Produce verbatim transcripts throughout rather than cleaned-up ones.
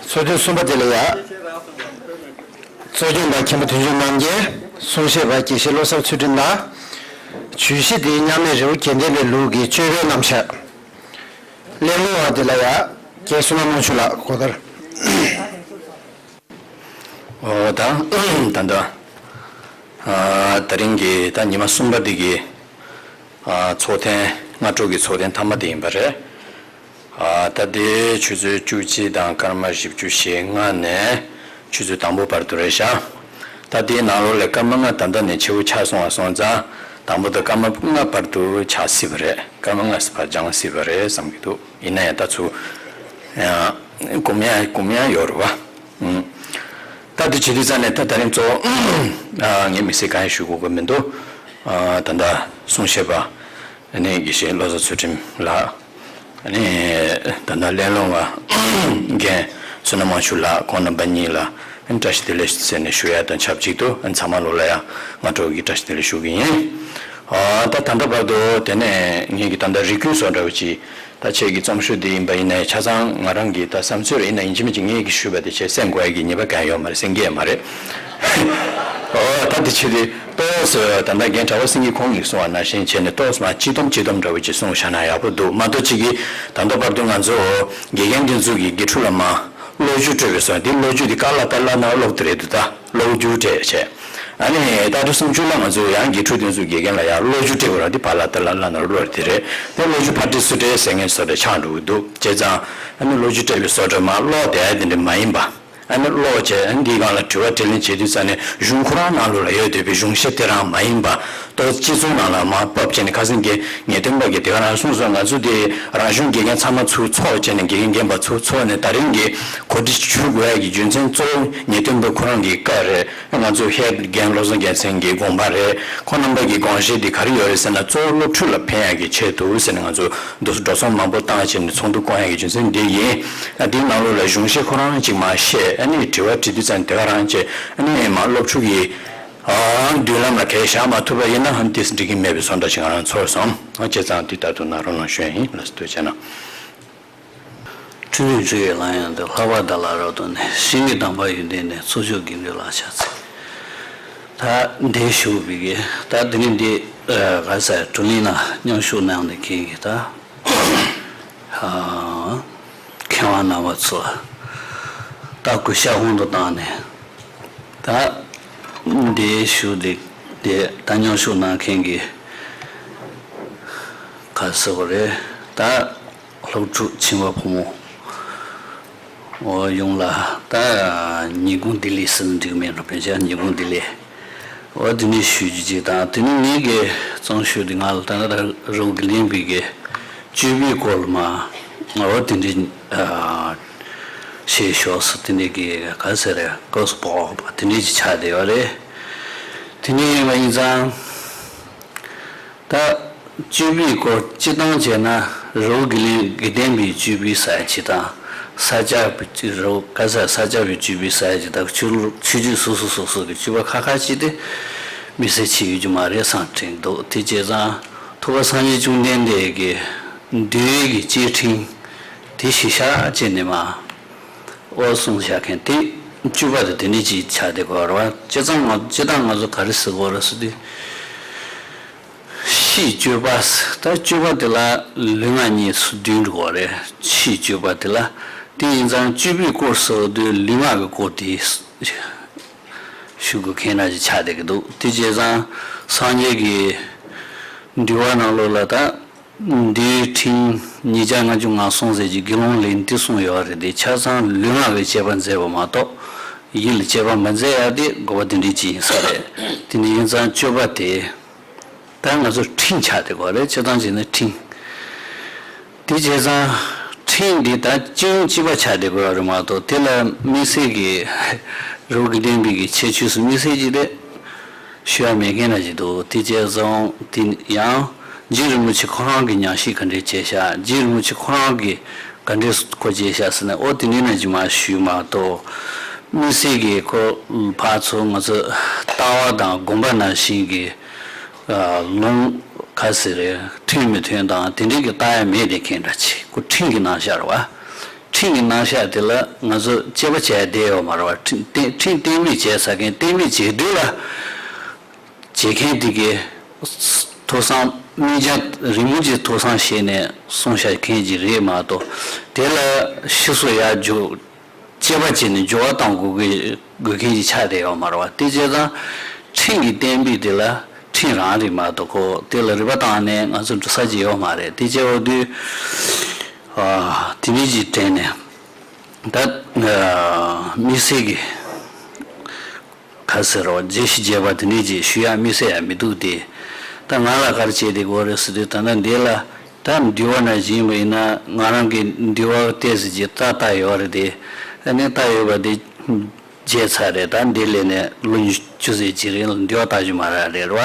ཚོགས་ཐུན་གསུམ་པ་དེ་ལ་ཡ། གཙོ་སྐྱོང་པ་མཁན་པོ་དོན་གཅོད་རྣམ་རྒྱལ། གསུང་བཤད་པ་དགེ་བཤེས་བློ་བཟང་ཚུལ་ཁྲིམས་ལགས། བརྗོད་གཞི་དེ་མཉམ་མེད་རི་བོ་དགེ་ལྡན་པའི་ལུགས་ཀྱི་སྤྱོད་པའི་རྣམ་གཞག་གླེང་སློང་བ་དེ་ལ་ཡ། རྒན་བསོད་ནམས་དབང་ཕྱུག་ལགས་གོ་བརྡ། ཨོ་ད་ད་ད་ཨ་ད་རིང་གི་ད་ཉི་མ་གསུམ་པ་འདི་གི་ཨ་ཚོགས་ཐེངས་སྔ་དྲོ་གི་ཚོགས་ཐེངས་མཐའ་མ་དེ་ཡིན་པ་རེད། ཨ་ད་དེ་ཆུ་ཚོད་བཅུ་གཅིག་དང་སྐར་མ་བཞི་བཅུ་ཞེ་ལྔ་ནས་ཆུ་ཚོད་དང་པོ་བར་དུ་རེད་ཤག་ད་དེའི་ནང་ལོགས་ལ་སྐར་མ་ལྔ་ད་ལྟ་ནས་ཆེ་བོ་ཆགས་སོང་བ་སོང་ཙང་དང་པོ་དང་སྐར་མ་ལྔ་བར་དུ་ཆགས་སྲིད་པ་རེད། སྐར་མ་ལྔ་བར་སྦྱང་སྲིད་པ་རེད་བསམ་གྱི་འདུག་ཡིན་ན་ཡང་ད་ཚུར་ཨ་སྒོམ་ཡ་སྒོམ་ཡ་ཡོད་རེད་བ། ཨུམ། ད་དེ་བྱེད་དུས་ཙང་ནས་ད་ད་རིང་གཙོ་བོ་ཨ་ངས་དམིགས་བསལ་གང་ཡང་ཞུ་དགོས་ཀྱི་མི་འདུག་ཨ་ད་ལྟ་གསུང་བཤད་པ་ཨ་ནི་དགེ་བཤེས་བློ་བཟང་ཚུལ་ཁྲིམས་ལགས། ཨ་ནི་ད་ལྟ་གླེང་སློང་བ་རྒན་བསོད་ནམས་དབང་ཕྱུག་ལགས་ཁོང་རྣམ་པ་གཉིས་ལ་ཨ་ནི་བཀྲ་ཤིས་བདེ་ལེགས་ཟེར་ནས་ཞུ་ཡ་དང་ཆབས་ཅིག་ཏུ་ཨ་ནི་ཚང་མ་ལོ་ལ་ཡང་སྔ་དྲོ་གི་བཀྲ་ཤིས་བདེ་ལེགས་ཞུ་གི་ཡིན། ཨ་ད་ད་ལྟ་བར་དུ་དེ་ནས་ངེད་ཀྱི་ད་ལྟ་རིགས་ཀུན་བཟོ་འདྲ་བོ་ཅིག་ད་ཁྱེད་ཀྱི་རྩོམ་ཤོག་འདི་ཡིན་པ་ཡིན་ནའི་ཆ་ཚང་ང་རང་གི་ད་བསམ་ཚུལ་རེད། ཡིན་ན་ཡིན་གཅིག་མིན་གཅིག་ངེད་ཀྱིས་ཞུས་པ་དེ་བྱས་གསན་དགོས་ཡ་གི་ཉེས་པ་གང་ཡོད་མ་རེད། གསན་གྱི་ཡོད་མ་རེད། ཨོ་ད་དེ་ཆེད་དུ་ཏོག་ཙམ་ད་ལྟ་རྒན་གྲྭ་པ་སེང་གེ་ཁོང་གིས་གསུངས་པ་ནང་བཞིན་བྱས་ནས་ཏོག་ཙམ་མ་སྤྱི་སྡོམ་སྤྱི་སྡོམ་འདྲ་བོ་ཅིག་གསུངས་བཞག་ན་ཡག་པོ་འདུག་མ་གཏོགས་ཅིག་གིས་ད་ལྟ་བར་དུ་ང་ཚོ་དགེ་རྒན་འདི་ཚོ་གི་དགེ་ཕྲུག་ལ་མ་བློ་རྒྱུགས་སྤྲོད་པའི་སོང་དེ་བློ་རྒྱུགས་དེ་ཀ་ལ་པ་ལ་ན་སློབ་དེ་རེད་འདུག་ད་བློ་རྒྱུགས་སྤྲད་བྱས། ཨ་ནི་ད་དུང་སུམ་ཅུ་ལ་ང་ཚོ་ཡང་དགེ་ཕྲུག་དེ་ཚོ་དགེ་རྒན་ལ་ཡང་བློ་རྒྱུགས་སྤྲད་དགོས་ར་དེ་བ་ལ་ཏ་ལ་ལ་ན་རུ་ལོ་རེ་དེ་རེད། དེ་བློ་རྒྱུགས་ཕར་སྤྲད་ཚུར་སྤྲད་ཟེར་མཁན་བཟོ་འདྲ་ཆགས་འགྲོ་གི་འདུག་བྱས་ཙང་ཨ་ནི་བློ་རྒྱུགས་སྤྲད་པའི་བཟོ་འདྲ་མ་ཀློག་བསྡད་ཡ་དེ་འདྲ་མ་ཡིན་པ། ཨ་ནི་ཀློག་བྱས་ཨ་ནི་འདིའི་སྒང་ལ་དྲི་བ་དྲིས་ལན་བྱེད་དུས་ཙ་ནས་གཞུང་ཁོ་རང་ནང་ལོགས་ལ་ཡོད་བསྡད་པའི་གཞུང་བཤད་དེ་རང་མ་ཡིན་པ། ཏོག་སྤྱི་ཚོགས་ནང་ལ་མར་ཕབ་བྱས་ནས་ཁ་སང་གི་ངེས་སྟོན་པ་གིས་དེ་ག་རང་གསུངས་སོང་། ང་ཚོ་དེ་རང་གཞུང་དགེ་རྒན་ཚང་མ་ཚུར་ཚོགས་བྱས་ནས་དགེ་རྒན་རྒན་པ་ཚུར་ཚོགས་ནས་ད་རིང་གི་གོ་སྒྲིག་ཞུ་དགོས་ཡ་གི་རྒྱུ་མཚན་གཙོ་བོ་ངེས་སྟོན་པ་ཁོ་རང་གི་བཀའ་རེད། ང་ཚོ་ཧེད་རྒན་བློ་བཟང་རྒྱལ་མཚན་གྱི་དགོངས་པ་རེད། ཁོང་རྣམ་པ་གི་དགོངས་བཞེད་འདི་ག་རེ་ཡོད་རེད་ཟེར་ན་གཙོ་བོ་སློབ་ཕྲུག་ལ་ཕན་ཡག་གི་ཆེད་དུ་ཟེར་ནས་ང་ཚོ་འདུ་འགྲོ་སོང་མང་པོ་བཏང་བྱས་ནས་ཚོགས་འདུ་བསྐོང་ཡག་གི་རྒྱུ་མཚན་འདི་ཡིན། ཨ་འདིའི་ནང་ལོགས་ལ་གཞུང་བཤད་ཁོ་རང་ཅིག་མར་བཤད། ཨ་ནི་དྲི་བ་དྲི་དུས་ཙམ་དེ་ག་རང་བྱས། ཨ་ནི་མར་སློབ་ཕྲུག་གི་ཨ་མདུན་ལམ་ལ་གས་བཞག་མ་ཐུབ་པ་ཡིན་ན་ཨ་ནི་ཏིས་འགྲིག་གི་མེད་པའི་བཟོ་འདྲ་ཞིག་ང་རང་ཚོར་སོང་། ཨ་བྱས་ཙང་འདི་ལྟར་དུ་ན་རོ་ལངས་ཞུ་ཡ་ཡིན། ལགས་སོ་ཐུགས་རྗེ་གནང་། འཕྲིན་ལས་འཕྲུལ་ཡས་ལམ་ཡང་དུ་ལྷག་པར་བདག་ལ་རབ་ཏུ་གནས། ཞིང་གི་དམ་པ་ཡོན་ཏན་ལྡན། ཚོགས་མཆོག་དགེ་འདུན་ལ་ཕྱག་འཚལ། ད་འདིར་བཞུགས་པའི་གི་ད་འདི་ནི་འདི་ག་ས་བགྲོ་གླེང་ལ་མཉམ་ཞུགས་གནང་ནས་མཁན་གྱི་ད་མཁས་དབང་རྣམ་པ་ཚོ་ད་གུས་ཞབས་ཧོན་དུ་བཏང་ནས་ད་འདིར་བཞུགས་འདི་འདི་ད་མཉམ་ཞུགས་གནང་མཁན་གྱི་ག་ཟེར་བ་རེད་ད། སློབ་ཕྲུག་ཁྱིམ་པ་ཕོ་མོ། འོ་ཡོངས་ལ་ད་ཉིན་གུང་བདེ་ལེགས་ཟེར་ན་འགྲིག་མེད་འགྲོ་བས་ཀྱང་ཉིན་གུང་བདེ་ལེགས། འོ་དེ་ནས་ཞུ་རྒྱུ་ཅིག་དང་དེ་ནས་ངེད་ཀྱི་རྩོམ་ཞུ་དེ་ང་ལ་ད་ནི་ད་རོགས་ཀྱི་ལེན་པའི་གི་སྤྱོད་པའི་སྐོར་ལ་མ་འོ་དེ་འདྲའི་ཞེས་ཞོག་སུ་དེ་འདྲའི་གི་ག་ཟེར་རེད་སྐབས་སུ་བབ་པ་དེ་འདྲའི་ཅིག་ཆགས་བསྡད་ཡོད་རེད། དེ་འདྲའི་ཡིན་པ་ཡིན་ཙང་། ད་སྤྱོད་པའི་སྐོར་སྤྱིར་བཏང་བྱས་ན་རི་བོ་དགེ་ལྡན་དགེ་ལྡན་པའི་སྤྱོད་པའི་ས་ཡ་ཅིག་དང་ས་སྐྱ་པའི་རི་བོ་ག་ས་ས་སྐྱ་པའི་སྤྱོད་པའི་ས་ཡ་ཅིག་དང་ཆོས་ལུགས་ཆོས་བརྒྱུད་སོ་སོ་སོ་སོ་གི་སྤྱོད་པ་ཁ་ཁ་ཅིག་དེ་མི་སེར་ཆེ་ཡོད་རྒྱུ་མ་རེད་བསམ་དྲན་འདུག་དེ་བྱས་ཙང་ཐུབ་པ་སངས་རྒྱས་བཅོམ་ལྡན་འདས་ཀྱི་འདུལ་བའི་གི་བཅས་ཕྲིན་དེ་གཞི་བཞག་བྱས་ནས་མ། འོ་གསུངས་བཞག་མཁན་དེ་སྤྱོད་པ་དེ་དེ་ནས་ཅིག་ཆགས་བསྡད་དགོས་རེད་བ། སྤྱིར་བཏང་ང་སྤྱིར་བཏང་ང་ཚོ་ག་རེ་ཟེར་དགོས་རེད་ཟེར་དུས། ཕྱིའི་སྤྱོད་པ་ཟེར་ད་སྤྱོད་པ་དེ་ལ་ལུས་ངག་གཉིས་སུ་བསྡུས་འགྲོ་གི་རེད། ཕྱིའི་སྤྱོད་པ་དེ་ལ་དེ་ཡིན་ཙང་སྤྱོད་པའི་སྐོར་ཟེར་དུས་ལུས་ངག་གི་སྐོར་དེ་ཞུ་དགོས་མཁན་འདྲ་ཞིག་ཆགས་བསྡད་ཀྱི་འདུག་དེ་བྱས་ཙང་སངས་རྒྱས་ཀྱི་འདུལ་བ་ནང་ལོགས་ལ་ད། འདུལ་ཁྲིམས་ཉིས་བརྒྱ་ལྔ་བཅུ་ང་གསུམ་ཟེར་གྱི་དགེ་སློང་ལས་འདི་གསུངས་ཡོད་རེད་དེ་ཆ་ཚང་ལུས་ངག་གི་དཔྱད་པ་མཛད་པ་མ་གཏོགས་ཡིད་ལ་དཔྱད་པ་མ་མཛད་ཡ་དེ་དགོས་པ་དེ་འདྲའི་ཅིག་ཡིན་ས་རེད། དེ་འདྲ་ཡིན་ཙང་སྤྱོད་པ་དེ་ད་ང་ཚོ་ཁྲིམས་ཆགས་བསྡད་དགོས་རེད། སྤྱིར་བཏང་བྱས་ན་ཁྲིམས་དེ་བྱས་ཙང་ཁྲིམས་འདི་ད་སྤྱི་ཡོངས་གཅིག་པ་ཆགས་བསྡད་དགོས་རེད་མ་གཏོགས་དེ་ལ་དམིགས་བསལ་གྱི་རི་བོ་དགེ་ལྡན་པའི་གི་ཁྱད་ཆོས་སུ་དམིགས་བསལ་གྱི་རེད། ཞུ་ཡ་མེད་མཁན་ལ་ཞིག་འདུག་དེ་བྱས་ཙང་དེ་ཡང་རྗེ་རིན་པོ་ཆེ་ཁོ་རང་གི་ཉམས་ཞིབ་ག་འདྲས་བྱས་ཤག་རྗེ་རིན་པོ་ཆེ་ཁོ་རང་གི་ག་འདྲས་ཁོ་བྱས་ཤག་ཟེར་ནས་ཨོ་དེ་འདྲས་ན་ཅིག་མ་ཞུས་མ་གཏོགས། དམིགས་བསལ་གྱི་ཁོ་ཕར་ཚུར་ང་ཚོ་ལྟ་བ་དང་དགོངས་པ་ནང་བཞིན་གྱི་ལུང་ག་ཟེར་རེད་མཐུན་མི་མཐུན་དང་དེ་འདྲས་ཀྱི་ལྟ་ཡ་མེད་དེ་མཁན་འདྲ་ཆེ་ཁོ་ཁྲིམས་ཀྱི་ནང་ཤར་བ། ཁྲིམས་ཀྱི་རྣམ་གཞག་དེ་ལ་ང་ཚོ་དཔྱད་པ་བྱས་བསྡད་ཡོད་མ་རེད་བ། ཁྲིམས་གཏན་ཁྲིམས་གཏན་འབེབས་བྱས་ཚར་མཁན། གཏན་འབེབས་བྱེད་དུས་ལ་བྱེད་མཁན་དེ་གའི་ཐོས་བསམ་སྙིང་རྗེ་རིང་མོ་ཅིག་ཐོས་བསམ་བྱས་ནས་གསུངས་བཞག་མཁན་ཅིག་རེད་མ་གཏོགས། དེ་ལ་ཕྱིས་སུ་ཡར་འཇོག་དཔྱད་པ་བྱས་ནས་འགྱུར་བ་གཏང་དགོས་དགོས་མཁན་ཅིག་ཆགས་བསྡད་ཡོད་མ་རེད་བ། དེ་བྱས་ཙང་ཁྲིམས་ཀྱི་གཏན་འབེབས་དེ་ལ་ཁྲིམས་རང་རེད་མ་གཏོགས། ཁོ་དེ་ལ་རིག་པ་བཏང་ནས་ང་ཚོ་འགྲོ་ས་ཅིག་ཡོད་མ་རེད། དེ་བྱས་འོ་དུས་ཨ་དེ་འདྲ་ཅིག་དྲན་ནས། ད་ཨ་དམིགས་བསལ་གྱི་ག་ཟེར་རོ། རྒྱས་ཤིག་རྒྱས་པ་དེ་འདྲ་ཅིག་ཞུ་ཡག་དམིགས་བསལ་ཡང་མི་འདུག་སྟེ། ད་ང་ལ་ག་རེ་བྱས་བསྡད་དགོས་རེད་ཟེར་དུས། ད་ལྟ་འདི་ལ་ད་འདུལ་བ་ནང་བཞིན་པ་ཡིན་ན། ང་རང་གིས་འདུལ་བ་ཏོག་ཙམ་ཅིག་ལྟ་ལྟ་ཡོད་རེད་དེ། ཨ་ནི་ལྟ་ཡོད་པ་དེ་བརྗེད་ཚར་རེད། ད་འདི་ལས་ནས་ལོ་ཉི་ཤུ་ཙམ་ཅིག་རིང་ལ་འདུལ་བ་ལྟ་རྒྱུ་མ་རག་རེད་བ།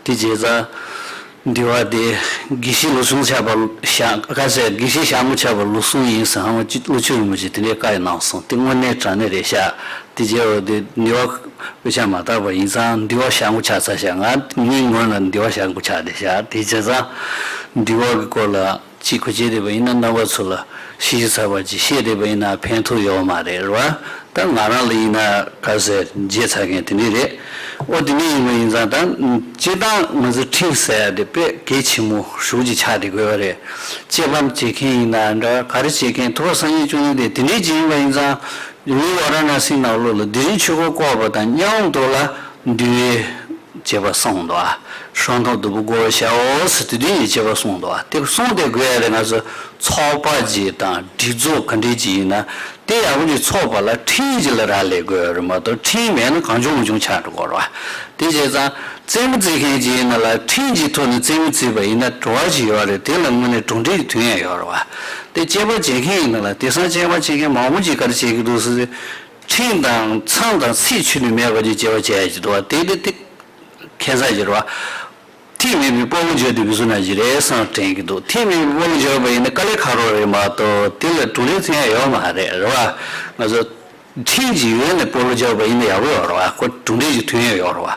དེ་བྱས་ཙང་འདུལ་བ་དེ་དགེ་བཤེས་ལོ་ཆུང་བྱ་བ་ཞང་། ག་ཟེར། དགེ་བཤེས་ཞང་པོ་བྱ་བ་ལོ་གསུམ་ཡིན་ཟེར་ཧང་བ་ཅིག་ཀླུ་ཆུ་རིན་པོ་ཆེ་དེ་འདྲའི་བཀའ་ཡི་གནང་སོང་། དེ་དངོས་གནས་དྲང་གནས་རེད་ཤག། དེ་བྱས་འོ་དེ་འདུལ་བ་དཔེ་ཆ་མ་བལྟས་པ་ཡིན་ཙང་འདུལ་བ་ཞང་པོ་ཆགས་ཚར་ཤག། ང་ངའི་ངོས་ལ་འདུལ་བ་ཞང་པོ་ཆགས་བསྡད་ཤག། དེ་བྱས་ཙང་འདུལ་བ་གི་སྐོར་ལ་ཅིག་གོ་བྱས་བསྡད་པ་ཡིན་ན། རྣམ་པ་ཚོ་ལ་ཤེས་བྱ་ཚ་བ་ཅིག་བཤད་བསྡད་པ་ཡིན་ན་ཕན་ཐོགས་ཡོད་མ་རེད་བ། ད་ང་རང་ལ་ཡིན་ན་ག་ཟེར། བརྗེད་ཚར་མཁན་དེ་འདྲ་རེད། ཨོ་དེ་འདྲ་ཡིན་པ་ཡིན་ཙང་། ད་སྤྱིར་བཏང་ང་ཚོ་ཁྲིམས་ཟེར་ཡ་དེ་དཔེ་གལ་ཆེན་མོ་ཞེ་པོ་ཅིག་ཆགས་བསྡད་དགོས་པ་རེད། དཔྱད་པ་བྱེད་མཁན་ཡིན་ན་འདྲ། ག་རེ་བྱེད་མཁན། ཐུབ་པ་སངས་རྒྱས་བཅོམ་ལྡན་འདས་དེ་འདྲ་ཅིག་ཡིན་པ་ཡིན་ཙང་། ལེའུ་ཝཱ་ར་ཎ་སིའི་ནང་ལོགས་ལ་དེ་རིང་ཆོས་འཁོར་བསྐོར་བ་དང་མཉམ་དུ་ལ་འདུལ་བའི་བྱེད་པ་གསུངས་འདུག། ཨ། སྲང་ཐང་བདུ་པོ་བགོ་བར་བྱའོ་ཟེར་དེ་འདྲའི་བྱེད་པ་གསུངས་འདུག། ཨ། དེ་གསུངས་བསྡད་དགོས་ཡ་རེད། ང་ཚོ་ཚོགས་པ་ཅིག་དང་སྒྲིག་འཛུགས་ག་འདྲ་ཅིག་ཡིན་ན། དེ་ཡག་པོ་ཅིག་ཚོགས་པ་ལ་ཁྲིམས་ཅིག་ལ་རག་ལས་དགོས་ཡ་རེད་མ་གཏོགས། ཁྲིམས་མེད་ན་གང་བྱུང་མང་བྱུང་ཆགས་འགྲོ་གི་རེད་བ། དེ་བྱས་ཙང་རྩེད་མོ་རྩེ་མཁན་ཅིག་ཡིན་ན་ལ། ཁྲིམས་ཀྱི་ཐོག་ནས་རྩེད་མོ་རྩེས་པ་ཡིན་ན་གྲོགས་ཅིག་ཡོད་རེད། དེ་ལ་དངོས་གནས་གྲུབ་འབྲས་ཀྱི་ཐོན་ཡ་ཡོད་རེད་བ། དེ་དཔྱད་པ་བྱེད་མཁན་ཡིན་ན་ལ། དེང་སང་དཔྱད་པ་བྱེད་མཁན་མང་པོ་ཅིག་ག་རེ་བྱེད་ཀྱི་འདུག་ཟེར། ཁྲིམས་དང་མཚམས་དང་ཚིག་ཆུད་ནས་མེད་པ་ཅིག་དཔྱད་པ་བྱེད་ཡ་ཅིག་འདུག་བ། དེ་དེ་དེ་ཁྱད་མཚར་ཅིག་རེད་བ། ཁྲིམས་མེད་པའི་སྤོ་ལོ་རྒྱག་དུས་བུ་ཚོ་ན་ཅིག་རེད་བསམ་དྲན་གྱི་འདུག། ཁྲིམས་མེད་པའི་སྤོ་ལོ་རྒྱག་པ་ཡིན་ན་དཀའ་ལས་ཁག་པོ་རེད་མ་གཏོགས། དེ་ལ་གྲུབ་འབྲས་ཐོན་ཡ་ཡོད་མ་རེད། རེད་བ། ང་ཚོ་ཁྲིམས་ཀྱི་ཡོད་ནས་སྤོ་ལོ་རྒྱག་པ་ཡིན་ན་ཡག་པོ་ཡོད་རེད་བ། ཁོ་གྲུབ་འབྲས་ཀྱི་ཐོན་ཡ་ཡོད་རེད་བ།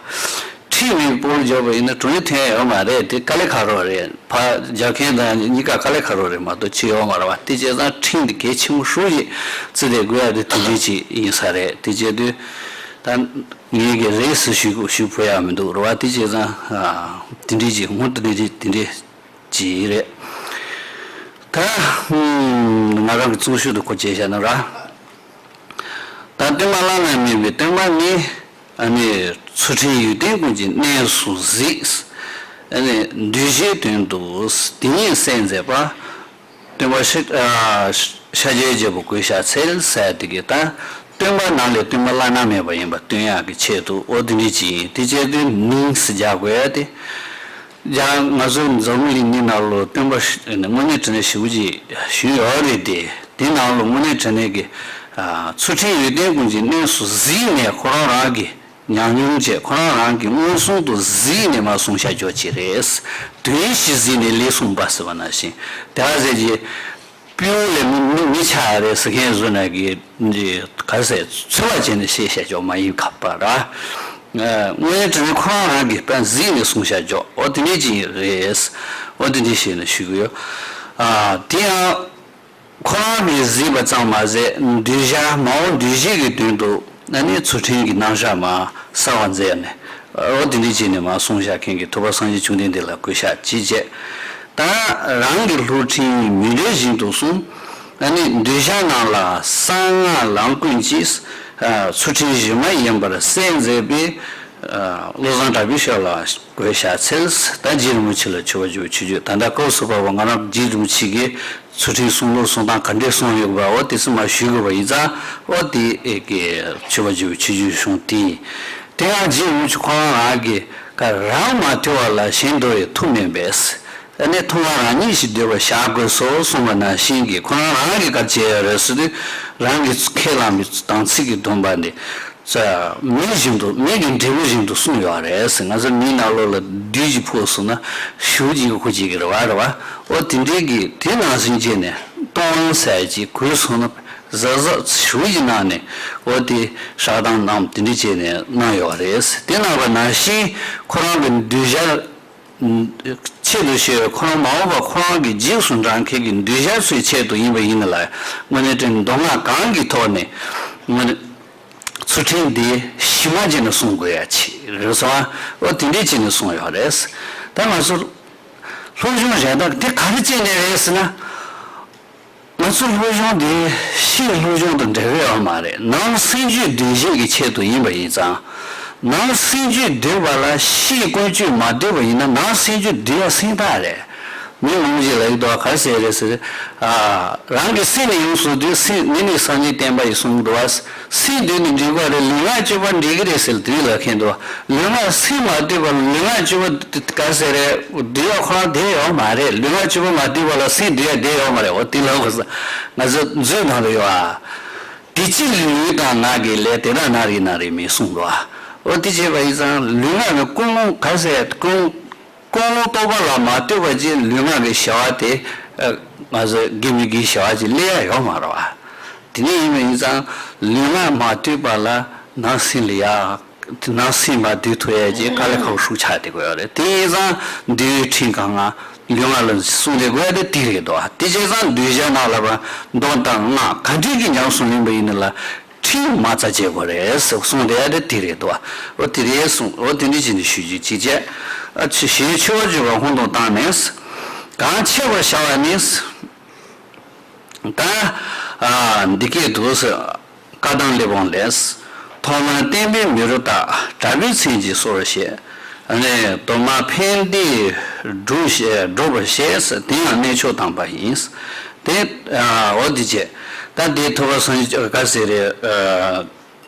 ཁྲིམས་མེད་པའི་སྤོ་ལོ་རྒྱག་པ་ཡིན་ན་གྲུབ་འབྲས་ཐོན་ཡ་ཡོད་མ་རེད། དེ་དཀའ་ལས་ཁག་པོ་རེད། ཕར་རྒྱག་མཁན་དང་གཉིས་ཀ་དཀའ་ལས་ཁག་པོ་རེད་མ་གཏོགས་ཅི་ཡོད་མ་རེད་བ། དེ་བྱས་ཙང་ཁྲིམས་དེ་གལ་ཆེན་པོ་ཞེ་པོ་ཅིག་བརྩི་བསྡད་དགོས་ཡ་དེ་དེ་འདྲ་ཅིག་ཡིན་ས་རེད། དེ་བྱས་དུས་ད་ངས་ཀྱི་རེད་ཟེར་ཞུ་ཞུ་ཕོད་ཡ་མི་འདུག་རེད་བ། དེ་བྱས་ཙང་ཨ་དེ་འདྲ་ཅིག་ཧོན་དེ་འདྲ་ཅིག་དེ་འདྲ་ཅིག་རེད། ད་ང་རང་གི་གཙོ་ཤོས་དུ་གོ་བྱས་བཞག་ན་ར། ད་སྟོན་པ་བླ་ན་མེད་པའི་སྟོན་པ་ནི། ཨ་ནི་ཚུལ་ཁྲིམས་ཡོན་ཏན་ཀུན་གྱི་གནས་སུ་གཟིགས། ཨ་ནི་གདུལ་བྱའི་དོན་དུ་དེ་ཉིད་གསལ་མཛད་པ། སྟོན་པ་ཤཱ་ཨ་ཤཱཀྱའི་རྒྱལ་པོ་གོས་ཤ་འཚལ་ཟེར་དེ་གི། ད་སྟོན་པ་ནང་ལས་སྟོན་པ་བླ་ན་མེད་པ་ཡིན་པ་སྟོན་ཡག་གི་ཆེད་དུ་ཨོ་དེ་འདྲ་ཅིག་ཡིན། དེ་བྱས་དུས་མིང་ཟེར་རྒྱག་དགོས་ཡ་དེ། ཡང་ང་ཚོ་འཛམ་བུ་གླིང་འདི་ནང་ལོ་སྟོན་པ་ཞིག་དངོས་གནས་དྲང་གནས་ཞེ་པོ་ཅིག་བཞུགས་ཡོད་རེད་དེ། དེ་ནང་ལོ་དངོས་གནས་དྲང་གནས་ཀྱི་ཨ་ཚུལ་ཁྲིམས་ཡོན་ཏན་ཀུན་གྱི་གནས་སུ་གཟིགས་ནས་ཁོ་རང་རང་གི་ཉམས་མྱོང་བཅས་ཁོ་རང་རང་གི་མངོན་སུམ་དུ་གཟིགས་ནས་མར་གསུངས་བཞག་ཅོག་ཅིག་རེད། དོན་ཞིག་གཟིགས་ནས་ལེགས་གསུངས་པ་ཟེར་བ་ནང་བཞིན། དེ་ཨ་ཟེར་གྱི། སྤྲེའུ་ལས་མི་མི་མི་ཆགས་རེད་ཟེར་མཁན་བཟོ་ན་གི་འདི་ག་ཟེར། ཚོད་དཔག་བྱས་ནས་བཤད་བཤད་ཆོག་མ་ཡིན་ཁ་པར་ར། དངོས་གནས་དྲང་གནས་ཁོ་རང་རང་གིས་དཔེ་གཟིགས་ནས་གསུངས་བཤད་ཆོག། ཨོ་དེ་འདྲས་ཅིག་རེད། ཨོ་དེ་འདྲས་བཤད་ནས་ཞུ་གི་ཡོད། ཨ་དེ་ཡང་ཁོ་རང་གིས་གཟིགས་པ་ཙམ་མ་ཟད། གདུལ་བྱ་མ་འོངས་གདུལ་བྱའི་གི་དོན་དུ་ཨ་ནི་ཚུལ་ཁྲིམས་ཀྱི་རྣམ་གཞག་མར་གསལ་བར་མཛད་ནས། ཨོ་དེ་འདྲས་བྱས་ནས་མར་གསུངས་བཞག་མཁན་གྱི་ཐུབ་པ་སངས་རྒྱས་བཅོམ་ལྡན་འདས་ལ་གུས་ཞབས་ཅིག་བྱས། ད་རང་གི་སློབ་ཁྲིད་མི་འདྲ་བཞིན་དུ་གསུངས། ཨ་ནི་གདུལ་བྱ་རྣམས་ལ་གསང་སྔགས་ལམ་ཀུན་གྱི་ཚུལ་ཁྲིམས་གཞི་མ་ཡིན་པར་གསལ་མཛད་པའི་བློ་བཟང་གྲགས་པའི་ཞབས་ལ་གུས་ཞབས་འཚལ། ད་རྗེ་རིན་པོ་ཆེ་ལ་མཆོད་པ་བརྗོད་པའི་ཆོས་བརྗོད། ད་ལྟ་སྐབས་སུ་བབ་པ་ང་རང་རྗེ་རིན་པོ་ཆེ་གིས་ཚུལ་ཁྲིམས་གསུང་ལུགས་གསུང་སྟངས་ག་འདྲས་གསུངས་ཡོད་པ་འོ་དེ་ཚོ་མར་ཞུས་དགོས་པ་ཡིན་ཙང་། འོ་དེ་གི་མཆོད་པ་བརྗོད་པའི་ཆོས་བརྗོད་གཞུང་དེ་ཡིན། དེ་ཡང་རྗེ་རིན་པོ་ཆེ་ཁོ་རང་རང་གིས་ག་རང་མ་ཐོས་པ་ལ་གཞན་འདོར་བའི་ཐབས་མེད་པས། ཨ་ནི་ཐོས་པ་རང་ཉིད་ཞིག་འདོད་པར་བྱ་དགོས་སོ་གསུངས་པ་ནང་བཞིན་གྱི་ཁོ་རང་རང་གིས་ག་བྱས་ཡོད་རེད་ཟེར་དུས། རང་གིས་ཁས་བླངས་པའི་དམ་ཚིག་གི་སྡོམ་པ་འདི་མེ་བཞིན་དུ་མེ་གི་འབྲས་བུ་བཞིན་དུ་བསྲུངས་ཡོད་རེད་ཟེར། ང་ཚོ་མིའི་ནང་ལོགས་ལ་བདུད་ཅིག་ཕོག་སོང་ན་ཞུ་གཅིག་གི་ཁུ་གཅིག་གི་རེད་བ་རེད་བ། ཨོ་དེ་འདྲའི་གི་དེ་ནང་བཞིན་བྱས་ནས་གཏོང་ཟེར་གྱི་གུས་སོང་ན་གཟབ་གཟབ་ཞུ་གཅིག་གནང་ནས། ཨོ་དེ་བསགས་སྟངས་རྣམས་དེ་འདྲ་བྱས་ནས་གནང་ཡོད་རེད་ཟེར། དེ་གནང་བ་ནང་བཞིན་ཁོ་རང་གི་གདུལ་བྱ། ཆེད་ ཆེད་དུ་བཤད་པའི་ཁོ་རང་མ་འོངས་པ་ཁོ་རང་གི་རྗེས་སུ་འབྲང་མཁན་གྱི་གདུལ་བྱ་ཚོའི་ཆེད་དུ་ཡིན་པ་ཡིན་ན་ལ། དངོས་གནས་དྲང་མདོ་སྔགས་གང་གི་ཐོག་ནས་དངོས་གནས་ཚུལ་ཁྲིམས་འདི་གཞི་མ་བྱས་ནས་གསུང་དགོས་ཡ་ཆེ་རེད་སོང་། འོ་དེ་འདྲས་བྱས་ནས་གསུངས་ཡོད་རེད། ད་ང་ཚོ་སློབ་སྦྱོང་རེད་ད་དེ་ག་རེ་བྱས་ནས་རེད་ཟེར་ན། ང་ཚོ་སློབ་སྦྱོང་འདི་ཕྱིའི་སློབ་སྦྱོང་དང་འབྲེལ་བ་ཡོད་མ་རེད། ནང་སེམས་རྒྱུད་འདུལ་བྱེད་ཀྱི་ཆེད་དུ་ཡིན་པ་ཡིན་ཙང་། ནང་སེམས་རྒྱུད་འདུལ་བ་ལ་ཕྱིའི་ཀུན་སྤྱོད་མ་འདུལ་བ་ཡིན་ན་ནང་སེམས་རྒྱུད་འདུལ་ཡ་སེམས་ཐག་རེད། མི་མང་ཞིག་ལ་ཡིག་དོ་ག་ཟེར་རེད་ཟེར། ཨ། རང་གི་སེམས་ནི་ཡོངས་སུ་འདུལ། སེམས་ནི་ནི་སངས་རྒྱས་བསྟན་པ་ཡི་གསུང་འདུལ་བ། སེམས་འདུལ་ནི་འགྲིག་གི་རེད། ལུས་ངག་སྤྱོད་པ་འགྲིག་གི་རེད་ཟེར་དུས་ལ་མཁན་འདུག་ལུས་ངག་སེམས་མ་འདུལ་བ་ལུས་ངག་སྤྱོད་པ་ག་ཟེར་རེད། འདུལ་ཡ་ཁོ་རང་བསྡད་ཡོད་མ་རེད། ལུས་ངག་སྤྱོད་པ་མ་འདུལ་བ་ལ་སེམས་འདུལ་ཡ་བསྡད་ཡོད་མ་རེད། འོ་དེ་ལ་ཁོ་ས་ང་ཚོ་མཛོད་ནང་དུ་ཡོད་ཨ། དེ་ཅི་ལུས་ངག་དང་ངག་གི་ལས། དེ་དག་ན་རེ་ན་རེ་མིན་གསུངས་འདུག་ཨ། འོ་དེ་བྱས་པ་ཡིན་ཙང་ལུས་ངག་གི་ཀུན་སློང་ག་ཟེར་ཀུན། ཀུན་སློང་རྟོག་པ་ལ་མ་ལྟོས་པ་ཅིག་ལུས་ངག་གི་བྱ་བ་དེ། ཨ། ང་ཚོ་དགེ་མི་དགེའི་བྱ་བ་ཅིག་སླེབས་ཡ་ཡོད་མ་རེད་བ། དེ་ནས་ཡིན་པ་ཡིན་ཙང་ལུས་ངག་མ་ལྟོས་པ་ལ་ནང་སེམས་ལ་ཡ། ནང་སེམས་མ་འདུལ་ཐུབ་ཡ་ཅིག་དཀའ་ལས་ཁག་པོ་ཞིག་ཆགས་བསྡད་ཀྱི་ཡོད་རེད། དེ་ཡིན་ཙང་འདུལ་བའི་ཁྲིམས་གང་ག་ལུས་ངག་ལ་སྲུང་བསྡད་དགོས་ཡ་དེ་དེ་རེད་དོ། དེ་བྱས་ཙང་གདུལ་བྱ་རྣམས་ལ་བ་མདོ་དང་སྔགས་ག་འདྲས་ཀྱིས་ཉམས་སུ་ལེན་པ་ཡིན་ན་ལ། ཁྲིམས་མ་རྩ་བཅད་དགོས་རེད་ཟེར་གསུངས་བསྡད་ཡ་དེ་དེ་རེད་དོ། འོ་དེ་རེད་གསུངས། འོ་དེ་འདྲ་བྱས་ནས་ཞུ་རྒྱུ་གཅིག་བྱས། ཨ་ཆུ་ཞེས་ཆུ་བ་བརྗོད་པ་ཧོན་དུ་བཏང་ནས། གང་ཆེ་བར་བྱ་བ་ནི། ད་ཨ་འདི་སྐད་དུ་ཟེར། བཀའ་གདམས་གླེགས་བམ་ལས། ཐོག་མར་བསྟན་པའི་མེ་རོ་དག། དྲག་པོའི་མཚན་གྱིས་གསོལ་བར་བྱེད། ཨ་ནི་དོ་མ་ཕན་བདེ་སྒྲུབ་བྱེད་སྒྲུབ་པར་བྱེད། དེ་ཡང་གནས་མཆོག་དམ་པ་ཡིན། དེ་ཨ་འོ་དེ་བྱས། ད་དེ་ཐུབ་པ་སངས་རྒྱས་ག་ཟེར་རེད། ཨ་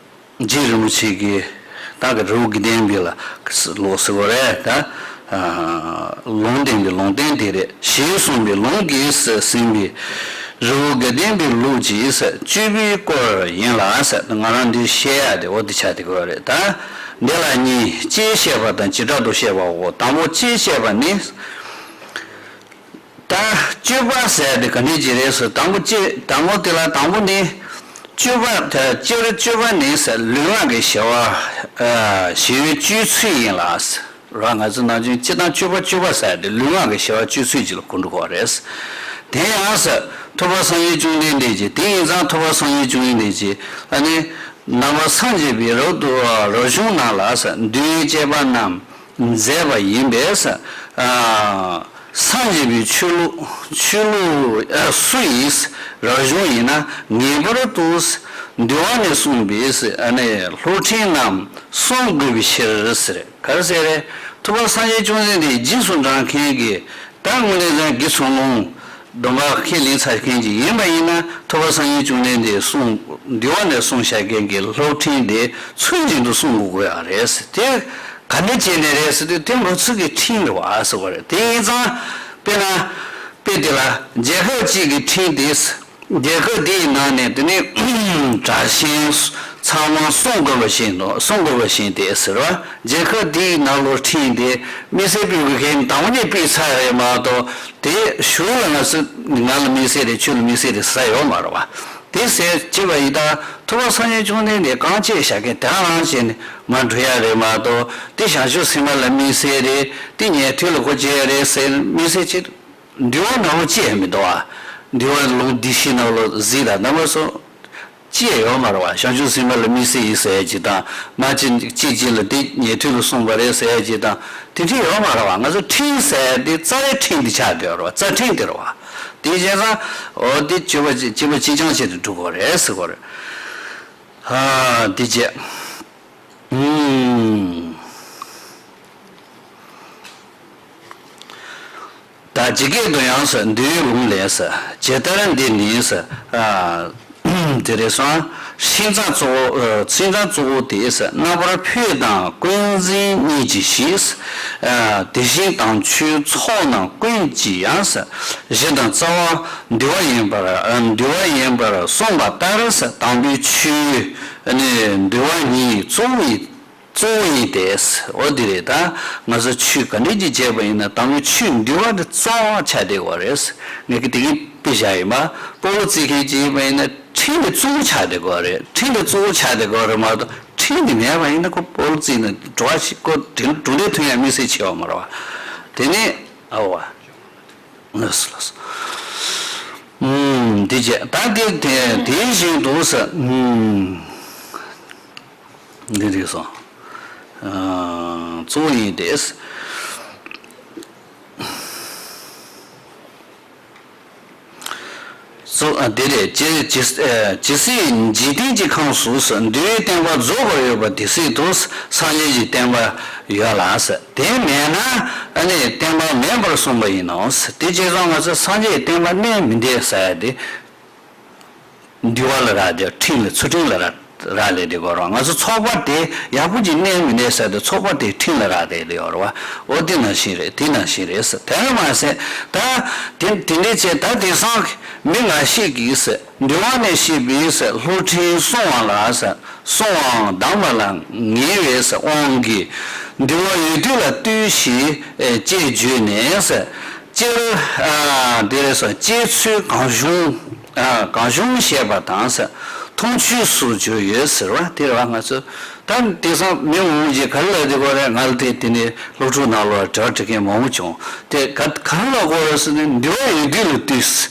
རྗེ་རིན་པོ་ཆེ་གིས་ད་གི་རི་བོ་དགེ་ལྡན་པའི་ལ་ལོ་ཟེར་བ་རེད་ད། ཨ་ལུང་བསྟན་པའི་ལུང་བསྟན་དེ་རེད། ཞེས་གསུངས་པའི་ལུང་གིས་ཟིན་པའི་རི་བོ་དགེ་ལྡན་པའི་ལུགས་ཀྱི་སྤྱོད་པའི་སྐོར་ཡིན་ལ་ཟེར། ང་རང་འདི་བཤད་ཡ་དེ་འོ་དེ་ཆ་དེ་གོ་རེད་ད། འདི་ལ་གཉིས། སྤྱིར་བཤད་པ་དང་བྱེ་བྲག་ཏུ་བཤད་པའོ། དང་པོ་སྤྱིར་བཤད་པ་ནི། ད་སྤྱོད་པ་ཟེར་དེ་ག་ནས་ཅི་རེད་ཟེར། དང་པོ་སྤྱིར་དང་པོ་དེ་ལ་དང་པོ་ནི། སྤྱོད་པ་དེ་སྤྱིར་སྤྱོད་པ་ནི་ཟེར་ལུས་ངག་གི་བྱ་བ་ཨ་བྱེད་པའི་སྤྱོད་ཚུལ་ཡིན་ལ་ཟེར། ར་ང་ཚོ་ནང་ཆོས་སྤྱིར་བཏང་སྤྱོད་པ་སྤྱོད་པ་ཟེར་དེ་ལུས་ངག་གི་བྱ་བ་སྤྱོད་ཚུལ་ཅིག་ལ་གོ་འགྲོ་གི་རེད། དེ་ཡང་ཟེར་ཐུབ་པ་སངས་རྒྱས་བཅོམ་ལྡན་འདས་ཀྱིས། དེ་ཡིན་ཙང་ཐུབ་པ་སངས་རྒྱས་བཅོམ་ལྡན་འདས་ཀྱིས་ཨ་ནི་ནང་པ་སངས་རྒྱས་པའི་རབ་ཏུ་རབ་བྱུང་རྣམས་ལ་ཟེར་འདུལ་བྱེད་པ་རྣམས་མཛད་པ་ཡིན་པས་ཟེར། ཨ་སངས་རྒྱས་པའི་ཆོས་ལུགས་ཆོས་ལུགས་ཨ་སུ་ཡིས་རབ་བྱུང་ཡིན་ན་ངེས་པར་དུ་འདུལ་བ་ནས་གསུངས་པའི་ཨ་ནི་སློབ་ཁྲིམས་རྣམས་བསྲུང་དགོས་པའི་ཕྱིར་ཟེར། ག་རེ་ཟེར་རེད། ཐུབ་པ་སངས་རྒྱས་བཅོམ་ལྡན་འདས་རྗེས་སུ་འབྲང་མཁན་གྱི་ད་དངོས་གནས་ཀྱང་དགེ་ཚུལ་སློང་སྡོམ་པ་ཁས་ལེན་ཚར་མཁན་ཅིག་ཡིན་པ་ཡིན་ན་ཐུབ་པ་སངས་རྒྱས་བཅོམ་ལྡན་འདས་གསུངས་འདུལ་བ་ནས་གསུངས་བཞག་མཁན་གྱི་སློབ་ཁྲིམས་དེ་ཚུལ་བཞིན་དུ་སྲུང་དགོས་ཀྱི་ཡོད་རེད་ཟེར། དེ་ག་འདྲ་བྱས་ནས་རེད་ཟེར་དུས་དེ་ང་ཚོ་གི་ཁྲིམས་རེད་བ་ཟེར་བ་རེད། དེ་ཡིན་ཙང་དཔེར་ན་དཔེ་དེ་ལ་རྒྱལ་ཁབ་ཅིག་གི་ཁྲིམས་དེ། རྒྱལ་ཁབ་འདིའི་ནང་ནས་དེ་ནི་དྲག་ཞན་ཚང་མ་སྲུང་དགོས་པ་བཞིན་དུ་སྲུང་དགོས་པ་བཞིན་ཏེ་ཟེར་བ། རྒྱལ་ཁབ་འདིའི་ནང་ལོགས་ཁྲིམས་དེ་དམིགས་བསལ་སྤེལ་དགོས་མཁན་དང་པོ་ནས་སྤེལ་ཚར་རེད་མ་གཏོགས་དེ་གཞུག་ལ་ང་ཚོ་ང་ལ་དམིགས་བསལ་རེད། ཁྱོད་ལ་དམིགས་བསལ་རེད་ཟེར་ཡོད་མ་རེད་བ། དེ་ཟེར་བྱས་པ་ཡིན་ད་ཐུབ་པ་སངས་རྒྱས་བཅོམ་ལྡན་འདས་གང་བྱས་བཞག་མཁན་དེ་རང་རང་བྱས་ནས་མར་འགྲོ་ཡ་རེད་མ་གཏོགས་དེ་བྱང་ཆུབ་སེམས་དཔའ་ལ་དམིགས་བསལ་རེད། དེ་ཉན་ཐོས་ལ་གོ་བྱས་རེད་ཟེར་དམིགས་བསལ་བྱེད། འདུལ་བ་ནང་ལོགས་ཅི་ཡང་མི་འདུག་ཨ། འདུལ་བ་ལུང་སྡེ་བཞི་ནང་ལོགས་གཟིགས་དང་གནམ་མ་སོང་། ཅི་ཡང་ཡོད་མ་རེད་བ། བྱང་ཆུབ་སེམས་དཔའ་ལ་དམིགས་བསལ་ཡིན་ཟེར་ཡ་ཅིག་དང་མ་ཅི་གཅིག་གཅིག་ལ་དེ་ཉན་ཐོས་ལ་གསུངས་པ་རེད་ཟེར་ཡ་ཅིག་དང་དེ་འདྲ་ཡོད་མ་རེད་བ། ང་ཚོ་ཁྲིམས་ཟེར་ཡ་དེ་རྩ་བའི་ཁྲིམས་དེ་ཆགས་བསྡད་ཡོད་རེད་བ། རྩ་ཁྲིམས་དེ་རེད་བ། དེ་བྱས་ཙང་འོ་དེ་སྤྱོད་པ་སྤྱོད་པ་གཅིག་རྐྱང་བྱས་ཏེ་འགྲོ་དགོས་རེད་ཟེར་དགོས་རེད། ཨ་དེ་བྱས། ཨུམ། ད་ཇི་སྐད་དུ་ཡང་ཟེར་འདུལ་བའི་ལུང་ལས་ཟེར་ཇི་ལྟར་འདི་ནི་ཟེར། ཨ་དེ་རེད་སོང་། ཤིང་རྩ་གཙོ་བོ་ཨ་ཤིང་རྩ་གཙོ་བོ་དེ་ཟེར་རྣམ་པར་འཕོས་དང་ཀུན་འཛིན་གཉིས་ཀྱིས་ཞིག་ཨ་དེ་བཞིན་དམ་ཆོས་ཚོགས་རྣམས་ཀུན་གྱིས་ཡང་ཟེར་གཞི་དང་རྩ་བ་འདུལ་བ་ཡིན་པར་ཨ་འདུལ་བ་ཡིན་པར་གསུངས་པ་ལྟར་ཟེར་དམ་པའི་ཆོས་ནི་འདུལ་བ་ཉིད་གཙོ་བོ་ཡིན། གཙོ་བོ་ཡིན་ཏེ། འོ་འདི་རེད་ད། ང་ཚོ་ཆོས་ག་འདྲ་ཅིག་བྱས་པ་ཡིན་ན་དང་པོ་ཆོས་འདུལ་བ་འདི་གཙོ་བོ་ཆགས་བསྡད་ཡོད་རེད། ངས་ཀྱི་དེ་གིན་དཔེ་བཞག་ཡིན་པ། སྤོ་ལོ་རྩེད་མཁན་ཅིག་ཡིན་པ་ཡིན་ན་ཁྲིམས་འདི་གཙོ་བོ་ཆགས་བསྡད་ཡོད་རེད། ཁྲིམས་འདི་གཙོ་བོ་ཆགས་བསྡད་ཡོད་རེད་མ་གཏོགས་ཁྲིམས་འདི་མེད་པ་ཡིན་ན་ཁོ་སྤོ་ལོ་རྩེད་ན་གྲོགས་ཤིག་ཁོ་གྲུབ་འབྲས་ཐོན་ཡ་དམིགས་བསལ་ཆེ་བ་མ་རེད་བ། དེ་ནས། ཨ་བ། ལགས་སོ་ལགས་སོ། ཨུམ། འདི་བྱས་ད་འདི་དེ་དེ་བཞིན་དུ་ས། ཨུམ། འདི་རེད་སོ། ཨ། གཙོ་བོ་ཡིན་ཏེ། སོ། ཨ། དེ་རེད། ཇི་ཇི་ཨ་ཇི་སྲིད་འཇིག་རྟེན་གྱི་ཁམས་སུ་འདུལ་བའི་བསྟན་པ་རྫོགས་པར་ཡོད་པ་དེ་སྲིད་དུ་སངས་རྒྱས་ཀྱི་བསྟན་པ་ཡོད་ལ། དེ་མེད་ན་ཨ་ནི་བསྟན་པ་མེད་པར་གསུངས་པ་ཡིན་ནོ། དེ་བྱས་ཙང་ང་ཚོ་སངས་རྒྱས་ཀྱི་བསྟན་པ་གནས་མི་བདེ་ཟེར་ཡ་དེ། འདུལ་བ་ལ་རག་སྟེ་ཁྲིམས་ལ་ཚུལ་ཁྲིམས་ལ་རག་རག་ལས་དེ་གོ་རོགས། ང་ཚོ་ཚོགས་པ་དེ་ཡག་པོ་ཅིག་གནས་མི་གནས་ཟེར་ཏེ་ཚོགས་པ་དེ་ཁྲིམས་ལ་རག་སྟེ་ཡོད་རེད་བ། འོ་དེ་ནང་བཞིན་རེད། དེ་ནང་བཞིན་རེད་ཟེར། དེ་མ་ཟད་ད་དེ་དེ་འདྲའི་ཆེད་ད་དེང་སང་མི་འགའ་ཞིག་གིས་འདུལ་བ་ནས་བཤད་པའི་སློབ་ཁྲིམས་སྲུང་བ་ལ་སྲུང་བའམ་གདམས་པ་ལ་ངེས་པའི་དབང་གིས་འདུལ་བ་ཡོད་དུས་ལ་ལྟོས་ཤིག་ཅེས་བརྗོད་ནས། སྤྱིར། ཨ། དེ་རེད་སོ། སྤྱིར་ཚུལ་གང་བྱུང་། ཨ། གང་བྱུང་བཤད་པ་དང་། མཐོང་ཆོས་སུ་གྱུར་ཡོད་ཟེར་བ་དེ་རེད་བ། ང་ཚོ་ད་དེང་སང་མི་མང་པོ་ཅིག་ག་རེ་ལབ་བསྡད་ཀྱི་ཡོད་རེད། ང་ལ་དེ་དེ་ནས་སློབ་ཕྲུག་ནང་ལོགས་དྲི་བ་དྲི་མཁན་མང་པོ་བྱུང་། དེ་ག་ག་རེ་ལབ་ཀྱི་ཡོད་རེད་ཟེར་ན། འདུལ་བ་ཡོད་དུས་ལ་ལྟོས།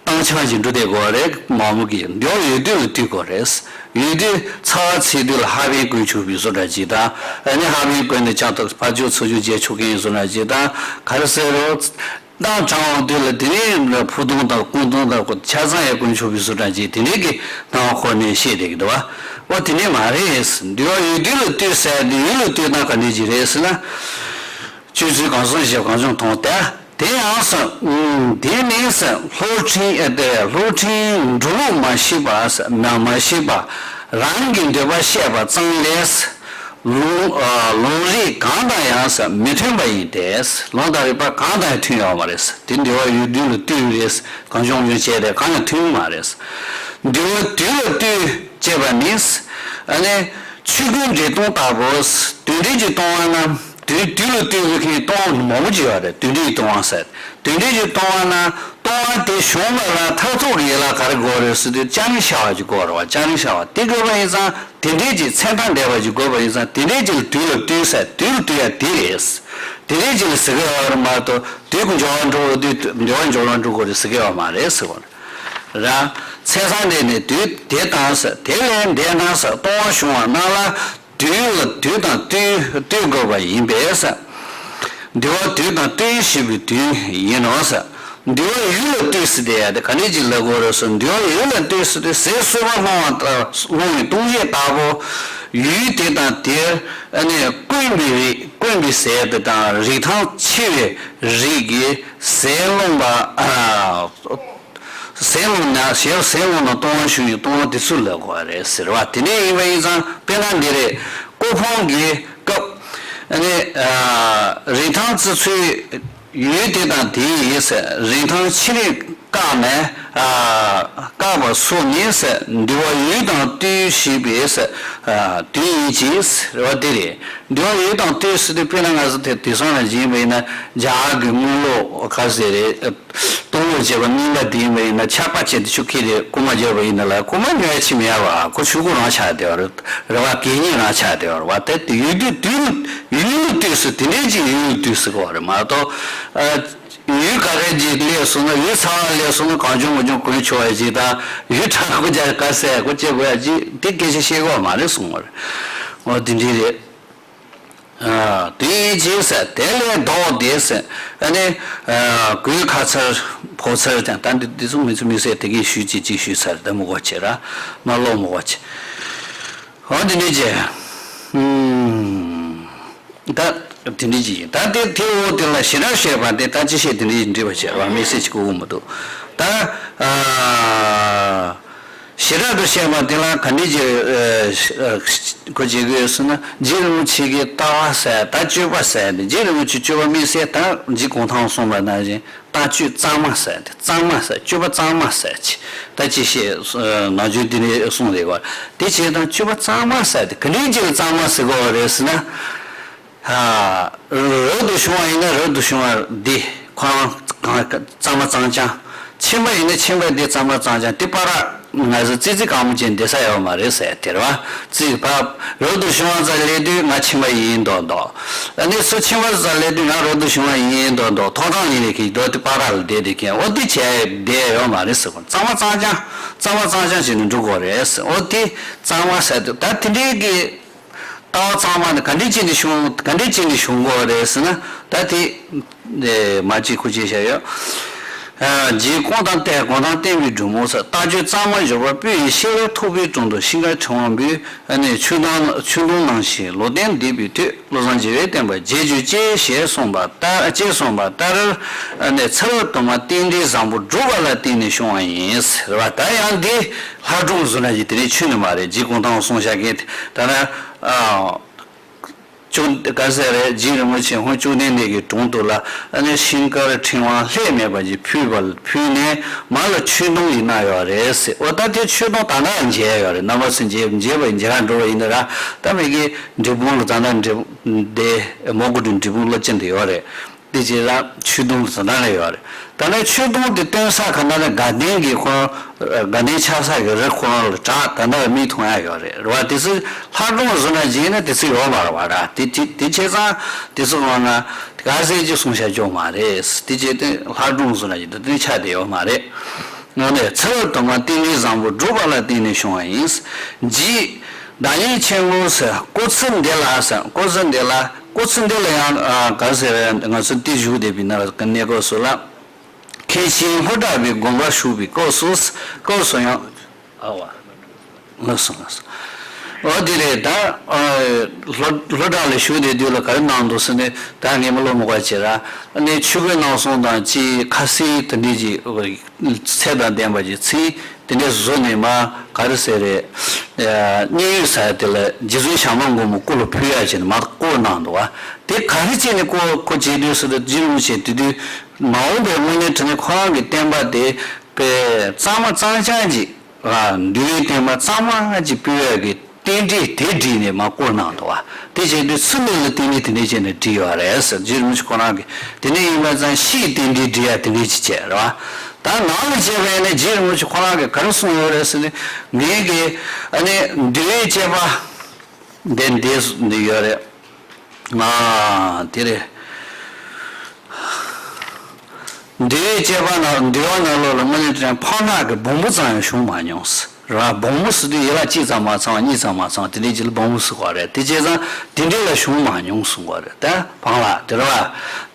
བཏང་ཆ་ཅིག་འགྲོ་བསྡད་ཀྱི་ཡོད་རེད། མང་པོ་གིས་འདུལ་བ་ཡོད་དུས་ལ་ལྟོས་དགོས་རེད། ཡོད་དུས་ཚ་བ་ཚ་དུས་ལ་ཧ་པན་གོན་ཆོག་པའི་བཟོ་འདྲ་ཅིག་དང་། ཨ་ནི་ཧ་པན་གོན་ནས་ཅང་ཐོག་ཕར་རྒྱུག་ཚུར་རྒྱུག་བྱེད་ཆོག་མཁན་བཟོ་འདྲ་ཅིག་དང་། ག་རེ་ཟེར་རོ། གནམ་གྲང་བ་དུས་ལ་དེ་ནས་ཕོ་དུང་དང་སྐུ་དུང་དང་ཆ་ཚང་ཡང་གོན་ཆོག་པའི་བཟོ་འདྲ་ཅིག་དེ་འདྲའི་གི་སྣང་བ་འཁོར་ནས་བཤད་བསྡད་ཀྱི་འདུག་བ། འོ་དེ་འདྲ་མ་རེད། འདུལ་བ་ཡོད་དུས་ལ་ལྟོས་ཟེར་དུས་ཡུལ་ལ་ལྟོས་ན་ག་འདྲ་ཅིག་རེད་ཟེར་ན། སྤྱོད་ཚུལ་གང་བྱུང་བཤད། གང་བྱུང་མཐོང་སྟེ། དེ་ཡང་ཟེར། དེ་ནས་ཟེར། སློབ་ཁྲིམས། ཨེ། དེ་སློབ་ཁྲིམས་འགྲོ་ལུགས་མ་ཤེས་པ་ཟེར། མ་མ་ཤེས་པ། རང་གི་འདོད་པ་བཤད་པ་ཙམ་ལས་ལུང་། ཨ། ལུང་རིགས་གང་དང་ཡང་ཟེར་མི་མཐུན་པ་ཡིན་ཏེ། ལུང་དང་རིགས་པ་གང་དང་ཡང་མཐུན་ཡོད་མ་རེད། དེ་འདུལ་བ་ཡོད་དུས་ལ་ལྟོས་རེད། གང་བྱུང་བྱུང་བྱས་ཏེ་གང་ཡང་མཐུན་མ་རེད། འདུལ་བ་དུས་ལ་ལྟོས་ཅེས་པ་ནི། ཨ་ནི་ཆོས་ཀུན་འབྲས་སྟོང་ལྟ་བུ། དུས་འབྲས་ཀྱི་ལྟུང་བ་ན། དུས་དུས་ལ་ལྟོས་པའི་ལྟུང་བ་མང་པོ་ཅིག་ཡོད་རེད། དུས་འབྲས་ཀྱི་ལྟུང་བ་ཟེར། དུས་འབྲས་ཀྱི་ལྟུང་བ་ན་ལྟུང་བ་དེ་བྱུང་བ་ལ་ཐར་ཐབས་ཀྱི་ཡན་ལག་ག་རེ་དགོས་རེད་ཟེར་དུས་སྤྱང་རིག་བྱ་བ་ཅིག་དགོས་རེད་བ། སྤྱང་རིག་བྱ་བ་དེ་དགོས་པ་ཡིན་ཙང་དེ་འདྲས་ཀྱི་མཚན་མཐའ་འདས་པ་ཅིག་དགོས་པ་ཡིན་ཙང་དེ་འདྲས་ཀྱི་དུས་ལ་ལྟོས་ཟེར། དུས་ལ་ལྟོས་ཡ་དེ་རེད། དེ་འདྲས་ཅིག་ལ་ཟེར་གི་ཡོད་རེད་མ་གཏོགས་དུས་ཀྱི་འབྱོར་བ་འགྲོ་དུས་འབྱོར་བ་འབྱོར་བ་འགྲོ་དགོས་རེད་ཟེར་གི་ཡོད་མ་རེད་ཟེར་བ་རེད། རང་མཚན་བཟང་ལྡན་ནས་དུས་དེ་དང་ཟེར། དེ་ལས་འདས་ན་ཟེར། ལྟུང་བ་བྱུང་བ་རྣམས་ལ་དུས་ལ་དུས་དང་ལྟོས་ལྟོས་དགོས་པ་ཡིན་པས་ཟེར། འདུལ་བ་དུས་དང་ལྟོས་ཤེས་པའི་དུས་ཡིན་ནོ་ཟེར། འདུལ་བ་ཡུལ་ལ་ལྟོས་ཟེར་དེ་ཡ་དེ་ག་འདྲས་ཅིག་ལབ་དགོས་རེད་ཟེར། འདུལ་བ་ཡུལ་ལ་ལྟོས་ཟེར་དེ་ཟས་གསོད་པ་སློང་བ་ལྟ་སློང་བའི་ལྟུང་བྱེད་ལྟ་བུ། ཡུལ་དེ་དང་དེར་ཨ་ནི་དཀོན་པའི་རིགས། དཀོན་པའི་ཟས་དེ་དང་རིགས་ཐང་ཆེ་བའི་རིགས་ཀྱི་ཟས་སློང་བ། ཨ། ཟས་སློང་ན་ཟས་ཟས་སློང་ན་ལྟུང་བ་བྱུང་བའི་ལྟུང་བ་དེ་ཚོ་ལབ་དགོས་པ་རེད་ཟེར་བ། དེ་འདྲ་ཡིན་པ་ཡིན་ཙང་དཔེར་ན་འདི་རེད། ཀོ་ཕོང་གི་སྐབས་ཨ་ནི་ཨ་རིན་ཐང་བརྩི་ཚུལ་ཡུལ་དེ་དང་དེའི་ཟས་རིན་ཐང་ཆེ་རིགས་བཀག་ནས། ཨ། བཀག་པ་སོགས་ནི་ཟས་འདུལ་བ་ཡུལ་དང་ལྟོས་ཤེས་པའི་ཟས་ཨ་དུས་ཡིན་གྱི་ཟེར་བ་དེ་རེད། འདུལ་བ་ཡུལ་དང་ལྟོས་ཟེར་དུས་དཔེར་ན་ང་ཚོ་དེ་དེང་སང་ལ་བྱས་པ་ཡིན་ན་རྒྱ་གར་གྱི་དངུལ་ལོ་ག་ཟེར་རེད། སྟོང་ལོ་བྱས་པ་རྙིང་པ་དེ་ཡིན་པ་ཡིན་ན་ཆག་པ་བྱས་ཏེ་ཆུ་ཁྱེར་ཏེ་རྐུ་མ་བརྒྱབ་པ་ཡིན་ན་ལ་རྐུ་མ་ཉོ་ཡ་ཆི་མི་ཡ་བ་ཁོ་ཆུ་ཁོ་རང་ཆགས་བསྡད་པ་རེད། རེད་བ། གད་སྙིགས་རང་ཆགས་བསྡད་པ་རེད་བ། དེ་དེ་ཡུལ་དུས་དུས་ཡུལ་ལ་ལྟོས་ཟེར་དེ་འདྲས་ཅིག་ཡུལ་ལ་ལྟོས་ཟེར་གོ་བ་རེད་མ་གཏོགས། ཨ། ཡུལ་ག་རེ་ཅིག་སླེབས་སོང་ན་ཡུལ་ཚ་བ་སླེབས་སོང་ན་གང་བྱུང་མང་བྱུང་གོན་ཆོག་པ་ཅིག་དང་ཡུལ་གྲང་པོ་ཅིག་ག་ཟེ་གོ་བྱེད་དགོས་ཡ་ཅིག་དེ་སྐད་ཆ་བཤད་གོ་བ་མ་རེད་གསུངས་པ་རེད། འོ་དེ་འདྲས་རེད། ཨ། དེ་ཡིན་ཅེས་ཟེར། དེ་ལས་ལྡོག་སྟེ་ཟེར། ཨ་ནི། ཨ། གོས་ཁ་ཚར་ཕོ་ཚར་དང་ད་འདི་འདི་ཚོ་མི་ཚོ་མི་ཟེར་དེ་གས་ཞུས་ཅིག་ཅིག་ཞུས་ཚར། ད་མི་གོ་ཆེ་ར་མ་ལོག་མི་གོ་ཆེ། འོ་འདི་འདྲས་ཅེ། ཨུམ། ད་དེ་འདྲས་ཅིག་ཡིན། ད་དེ་དེ་འོ་དེ་ལ་ཞེ་དྲག་བཤད་པ་དེ་ད་ཅི་བཤད་དེ་འདྲས་འདྲི་བ་བྱས་ར་མི་ཟེར་ཅིག་གོ་གི་མི་འདུག་ད། ཨ། ཞེ་དྲག་ཏུ་བཤད་པ་དེ་ལ་ག་འདྲས་ཀྱི་གོ་བྱེད་དགོས་ཟེར་ན། རྗེ་རིན་པོ་ཆེ་གི་ལྟ་བ་ཟེར་ད་སྤྱོད་པ་ཟེར་ནས། རྗེ་རིན་པོ་ཆེ་སྤྱོད་པ་དམིགས་བསལ་ད་རྗེ་གུང་ཐང་གསུངས་པ་ནང་བཞིན་ལྟ་སྤྱོད་གཙང་མ་ཟེར་ཏེ། གཙང་མ་ཟེར་སྤྱོད་པ་གཙང་མ་ཟེར་ཅི་ད་ཅི་བཤད་ནང་ཆོས་འདི་ནས་གསུངས་རེད་བ། དེ་བྱས་ཙང་སྤྱོད་པ་གཙང་མ་ཟེར་དེ་ག་འདྲས་ཀྱི་གཙང་མ་ཟེར་དགོས་པ་རེད་ཟེར་ན། ཨ། རབ་ཏུ་བྱུང་བ་ཡིན་ན་རབ་ཏུ་བྱུང་བ་འདི་ཁོ་རང་གཙང་མ་གཙང་རྐྱང་། ཕྱིན་པ་ཡིན་ན་ཕྱིན་པ་འདི་གཙང་མ་གཙང་རྐྱང་། དེ་བར་ ང་ཚོ་ཙི་ཙི་གང་མོ་ཅན་བསྡད་ས་ཡོད་མ་རེད་ཟེར་དེ་རེད་བ། ཙི་ཕ་རོག་ཏུ་བྱུང་བ་ཙམ་སླེབས་དུས་ང་ཕྱིན་པ་ཡིན་མདོག་མདོག་ཨ་ནི་སུ་ཕྱིན་པ་ཙམ་སླེབས་དུས་ང་རོག་ཏུ་བྱུང་བ་ཡིན་མདོག་མདོག་ཐོག་ཐང་ཡིན་ལས་ཁྱེད་རྡོ་དེ་པ་ར་ལ་བསྡད་དེ་ཁྱེད་འོ་དེ་བྱས་བསྡད་ཡོད་མ་རེད་ཟེར་གོ་གཙང་མ་གཙང་རྐྱང་གཙང་མ་གཙང་རྐྱང་བྱས་ནས་འགྲོ་དགོས་རེད་ཟེར། འོ་དེ་གཙང་མ་ཟེར་དུས་ད་དེ་འདྲའི་གི་ལྟ་བ་གཙང་མ་ནི་ག་འདྲས་བྱས་ནས་བྱུང་ག་འདྲས་བྱས་ནས་བྱུང་དགོས་རེད་ཟེར་ན་ད་དེ། ཨེ། མ་གཅིག་ཁུ་ཅེ་བྱ་ཡོད། ཨ། རྗེའི་སྐུ་དང་བསྟན་གོ་དང་བསྟན་པའི་སྒྲོན་མེ་སོགས་ལྟ་སྤྱོད་གཙང་མ་བཞུགས་པ་སྤོས་ཡི་ཤེལ་ལ་ཐུག་པའི་དྲུང་དུ་ཤིང་ཁ་ཕྲེང་བ་འབུལ། ཨ་ནི་ཆོས་དུང་ཆོས་དུང་ནང་བཞིན་ལོ་ལྡན་འདས་པའི་དུས་བློ་བཟང་རྒྱལ་བའི་བསྟན་པ་རྒྱས་གྱུར་ཅིག་ཞེས་གསུངས་པ་ལྟར་ཅེས་གསུངས་པ་ལྟར། ཨ་ནི་ཚེ་རབས་དུ་མ་རྟེན་འབྲེལ་བཟང་པོ་བསྒྲུབ་པ་ལ་བརྟེན་ནས་བྱུང་བ་ཡིན་ཟེར་བ་ད་ཡང་འདི་ལྷ་སྒྲུང་བཟོ་ན་ཡི་དེ་ནས་ཆོས་ནི་མ་རེད། རྗེ་གུང་ཐང་གསུངས་བཞག་མཁན་དེ་ད་ན་ཨ། བཅུ། ག་ཟེར་རེད། རྗེ་རིན་པོ་ཆེ་ཧོར་བཅུ་གདན་འདི་གི་དྲུང་དུ་ལ་ཨ་ནི་ཤིང་དཀར་ཕྲེང་བ་ལྷད་མེད་པ་ཅིག་ཕུལ་བ་ཕུལ་ནས་མ་ལ་ཆོས་དུང་ཡིན་ན་ཡོད་རེད་ཟེར། འོ་ད་དེ་ཆོས་དུང་ད་ན་མཇལ་ཡོད་རེད། རྣམ་པ་ཚོ་མཇལ་མཇལ་བ་ཡིན་མཇལ་ཁ་འགྲོ་བ་ཡིན་ན་ར་ད་མི་གི་འབྲས་སྤུངས་ལ་ད་ན་འབྲས་སྤུངས་དེ་མོ་གུ་དྲུང་འབྲས་སྤུངས་སློབ་ཆེན་དུ་ཡོད་རེད། དེ་རྗེས་ལ་ཆོས་དུང་ཟེར་ན་ལ་ཡོད་རེད། ད་ནི་ཆོས་དུང་དེ་སྟོན་ས་ག་ན་ལ་དགའ་ལྡན་གྱི་ཁོ་དགའ་ལྡན་ཆགས་ས་གི་རི་ཁོ་རང་ལ་གྲགས་ད་ནི་མིག་མཐོང་ཡ་ཡོད་རེད། རེད་བ། དེ་ཚོ་ལྷ་སྒྲུང་བཟོ་ན་བྱས་ན་དེ་ཚོ་ཡོད་མ་རེད་བ་ར། དེ་དེ་དེ་བྱས་ཙང་དེ་ཚོ་གང་ན་ག་ཟེར་གྱི་གསུང་བཤད་ཅོག་མ་རེད། དེ་བྱས་ཏེ་ལྷ་སྒྲུང་བཟོ་ན་བྱས་ཏེ་དེ་ཆགས་བསྡད་ཡོད་མ་རེད། ངོ་ནས་ཚེ་རབས་དུ་མ་རྟེན་འབྲེལ་བཟང་པོ་བསྒྲུབ་པ་ལ་བརྟེན་ནས་བྱུང་བ་ཡིན། རྗེ་བདག་ཉིད་མཁྱེན་དགོངས་ཟེར་སྐུ་ཚེ་འདི་ལ་ཟེར། སྐུ་ཚེ་འདི་ལ་སྐུ་ཚེ་འདི་ལ་ཡང་ག་ཟེར་ང་ཚོ་དེ་བཞུགས་བསྡད་པའི་ནང་ལ་གནས་སྐབས་སུ་ལ་མཁན་ཆེན་ལྷོ་བྲག་པའི་དགོངས་པ་ཞུས་པའི་སྐབས་སུ་སྐབས་སུ་ཡང་ཨ་བ། ལགས་སོ་ལགས་སོ། འོ་དེ་རེད་ད། ལྷོ་ལྷོ་བྲག་ལ་བཞུགས་བསྡད་དུས་ལ་ག་རེ་གནང་འདུག་ཟེར་ནས་ད་ངས་མི་ལོ་མི་ག་བྱེད་ར། ཨ་ནི་ཆོས་གོས་གནང་སོང་དང་ཅི་ཁ་སིལ་དེ་འདྲས་ཀྱི་ཚད་དང་ལྡན་པ་ཅིག་ཚིག་དེ་འདྲས་བཟོས་ནས་མ་ག་རེ་ཟེར་རེད། མཉན་ཡོད་ཟེར་དེ་ལ་རྗེ་བཙུན་བྱམས་པ་མགོན་པོ་སྐུ་ལ་ཕུལ་ཡ་བྱས་ནས་མ་བསྐུར་གནང་འདུག་བ། དེ་ག་རེ་བྱས་ནས་བསྐུར་ཁོ་བྱེད་དུས་སུ་ད་རྗེ་རིན་པོ་ཆེ་དེ་དུས་མ་འོངས་པའི་དངོས་གནས་དྲང་གནས་ཁོ་རང་གི་བསྟན་པ་དེ་པའི་གཙང་མ་གཙང་རྐྱང་ཅིག་འདུལ་བའི་བསྟན་པ་གཙང་མ་ཅིག་སྤེལ་ཡ་གི་རྟེན་འབྲེལ་དེ་བསྒྲིགས་ནས་མ་བསྐུར་གནང་འདུག་བ། དེ་བྱས་དུས་ཚུལ་མིན་ལ་རྟེན་འབྲེལ་དེ་འདྲས་བྱས་ནས་བསྒྲིགས་ཡོད་རེད་ཟེར། རྗེ་རིན་པོ་ཆེ་ཁོ་རང་གིས་དེ་འདྲས་ཡིན་པ་ཙང་ཕྱིའི་རྟེན་འབྲེལ་སྒྲིག་ཡ་དེ་འདྲས་ཅིག་བྱས་རེད་བ། ད་ནང་ལ་བྱས་པ་ཡིན་ན་རྗེ་རིན་པོ་ཆེ་ཁོ་རང་གིས་ག་རེ་གསུངས་ཡོད་རེད་ཟེར་ན་ངེད་ཀྱི་ཨ་ནི་འདུལ་བའི་བཅས་པ་འདི་འདི་འདི་ཡོད་རེད། ང་དེ་རེད། འདུལ་བའི་བཅས་པ་ནང་འདུལ་བ་ནང་ལོགས་ལ་དངོས་གནས་དྲང་འཕགས་ལྷ་གི་སྦོམ་པོ་ཙམ་ཡང་བྱུང་མ་མྱོང་ཟེར་བ། སྦོམ་པོ་ཟེར་དུས་ཡན་ལག་གཅིག་ཙམ་མ་ཚང་བ་གཉིས་ཙམ་མ་ཚང་བ་དེ་འདྲའི་ཅིག་ལ་སྦོམ་པོ་ཟེར་བ་རེད། དེ་བྱས་ཙང་དེ་འདྲའི་ལ་བྱུང་མ་མྱོང་གསུང་བ་རེད། ད་འཕགས་ལྷ་དེ་རེད་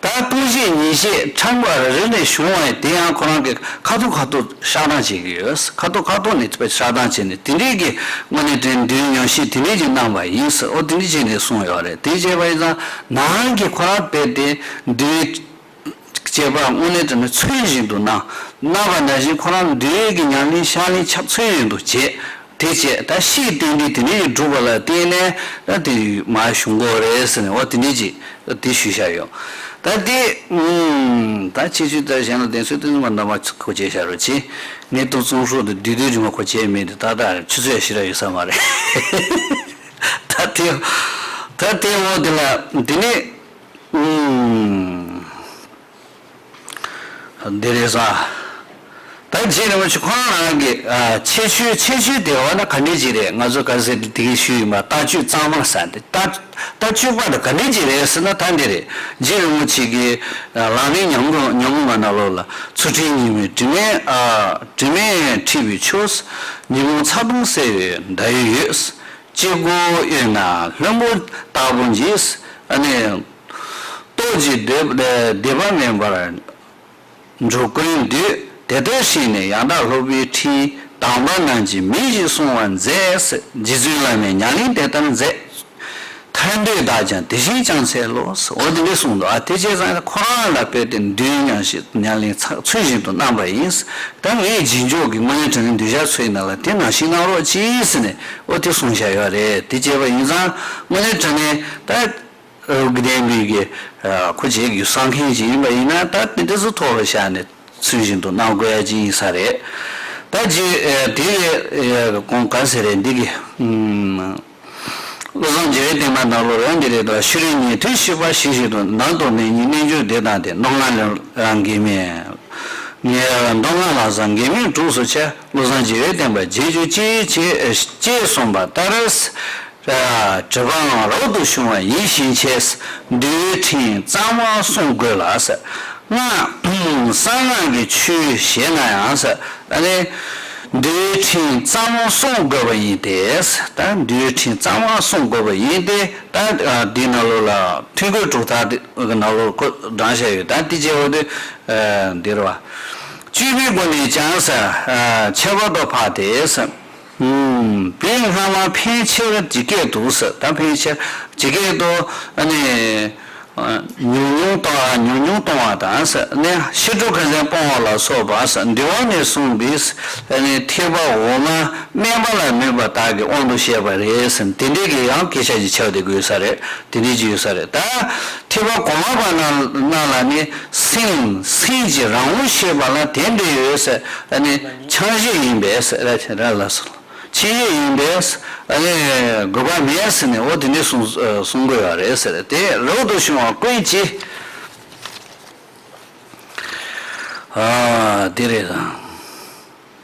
བ། ད་སྤུན་བཤད་ཉེས་བཤད་ཕྲེང་བ་རེ་རེ་ནས་བྱུང་བ་ཡིན། དེ་ཡང་ཁོ་རང་གི་ཁ་ཐུག་ཁ་ཐུག་བཤགས་སྟངས་བྱེད་ཀྱི་ཡོད། ཁ་ཐུག་ཁ་ཐུག་ནས་བཤགས་སྟངས་བྱས་ནས་དེ་འདྲའི་གི་དངོས་གནས་དྲན་འདུལ་ཉམས་བཞེས་དེ་འདྲའི་ཅིག་གནང་བ་ཡིན་ཟེར། ཨོ་དེ་འདྲའི་བྱས་ནས་གསུངས་ཡོད་རེད། དེ་བྱས་པ་ཡིན་ཙང་ནང་གི་ཁོ་རང་དཔེ་དེ་འདུལ་བྱེད་པ་དངོས་གནས་དྲན་ཚུལ་བཞིན་དུ་གནང་གནང་བ་ནང་བཞིན་ཁོ་རང་འདུལ་གྱི་ཉམས་ལེན་བཤགས་ལེན་ཆ་ཚུལ་བཞིན་དུ་བྱས། དེ་བྱས་ད་ཕྱིའི་རྟེན་འབྲེལ་དེ་འདྲའི་སྒྲུབ་པ་ལ་བརྟེན་ནས་ད་དེ་མ་བྱུང་གོ་རེད་ཟེར་ནས་འོ་དེ་འདྲའི་ཅིག་དེ་ཞུས་བཞག་ཡོད། ད་དེ་ད་ཁྱེད་ཚོས་ད་གཞན་ལ་བདེན་འཚོལ་དེ་ཚོ་མ་འདང་མ་ཁོ་བྱས་བཞག་རོགས་གྱིས། ངས་ཏོག་ཙམ་ཧྲོག་ཏུ་བསྡུས་བསྡུས་རིང་མ་ཁོ་བྱས་མེད་དེ་ད་ད་ཆུ་ཚོད་ཞེ་དྲག་ཡོད་ས་མ་རེད། ད་དེ་ད་དེ་འོ་དེ་ལ་དེ་ནས། འདི་རེད་ས། ད་རྗེ་རིན་པོ་ཆེ་ཁོང་རང་གི་ཁྱད་ཆོས་ཁྱད་ཆོས་དེ་འོ་ན་ག་འདྲས་ཅིག་རེད། ང་ཚོ་ག་ཟེར་དེ་གི་ཞུས་ཡིན་པ་ལྟ་སྤྱོད་གཙང་མ་ཟེར་དེ་ལྟ་ལྟ་སྤྱོད་པ་དེ་ག་འདྲས་ཅིག་རེད་ཟེར་ན་ད་འདི་རེད། རྗེ་རིན་པོ་ཆེ་གི་ལམ་རིམ་ཉམས་མགོན་ཉམས་མགོན་མ་ནང་ལོགས་ལ་ཚུལ་ཁྲིམས་ཉི་མའི་དྲི་མས་དྲི་མས་འཁྲིགས་པའི་ཕྱོགས། ཉོན་མོངས་ཚ་གདུང་སེལ་བའི་ཟླ་འོད་ཡོད། སྐྱེ་དགུའི་དབུས་ན་ལྷུན་པོ་ལྟ་བུ་འགྱེད། ཨ་ནི། རྟོག་གེའི་སྡེ་སྡེ་པ་མིན་པར་འགྲོ་ཀུན་འདུས། དེ་ལྟར་ཤེས་ནས་ཡང་དག་སློབ་པའི་ཁྲིད། དམ་པ་རྣམས་ཀྱིས་མིག་བཞིན་བསྲུང་བར་མཛད། རྗེ་བཙུན་བླ་མས་ཉམས་ལེན་དེ་ལྟར་མཛད། ཐར་འདོད་བདག་ཀྱང་དེ་བཞིན་བསྐྱང་འཚལ་ལོ། འོ་དེ་འདྲ་གསུངས་འདུག་ཨ་དེ་བྱས་ཙང་ཁོ་རང་ལ་དཔེ་དེ་འདུལ་ཉམས་ཤིག་ཉམས་ལེན་ཚུལ་བཞིན་དུ་གནང་བ་ཡིན། ད་ངས་རྗེས་འཇུག་གི་དངོས་གནས་དྲང་གནས་འདུལ་བྱ་ཚོའི་ནང་ལ་དེ་ནང་བཞིན་གནང་རོགས་གྱིས་ཟེར་ནས་འོ་དེ་གསུངས་བཞག་ཡོད་རེད། དེ་བྱས་པ་ཡིན་ཙང་དངོས་གནས་དྲང་གནས་ད། དགེ་ལྡན་པའི་གི་ཁོ་བྱེད་ཀྱི་གསང་མཁན་ཞིག་ཡིན་པ་ཡིན་ན་ད་དེ་འདྲ་ཚོ་ཐོག་ལ་བཞག་ནས་ཚུལ་བཞིན་དུ་གནང་དགོས་ཡ་ཅིག་ཡིན་ས་རེད། ད་རྗེ་དེ་གི་གོང་ག་ཟེར་རེད་འདི་གི་བློ་བཟང་རྒྱལ་བའི་བསྟན་པ་ནང་ལོགས་ཡང་འདི་རེད་དོ། ཕྱི་རོལ་ཉན་ཐོས་ཤེས་པ་ཞི་ཞིང་དུལ། ནང་དུ་ནི་ཉིད་རྣལ་འབྱོར་སྡེ་དང་ལྡན། རྣོ་ངར་ལས་རང་གིས་མིན། མདོ་སྔགས་ལམ་བཟང་འགལ་མེད་གྲོགས་སུ་ཆེ། བློ་བཟང་རྒྱལ་བའི་བསྟན་པ་རྒྱས་གྱུར་ཅིག་ཅེས་གསུངས་པ་ལྟར། གྲུབ་པའང་རབ་ཏུ་བྱུང་བ་ཡིད་བཞིན་ཆེ། འདུལ་བའི་ཕྲིན་གཙང་མ་བསྲུང་དགོས་ལ། སྔགས་གསང་སྔགས་ཀྱི་ཆོས་ཞེས་ན་ཡང་། ཨ་ནི་འདུལ་བའི་ཕྲིན་གཙང་མ་བསྲུང་དགོས་པ་ཡིན་ཏེ། ད་འདུལ་བའི་ཕྲིན་གཙང་མ་བསྲུང་དགོས་པ་ཡིན་ཏེ། ད་འདི་ནང་ལོགས་ལ་ཐུན་དགོས་གྲུབ་མཐའ་གི་ནང་ལོགས་ཁོ་བགྲངས་བཞག་ཡོད། ད་འདི་བྱས་པ་དེ་འདི་རེད་བ། བཅུ་པའི་སྒོ་ནས་ཀྱང་ཟེར། ཁྱད་པར་དུ་འཕགས་ཏེ་ཟེར། བོད་སྔ་མ་ཕལ་ཆེར་ཇི་སྐད་དུ་ཟེར། ད་ཕལ་ཆེར་ཇི་སྐད་དུ་ཨ་ནི་ཉུང་ཉུང་གཏོང་བ་ཉུང་ཉུང་གཏོང་བ་དང་ཟེར། ཨ་ནི་ཕྱི་དྲོ་ཁ་ཟས་སྤོང་བ་ལ་སོགས་པ་ཟེར། འདུལ་བ་ནས་གསུངས་པའི་ཨ་ནི་ཐེག་པ་འོག་མ་དམན་པ་ལ་སྨོད་པ་དག་གི་དབང་དུ་བཤད་པ་རེད་ཟེར། དེ་འདྲའི་གི་ཡང་སྐད་ཆ་ཞིག་ཆགས་བསྡད་ཀྱི་ཡོད་ས་རེད། དེ་འདྲའི་ཅིག་ཡོད་ས་རེད། ད་ཐེག་པ་གོང་མ་པ་རྣམས་ལ་ནི་སེམས་སེམས་ཀྱི་རང་ངོ་ཤེས་པ་ལ་དེ་འདྲ་ཡོད་ཟེར། ཨ་ནི་ཆགས་ཞེན་ཡིན་པས་ཟེར། ར་ར་ལ་སོགས་ཆགས་ཞེན་ཡིན་པས་ཨ་ནི་དགོས་པ་མེད་ཟེར་ནས་འོ་དེ་འདྲ་གསུང་གསུང་དགོས་པ་རེད་ཟེར། དེ་རབ་ཏུ་བྱུང་བ་ཀུན་གྱི་ཨ་དེ་རེད་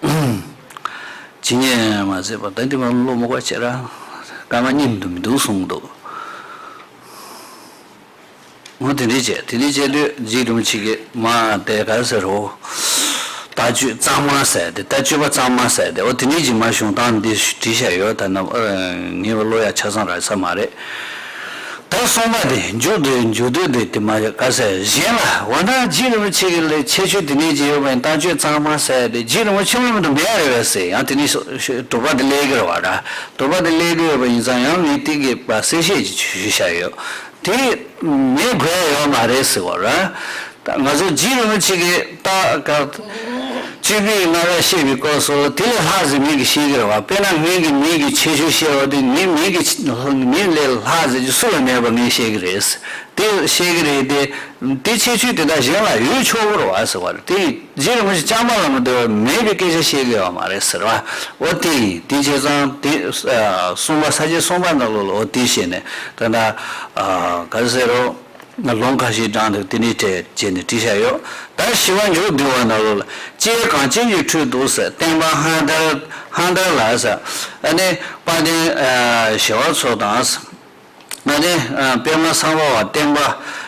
དང་། ཇི་སྙེད་མ་ཟད་པ་ད་འདི་མ་བློ་མོ་བ་བྱེད་ར། སྐར་མ་གཉིས་མི་འདུག་མི་འདུག་གསུངས་འདུག་འོ་དེ་འདྲའི་བྱས། དེ་འདྲའི་བྱས་དུས་རྗེ་རིན་པོ་ཆེ་གིས་མ་དེ་ག་ཟེར་རོ། ལྟ་སྤྱོད་གཙང་མ་ཟེར་ཏེ། ལྟ་སྤྱོད་པ་གཙང་མ་ཟེར་ཏེ། འོ་དེ་འདྲའི་ཅིག་མ་བྱུང་སྟངས་འདི་བྲིས་བཞག་ཡོད། ད་ནམ་ངེས་པ་བློ་ཡ་ཆ་ཚང་རག་ས་མ་རེད། ད་གསུངས་པ་དེ་མཇུག་ཏུ་མཇུག་སྡུད་དེ་དེ་མ་ག་ཟེར་གཞན་ལ། འོ་ན་རྗེ་རིན་པོ་ཆེ་གི་ལས་ཁྱད་ཆོས་དེ་ནས་ཅི་ཡོད་པ་ཡིན། ལྟ་སྤྱོད་གཙང་མ་ཟེར་དེ་རྗེ་རིན་པོ་ཆེ་མཉམ་དུ་མེད་རེད་བས་ཟེར། ཡང་དེ་ནས་སོ་སོ་དྲུག་པ་དེ་སླེབས་ཀྱི་རེད་བ་ར། དྲུག་པ་དེ་སླེབས་ཀྱི་ཡོད་པ་ཡིན་ཙང་ཡང་ངས་དེ་གི་བ་གསལ་བཤད་ཅིག་ཞུས་བཞག་ཡོད། དེ་མེད་དགོས་ཡ་ཡོད་མ་རེད་ཟེར་བ་ར། ད་ང་ཚོ་རྗེ་རིན་པོ་ཆེ་གི་ད་ག་བཅུ་པའི་སྔ་རབས་བཤད་པའི་སྐབས་སུ་དེ་ལས་ལྷག་ཟེར་མི་གིས་བཤད་ཀྱི་རེད་བ། དཔེར་ན་མི་གིས་མི་གི་ཁྱད་ཆོས་བཤད་པ་དེ་ངས་མི་གི་མི་ལས་ལྷག་ཟེར་རྒྱུ་སུ་ལ་མེད་པ་ངས་བཤད་ཀྱི་རེད། དེ་བཤད་ཀྱི་རེད་དེ། དེ་ཁྱད་ཆོས་དེ་དག་གཞན་ལ་ཡོད་ཆོག་གི་རེད་བ་ཟེར་བ་རེད། དེ་རྗེ་རིན་པོ་ཆེ་རྐྱང་པ་ལ་མ་ལྟོས་པར་མེད་པའི་སྐད་ཆ་བཤད་ཀྱི་ཡོད་མ་རེད་ཟེར་བ། འོ་དེ་ཡིན། དེ་བྱས་ཙང་དེ་གསུངས་པ་ས་བཅད་གསུངས་པ་ནང་ལོགས་ལ་འོ་དེ་བཤད་ནས་ད་ལྟ་ག་རེ་ཟེར་རོ། ལུང་ཁ་ཤས་དྲངས་འདུག་དེ་ནས་བྲིས་བྱས་ནས་བྲིས་བཞག་ཡོད། ད་ཞི་བ་མཇུག་བསྡུ་བ་ནང་ལོགས་ལ་ལྕེ་གང་ཅན་གྱི་ཁྲོད་དུ་ཟེར། བསྟན་པ་སྔར་དར་སྔར་དར་ལ་ཟེར། ཨ་ནི་དཔལ་ལྡན་ཞི་བ་འཚོ་དང་། ཨ་ནི་པདྨ་སམ་བྷ་ཝ་བསྟན་པ་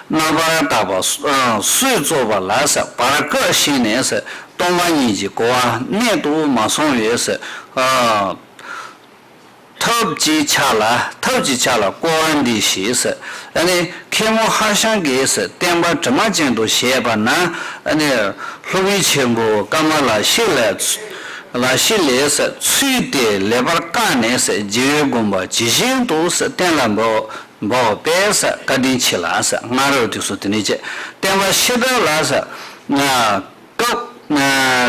རྣམ་པར་དག་པ་སུས་རྫོགས་པ་ལ་ཟེར། བར་སྐབས་ཤིག་ནས་ཟེར། སྟོང་པ་ཉིད་ཀྱི་གོ་བ་གནད་དུ་མ་སོང་བས་ཟེར། ཐབས་ཀྱི་ཆ་ལ་ཐབས་ཀྱི་ཆ་ལ་སྐོར་བ་འདི་ཞེས་ཟེར། ཨ་ནི་མཁན་པོ་ཧྭ་ཤང་གིས་ཟེར་བསྟན་པ་དྲི་མ་ཅན་དུ་བྱས་པ་ན། ཨ་ནི་ལྷུན་པོ་ཆེན་པོ་ཀ་མ་ལ་ཤཱི་ལ་ལ་ཤཱི་ལས་ཟེར་ཚུལ་དེ་ལེགས་པར་བཀག་ནས་ཟེར་རྗེ་བོའི་དགོངས་པ་ཇི་བཞིན་དུ་ཟེར་གཏན་ལ་འབེབས་འབེབས་པས་ཟེར་བཀའ་དྲིན་ཆེ་ལ་ཟེར། སྔ་རབས་དེ་ཚོ་དེ་ནས་བྱས། བསྟན་པ་ཕྱི་དར་ལ་ཟེར། སྐབས་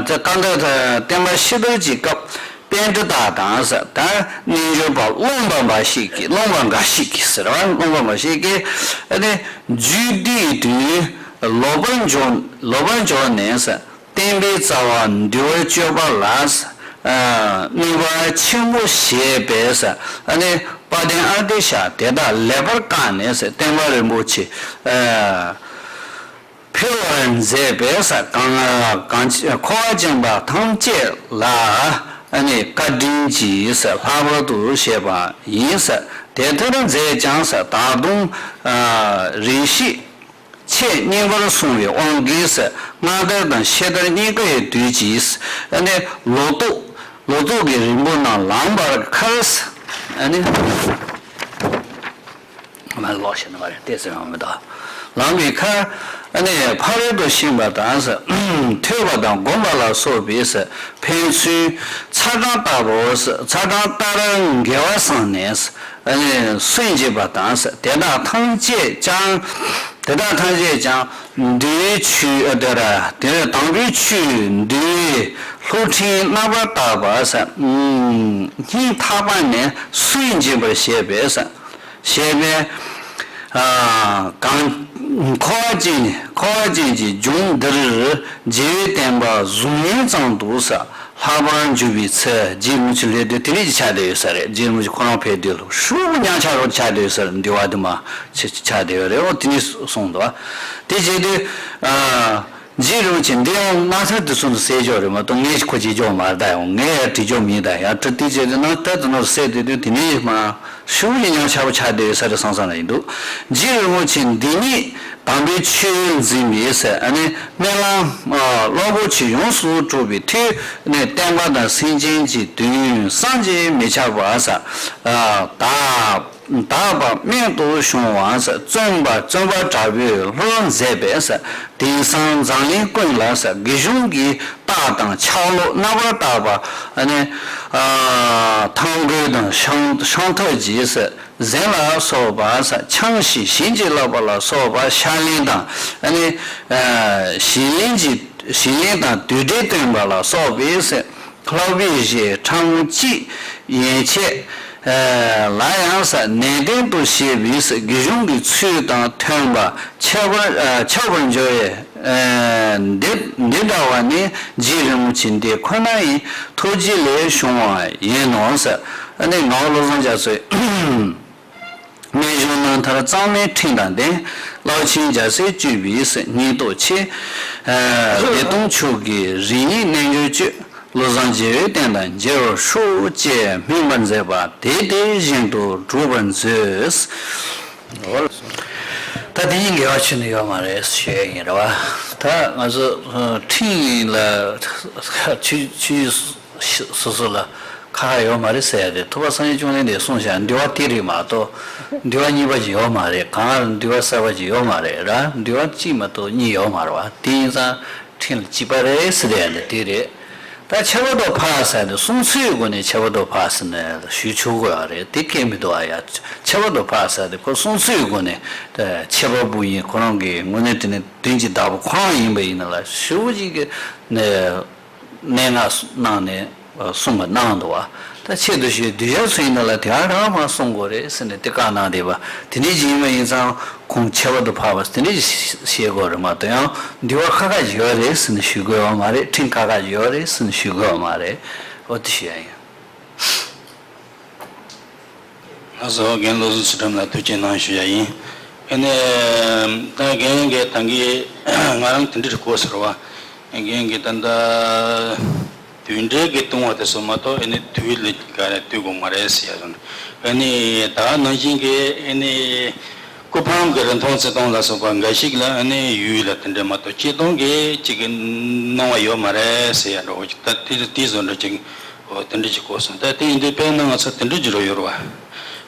ད་ལྟ་བསྟན་པ་ཕྱི་དར་གྱི་སྐབས་པཎྜི་ཏ་དང་ཟེར། ད་རྣལ་འབྱོར་པ་རློམ་པ་འབའ་ཞིག་གིས་རློམ་པ་འགའ་ཞིག་གིས་ཟེར་བ། རློམ་པ་འབའ་ཞིག་གིས་ཨ་ནི་རྒྱུད་སྡེའི་དོན་ལོག་པར་འཇོག་ལོག་པར་འཇོག་ནས་ཟེར། བསྟན་པའི་རྩ་བ་འདུལ་བར་སྤྱོད་པ་ལ་ཟེར། གནོད་པ་ཆེན་པོ་བྱས་པས་ཟེར། ཨ་ནི་དཔལ་ལྡན་ཨ་ཏི་ཤ་དེ་དག་ལེགས་པར་བཀག་ནས་ཟེར། བསྟན་པ་རིན་པོ་ཆེ་འཕེལ་བར་མཛད་པས་ཟེར། གང་གང་འཁོར་བ་ཅན་པ་ཐམས་ཅད་ལ་ཨ་ནི་བཀའ་དྲིན་གྱིས་ཟེར་ལྷག་པར་དུ་བྱས་པ་ཡིན་ཟེར། དེ་ལྟར་མཛད་ཀྱང་ཟེར། ད་དུང་རིགས་ཤེས་ཆེས་རྙིང་པར་སོང་བའི་དབང་གིས་ཟེར། སྔ་དར་དང་ཕྱི་དར་གཉིས་ཀ་ཡི་དུས་ཀྱིས་ཨ་ནི་ལོ་ཏོག་ལོ་ཏོག་གི་རིང་པོ་རྣམས་ལངས་པར་ཁར་ཟེར། ཨ་ནི། མ་ལོག་ཤེས་ནི་མ་རེད་ཏེ་ཟེར་ཡང་མི་འདུག་ལངས་པའི་ཁར་ཨ་ནི་ཕ་རོལ་ཏུ་ཕྱིན་པ་དང་ཟེར། ཐོས་པ་དང་སྒོམ་པ་ལ་སོགས་པའི་ཟེར། ཕན་ཚུན་ཚ་གྲང་ལྟ་བུ་ཟེར། ཚ་གྲང་ལྟར་འགལ་བ་བསམས་ནས་ཟེར། ཨ་ནི་སུན་འབྱིན་པ་དང་ཟེར། དེ་དག་ཐམས་ཅད་ཀྱང་དེ་དག་ཐམས་ཅད་ཀྱང་འདུལ་བའི་ཆོས་ཨ་དེ་ར་དེ་དང་པོའི་ཆོས་འདུལ་བའི་ལྷུར་ཕྲིན་རྣམ་པར་དག་པ་ཟེར། སྙིང་ཐག་པ་ནས་སུན་འབྱིན་པར་བྱེད་པས་ཟེར། ཞེས་པས། གང་འཁོར་བ་ཅན་འཁོར་བ་ཅན་གྱི་འབྱུང་འདིར་རྗེ་བོའི་བསྟན་པ་གཟུགས་བརྙན་ཙམ་དུ་ཟེར་ལྷག་པར་འཇུག་པའི་ཚུལ་རྗེ་རིན་པོ་ཆེ་ལྷོད་དེ་དེ་རིགས་ཀྱི་ཆ་དེ་ཡོད་ས་རེད། རྗེ་རིན་པོ་ཆེ་ཁོ་རང་ཕེབས་དུས་ལ་ཧྲུལ་པོ་མཉམ་ཆགས་རོགས་ཆ་དེ་ཡོད་ས་རེད། འདུལ་བ་དུ་མ་ཆ་དེ་ཡོད་རེད། འོ་དེ་ནས་གསུངས་འདུག་དེ་བྱས་དུས། རྗེ་རིན་པོ་ཆེ་འདི་ཡང་རྣམ་ཐར་དེ་ཚོ་ནས་གསལ་ཆོག་རེད་མ་གཏོགས། ངས་ཁོ་བྱེད་ཆོག་མ་རེད། ད་ཡང་ངས་ཡང་བྲིས་ཆོག་མིན། ད་ཡང་བྲིས་དེ་བྱས་ཏེ་རྣམ་ཐར་དེ་ནང་གསལ་དེ་དུས་དེ་ནས་མ་ཤུགས་ཀྱི་ཉམས་ཆག་པོ་ཆགས་བསྡད་ཡོད་ས་རེད་བསམ་བསམ་ལ་ཡིན་འདུག་རྗེ་རིན་པོ་ཆེ་འདི་ཉིད་དམ་པའི་ཆོས་འཛིན་པའི་ཟེར། ཨ་ནི་སྨོན་ལམ་རླབས་པོ་ཆེ་ཡོངས་སུ་གྲུབ་པའི་མཐུས་ནི་བསྟན་པ་དང་སེམས་ཅན་གྱི་དོན་བསམ་གྱིས་མི་ཁྱབ་པ་ཟེར། ད་དག་པ་རྨད་དུ་བྱུང་བ་ཟེར། བརྩོན་པ་བརྩོན་པ་དྲག་པོས་ལྷུར་མཛད་པས་ཟེར། དེང་སང་འཛམ་གླིང་ཀུན་ལ་ཟེར། དགེ་སྦྱོང་གི་རྟགས་དང་ཕྱག་ལུགས་རྣམ་པར་དག་པ། ཨ་ནི་ཨ་ཐང་མགོན་དང་ཤིང་ཤིང་ཐབས་ཀྱི་ཟེར། གཟན་ལ་སོགས་པ་ཟེར། འཆང་ཞིང་བྱིན་གྱིས་བརླབས་པ་ལ་སོགས་པ། ཕྱག་ལེན་དང་ཨ་ནི་ཨ་བྱིན་ལེན་གྱི་བྱིན་ལེན་དང་དུས་འབྲས་སྟོན་པ་ལ་སོགས་པའི་ཟེར། ལྷག་པའི་གཞི་ཕྲ་མོ་གཅིག་ཡན་ཆད་ལ་ཡང་ཟེར། ནན་ཏན་དུ་བྱས་པའི་ཟེར། དགེ་སྦྱོང་གི་ཚུལ་དང་མཐུན་པ་ཁྱད་པར་ཨ་ཁྱབ་པར་འགྱུར་བས། ཨ་འདི་འདི་འདྲ་བ་ནི་རྗེ་རིན་པོ་ཆེ་འདི་ཁོ་ན་ཡི་ཐུགས་རྗེ་ལས་བྱུང་བ་ཡིན་ནོ་ཟེར། ཨ་ནི་ངག་དབང་བློ་བཟང་རྒྱ་མཚོས། རྨད་བྱུང་རྣམ་ཐར་གཙང་མའི་ཕྲེང་དང་ལྡན། རླབས་ཆེན་རྒྱལ་སྲས་སྤྱོད་པའི་སྙིང་སྟོབས་ཆེ། བདེ་སྟོང་མཆོག་གི་རིམ་གཉིས་རྣལ་འབྱོར་སྤྱོད། བློ་བཟང་རྒྱལ་བའི་བསྟན་དང་མཇལ་བར་ཤོག་ཅེས་སྨོན་པར་མཛད་པ་དེ་དེ་བཞིན་དུ་འགྲུབ་པར་མཛོད། ད་དེ་ཡིན་དགེ་བ་ཆོས་ནི་ཡོད་མ་རེད་ཞུ་ཡ་ཡིན་རེད་བ། ད་ང་ཚོ་ཕྲེང་ལ་ཆོས་ཆོས་སོ་སོ་ལ་ཁ་ཁ་ཡོད་མ་རེད་ཟེར་ཡ་དེ། ཐུབ་པ་སངས་རྒྱས་བཅོམ་ལྡན་འདས་གསུངས་བཞག་འདུལ་བ་དེ་རེད་མ་གཏོགས། འདུལ་བ་གཉིས་པ་ཅིག་ཡོད་མ་རེད། གང་ལ་འདུལ་བ་གསར་པ་ཅིག་ཡོད་མ་རེད་ར། འདུལ་བ་གཅིག་མ་གཏོགས་གཉིས་ཡོད་མ་རེད་བ། དེ་ཡིན་ཙང་ཕྲེང་ལ་གཅིག་པ་རེད་ཟེར་ཡ་ནི་དེ་རེད། ད་ཁྱད་པར་དུ་འཕགས་ཟེར་ནི་གསུང་ཚུལ་གྱི་སྒོ་ནས་ཁྱད་པར་དུ་འཕགས་ཟེར་ནས་ཞུ་ཆོག་གི་ཡོད་རེད། དེ་སྐད་མི་འདུག་ཨ་ཡ། ཁྱད་པར་དུ་འཕགས་ཟེར་དེ་ཁོ་གསུང་ཚུལ་གྱི་སྒོ་ནས་ཁྱད་པར་བུ་ཡིན། ཁོ་རང་གི་དངོས་གནས་དེ་ནི་དོན་གྱི་བདག་པོ་ཁོ་རང་ཡིན་པ་ཡིན་ན་ལ་ཞུ་བོ་ཅིག་གི་ནས། མན་ངག་གནང་ནས་གསུངས་པ་གནང་འདུག་བ། ད་ཆེད་དུ་ཞུས་གདུལ་བྱ་ཚོ་ཡིན་ན་ལ་དེ་ཨ་རང་མ་གསུང་དགོས་རེད་ཟེར་ནས་དེ་བཀའ་གནང་བསྡད་པ། དེ་འདྲའི་ཅིག་ཡིན་པ་ཡིན་ཙང་ཁོང་ཁྱད་པར་དུ་འཕགས་པ་དེ་འདྲའི་ཅིག་བཤད་དགོས་རེད་མ་གཏོགས། ཡང་འདུལ་བ་ཁ་ཁ་ཅིག་ཡོད་རེད་ཟེར་ནས་ཞུ་དགོས་ཡོད་མ་རེད། ཕྲེང་ཁ་ཁ་ཅིག་ཡོད་རེད་ཟེར་ནས་ཞུ་དགོས་ཡོད་མ་རེད། འོ་དེ་ཞུ་ཡ་ཡིན། ལགས་སོ། རྒན་བློ་བཟང་ཚུལ་ཁྲིམས་ལ་ཐུགས་རྗེ་གནང་ཞུ་ཡ་ཡིན། ཨ་ནི་ད་རྒན་གྱིས་ད་གིན་ང་རང་དེ་འདྲ་གོ་ཟེར་བ། རྒན་གྱིས་ད་ལྟ་དུད་འགྲོ་གི་ལྟུང་བ་དེ་ཚོ་མ་གཏོགས་ཨ་ནི་དུས་ལ་ག་རེ་ལྟུང་དགོས་མ་རེད་ཟེར་ཡ་སོང་། ཨ་ནི་ད་ནང་བཞིན་གྱི་ཨ་ནི་སྐུ་ཕམ་གྱི་རིན་ཐང་བརྩི་སྟངས་ལ་སོགས་པ་འགའ་ཞིག་ལ་ཨ་ནི་ཡུལ་ལ་དེ་འདྲ་མ་གཏོགས་སྤྱིར་བཏང་གི་གཅིག་གི་སྣང་བ་ཡོད་མ་རེད་ཟེར་ཡ་འདྲ་བོ་ཅིག་ད་དེ་དེ་བཟོ་འདྲ་ཅིག་འོ་དེ་འདྲ་ཅིག་གོ་སོང་། ད་དེ་ཡིན་དུས་དཔེར་ན་ང་ཚོ་དེ་འདྲ་ཅིག་རོ་ཡོད་རེད་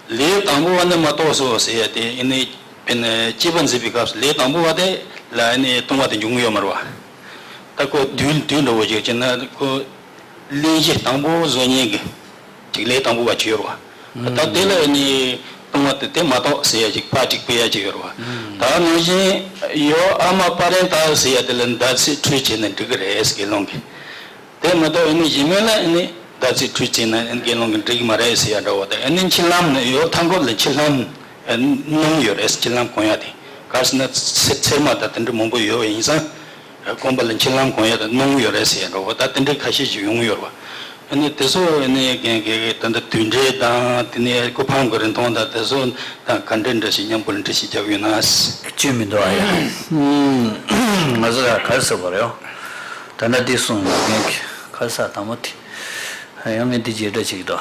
བ། ལས་དང་པོ་བ་ནི་མ་གཏོགས་སོ་ཟེར་ཡ་དེ་ཨ་ནི་དཔེར་ན་སྐྱེས་པ་འཛིན་པའི་སྐབས་སུ་ལས་དང་པོ་བ་དེ་ལ་ཨ་ནི་ལྟུང་བ་དེ་འབྱུང་གི་ཡོད་མ་རེད་བ། ད་ཁོ་དུས་དུས་འདྲ་བོ་ཅིག་བྱས་ན་ཁོ་གླེང་གཞི་དང་པོ་བཟོ་མཁན་གྱི་ཅིག་ལས་དང་པོ་བ་ཅིག་ཡོད་རེད་བ། ད་དེ་ལ་ཨ་ནི་ལྟུང་བ་དེ་དེ་མ་གཏོགས་ཟེར་ཡ་ཅིག་ཕར་ཅིག་སྤེལ་ཡ་ཅིག་ཡོད་རེད་བ། ད་ནང་བཞིན་ཡོ་ཨ་མ་པ་རན་ཏ་ཟེར་ཡ་དེ་ལ་ཟླ་ཚེས་ཁྲུས་བྱས་ན་འགྲིག་གི་རེད་ཟེར་གི་ལུང་གི། དེ་མ་གཏོགས་ཨ་ནི་གཞན་མ་ལ་ཨ་ནི་ཟླ་ཚེས་ཁྲུས་བྱས་ན་ཨ་ནི་དགེ་སློང་གི་འགྲིག་གི་མ་རེད་ཟེར་ཡ་འདྲ་བོ་དང་། ཨ་ནི་མཆིལ་ལྷམ་ནི་ཡོད་མཐའ་འཁོབ་ལ་མཆིལ་ལྷམ་སྣོམ་ཡོད་རེད། མཆིལ་ལྷམ་གོན་ཡ་དེ་ག་རེ་ཟེར་ན་ཚེར་ཚེར་མ་དང་དེ་འདྲ་མང་པོ་ཡོད་པ་ཡིན་ཙང་གོན་པ་ལ་མཆིལ་ལྷམ་གོན་ཡ་དང་སྣོམ་ཡོད་རེད་ཟེར་ཡ་འདྲ་བོ་ད་དེ་འདྲའི་ཁ་ཤས་ཤིག་ཡོང་ཡོད་རེད་བ། ཨ་ནི་དེ་ཚོ་ཨ་ནི་རྒན་གྱིས་ད་ལྟ་དུད་འགྲོ་དང་དེ་ནས་སྐུ་ཕམ་གྱི་རིན་ཐང་དང་དེ་ཚོ་དང་ག་འདྲ་འདྲ་ཞིག་མཉམ་པོ་ལ་འདྲ་ཞིག་རྒྱབ་ཡོད་ན། སྐྱོན་མི་འདུག་ཨ་ཡ། ང་ཚོ་ལ་ག་རེ་ཟེར་བ་རེད། ད་ལྟ་འདི་གསུངས་ཡོད་མཁན་གྱི་ཁ་ས་དང་མོ་དེ། ཡང་ངས་འདི་བརྗེད་འགྲོ་བྱེད་ཀྱི་འདུག་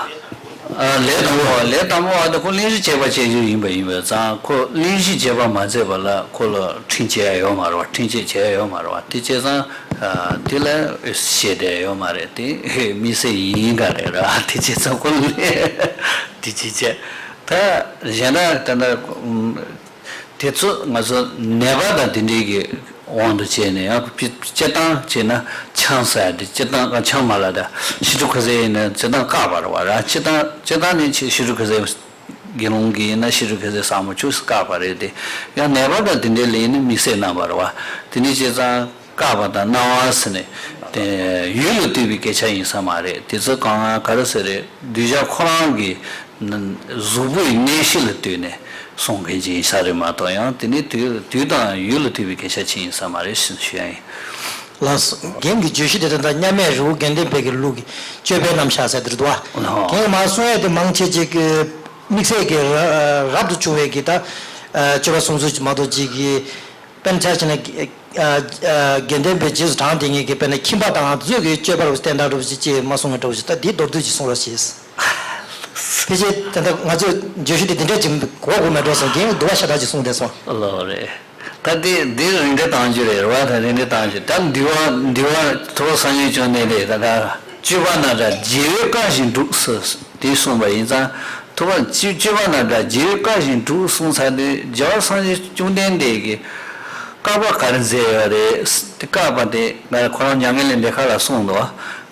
ཨ་ལས་དང་པོ་བ། ལས་དང་པོ་བ་དེ་ཁོ་གླེང་གཞི་བྱས་པ་བྱས་རྒྱུ་ཡིན་པ་ཡིན་པས་ཙང་ཁོ་གླེང་གཞི་བྱས་པ་མ་ཚད་པ་ལ་ཁོ་ལ་ཕྲེང་བྱས་ཡ་ཡོད་མ་རེད་བ། ཕྲེང་བཅས་བྱས་ཡ་ཡོད་མ་རེད་བ། དེ་བྱས་ཙང་ཨ་དེ་ལ་བཤད་བསྡད་ཡོད་མ་རེད། དེ་དམིགས་བསལ་ཡིན་ག་རེད་ར། དེ་བྱས་ཙང་ཁོ་ལ་དེ་བྱས་བྱས་ད་གཞན་དག་ད་ལྟ། དེ་ཚོ་ང་ཚོ་ནད་པ་དང་དེ་འདྲའི་གི་དབང་དུ་བྱས་ནས་ཡང་སྤྱི་སྤྱིར་བཏང་བྱས་ན་ཆང་ཟ་ཡ་དེ་སྤྱིར་བཏང་ཆང་མ་ལ་ད་ཤི་ཁྲོ་ཁ་ཟས་ཡིན་ན་སྤྱིར་བཏང་བཀག་པ་རེད་བ་ར། སྤྱིར་བཏང་སྤྱིར་བཏང་ནས་ཆེ་ཤི་ཁྲོ་ཁ་ཟས་དགེ་སློང་གི་ཡིན་ན་ཤི་ཁྲོ་ཁ་ཟས་ཟ་མ་བཅུག་བཀག་པ་རེད་དེ། ཡང་ནད་པ་དང་དེ་འདྲའི་ལས་ཡིན་ན་དམིགས་བསལ་གནང་བ་རེད་བ། དེ་འདྲའི་བྱས་ཙང་བཀག་པ་དང་གནང་བ་ཟེར་ནས་དེ་ཡུལ་ལ་ལྟོས་པའི་སྐད་ཆ་ཡིན་ས་མ་རེད། དེ་ཚོ་གང་ག་རེ་ཟེར་རེད། གདུལ་བྱ་ཁོ་རང་གི་གཟུགས་པོའི་གནས་གཤིས་ལ་ལྟོས་ནས་གསུང་མཁན་ཅིག་ཡིན་ས་རེད་མ་གཏོགས། ཡང་དེ་ནི་དུས་དུས་དང་ཡུལ་ལ་ལྟོས་པའི་སྐད་ཆ་ཅིག་ཡིན་ས་མ་རེད་ཞེས་ཞུ་ཡ་ཡིན། ལགས་སོ། རྒན་གྱི་བརྗོད་གཞི་དེ་ད་ལྟ་མཉམ་མེད་རི་བོ་དགེ་ལྡན་པའི་གི་ལུགས་ཀྱི་སྤྱོད་པའི་རྣམ་གཞག་ཟེར་དེ་རེད་འདུག་བ། ལགས། རྒན་མ་གསུང་ཡ་དེ་མང་ཆེ་ཅིག་གི་དམིགས་བསལ་གྱི་རབ་ཏུ་བྱུང་བའི་གི་ད་སྤྱོད་པ་གསུང་ཚུལ་མ་གཏོགས་ཅིག་གི་དཔེར་ན་ཆ་བཞག་ན། ཨ། ཨ། དགེ་འདུན་པའི་རྗེས་སུ་འབྲངས་དེ་ཉིད་ཀྱི་དཔེར་ན་ཁྱིམ་པ་དང་མཛོད་ཀྱི་སྤྱོད་པ་རུ་བསྟན་སྟངས་རུ་ཅིག་ཅེས་མ་གསུངས་པའི་འདྲ་བོ་ཞིག་ད་འདི་མདོར་བསྡུས་ཀྱིས་གསུངས་རོགས་ཞེས། ཕལ་ཆེར་ད་ལྟ་ང་ཚོས་བརྗོད་གཞི་དེ་འདི་འདྲ་ཅིག་གོ་དགོས་མེད་འགྲོ་སོང་རྒན་འདུལ་བ་ཤ་སྟག་ཅིག་གསུངས་བསྡད་སོང་། ལོ་རེད། ད་དེ་འདི་རིགས་འགྲེ་བཏང་རྒྱུ་རེད་རེད་བ། ད་རིགས་འགྲེ་བཏང་རྒྱུ་ད་འདུལ་བ་འདུལ་བ་ཐུབ་པ་སངས་རྒྱས་བཅོམ་ལྡན་འདས་ད་ལྟ་སྤྱོད་པ་རྣམ་གྲངས་རྗེས་འགྲོའི་བཀའ་བཞིན་སྒྲུབ་ཟེར་དེ་གསུངས་པ་ཡིན་ཙང་། ཐུབ་པ་སྤྱོད་པ་རྣམ་གྲངས་རྗེས་འགྲོའི་བཀའ་བཞིན་སྒྲུབ་གསུངས་ཚར་དུས་རྒྱལ་བ་སངས་རྒྱས་བཅོམ་ལྡན་འདས་ཀྱིས་བཀའ་པ་ག་རེ་མཛད་ཡོད་རེད། དེ་བཀའ་པ་དེ་ང་ཁོ་རང་མྱ་ངན་ལས་འདས་ཁ་ལ་གསུངས་འདུག་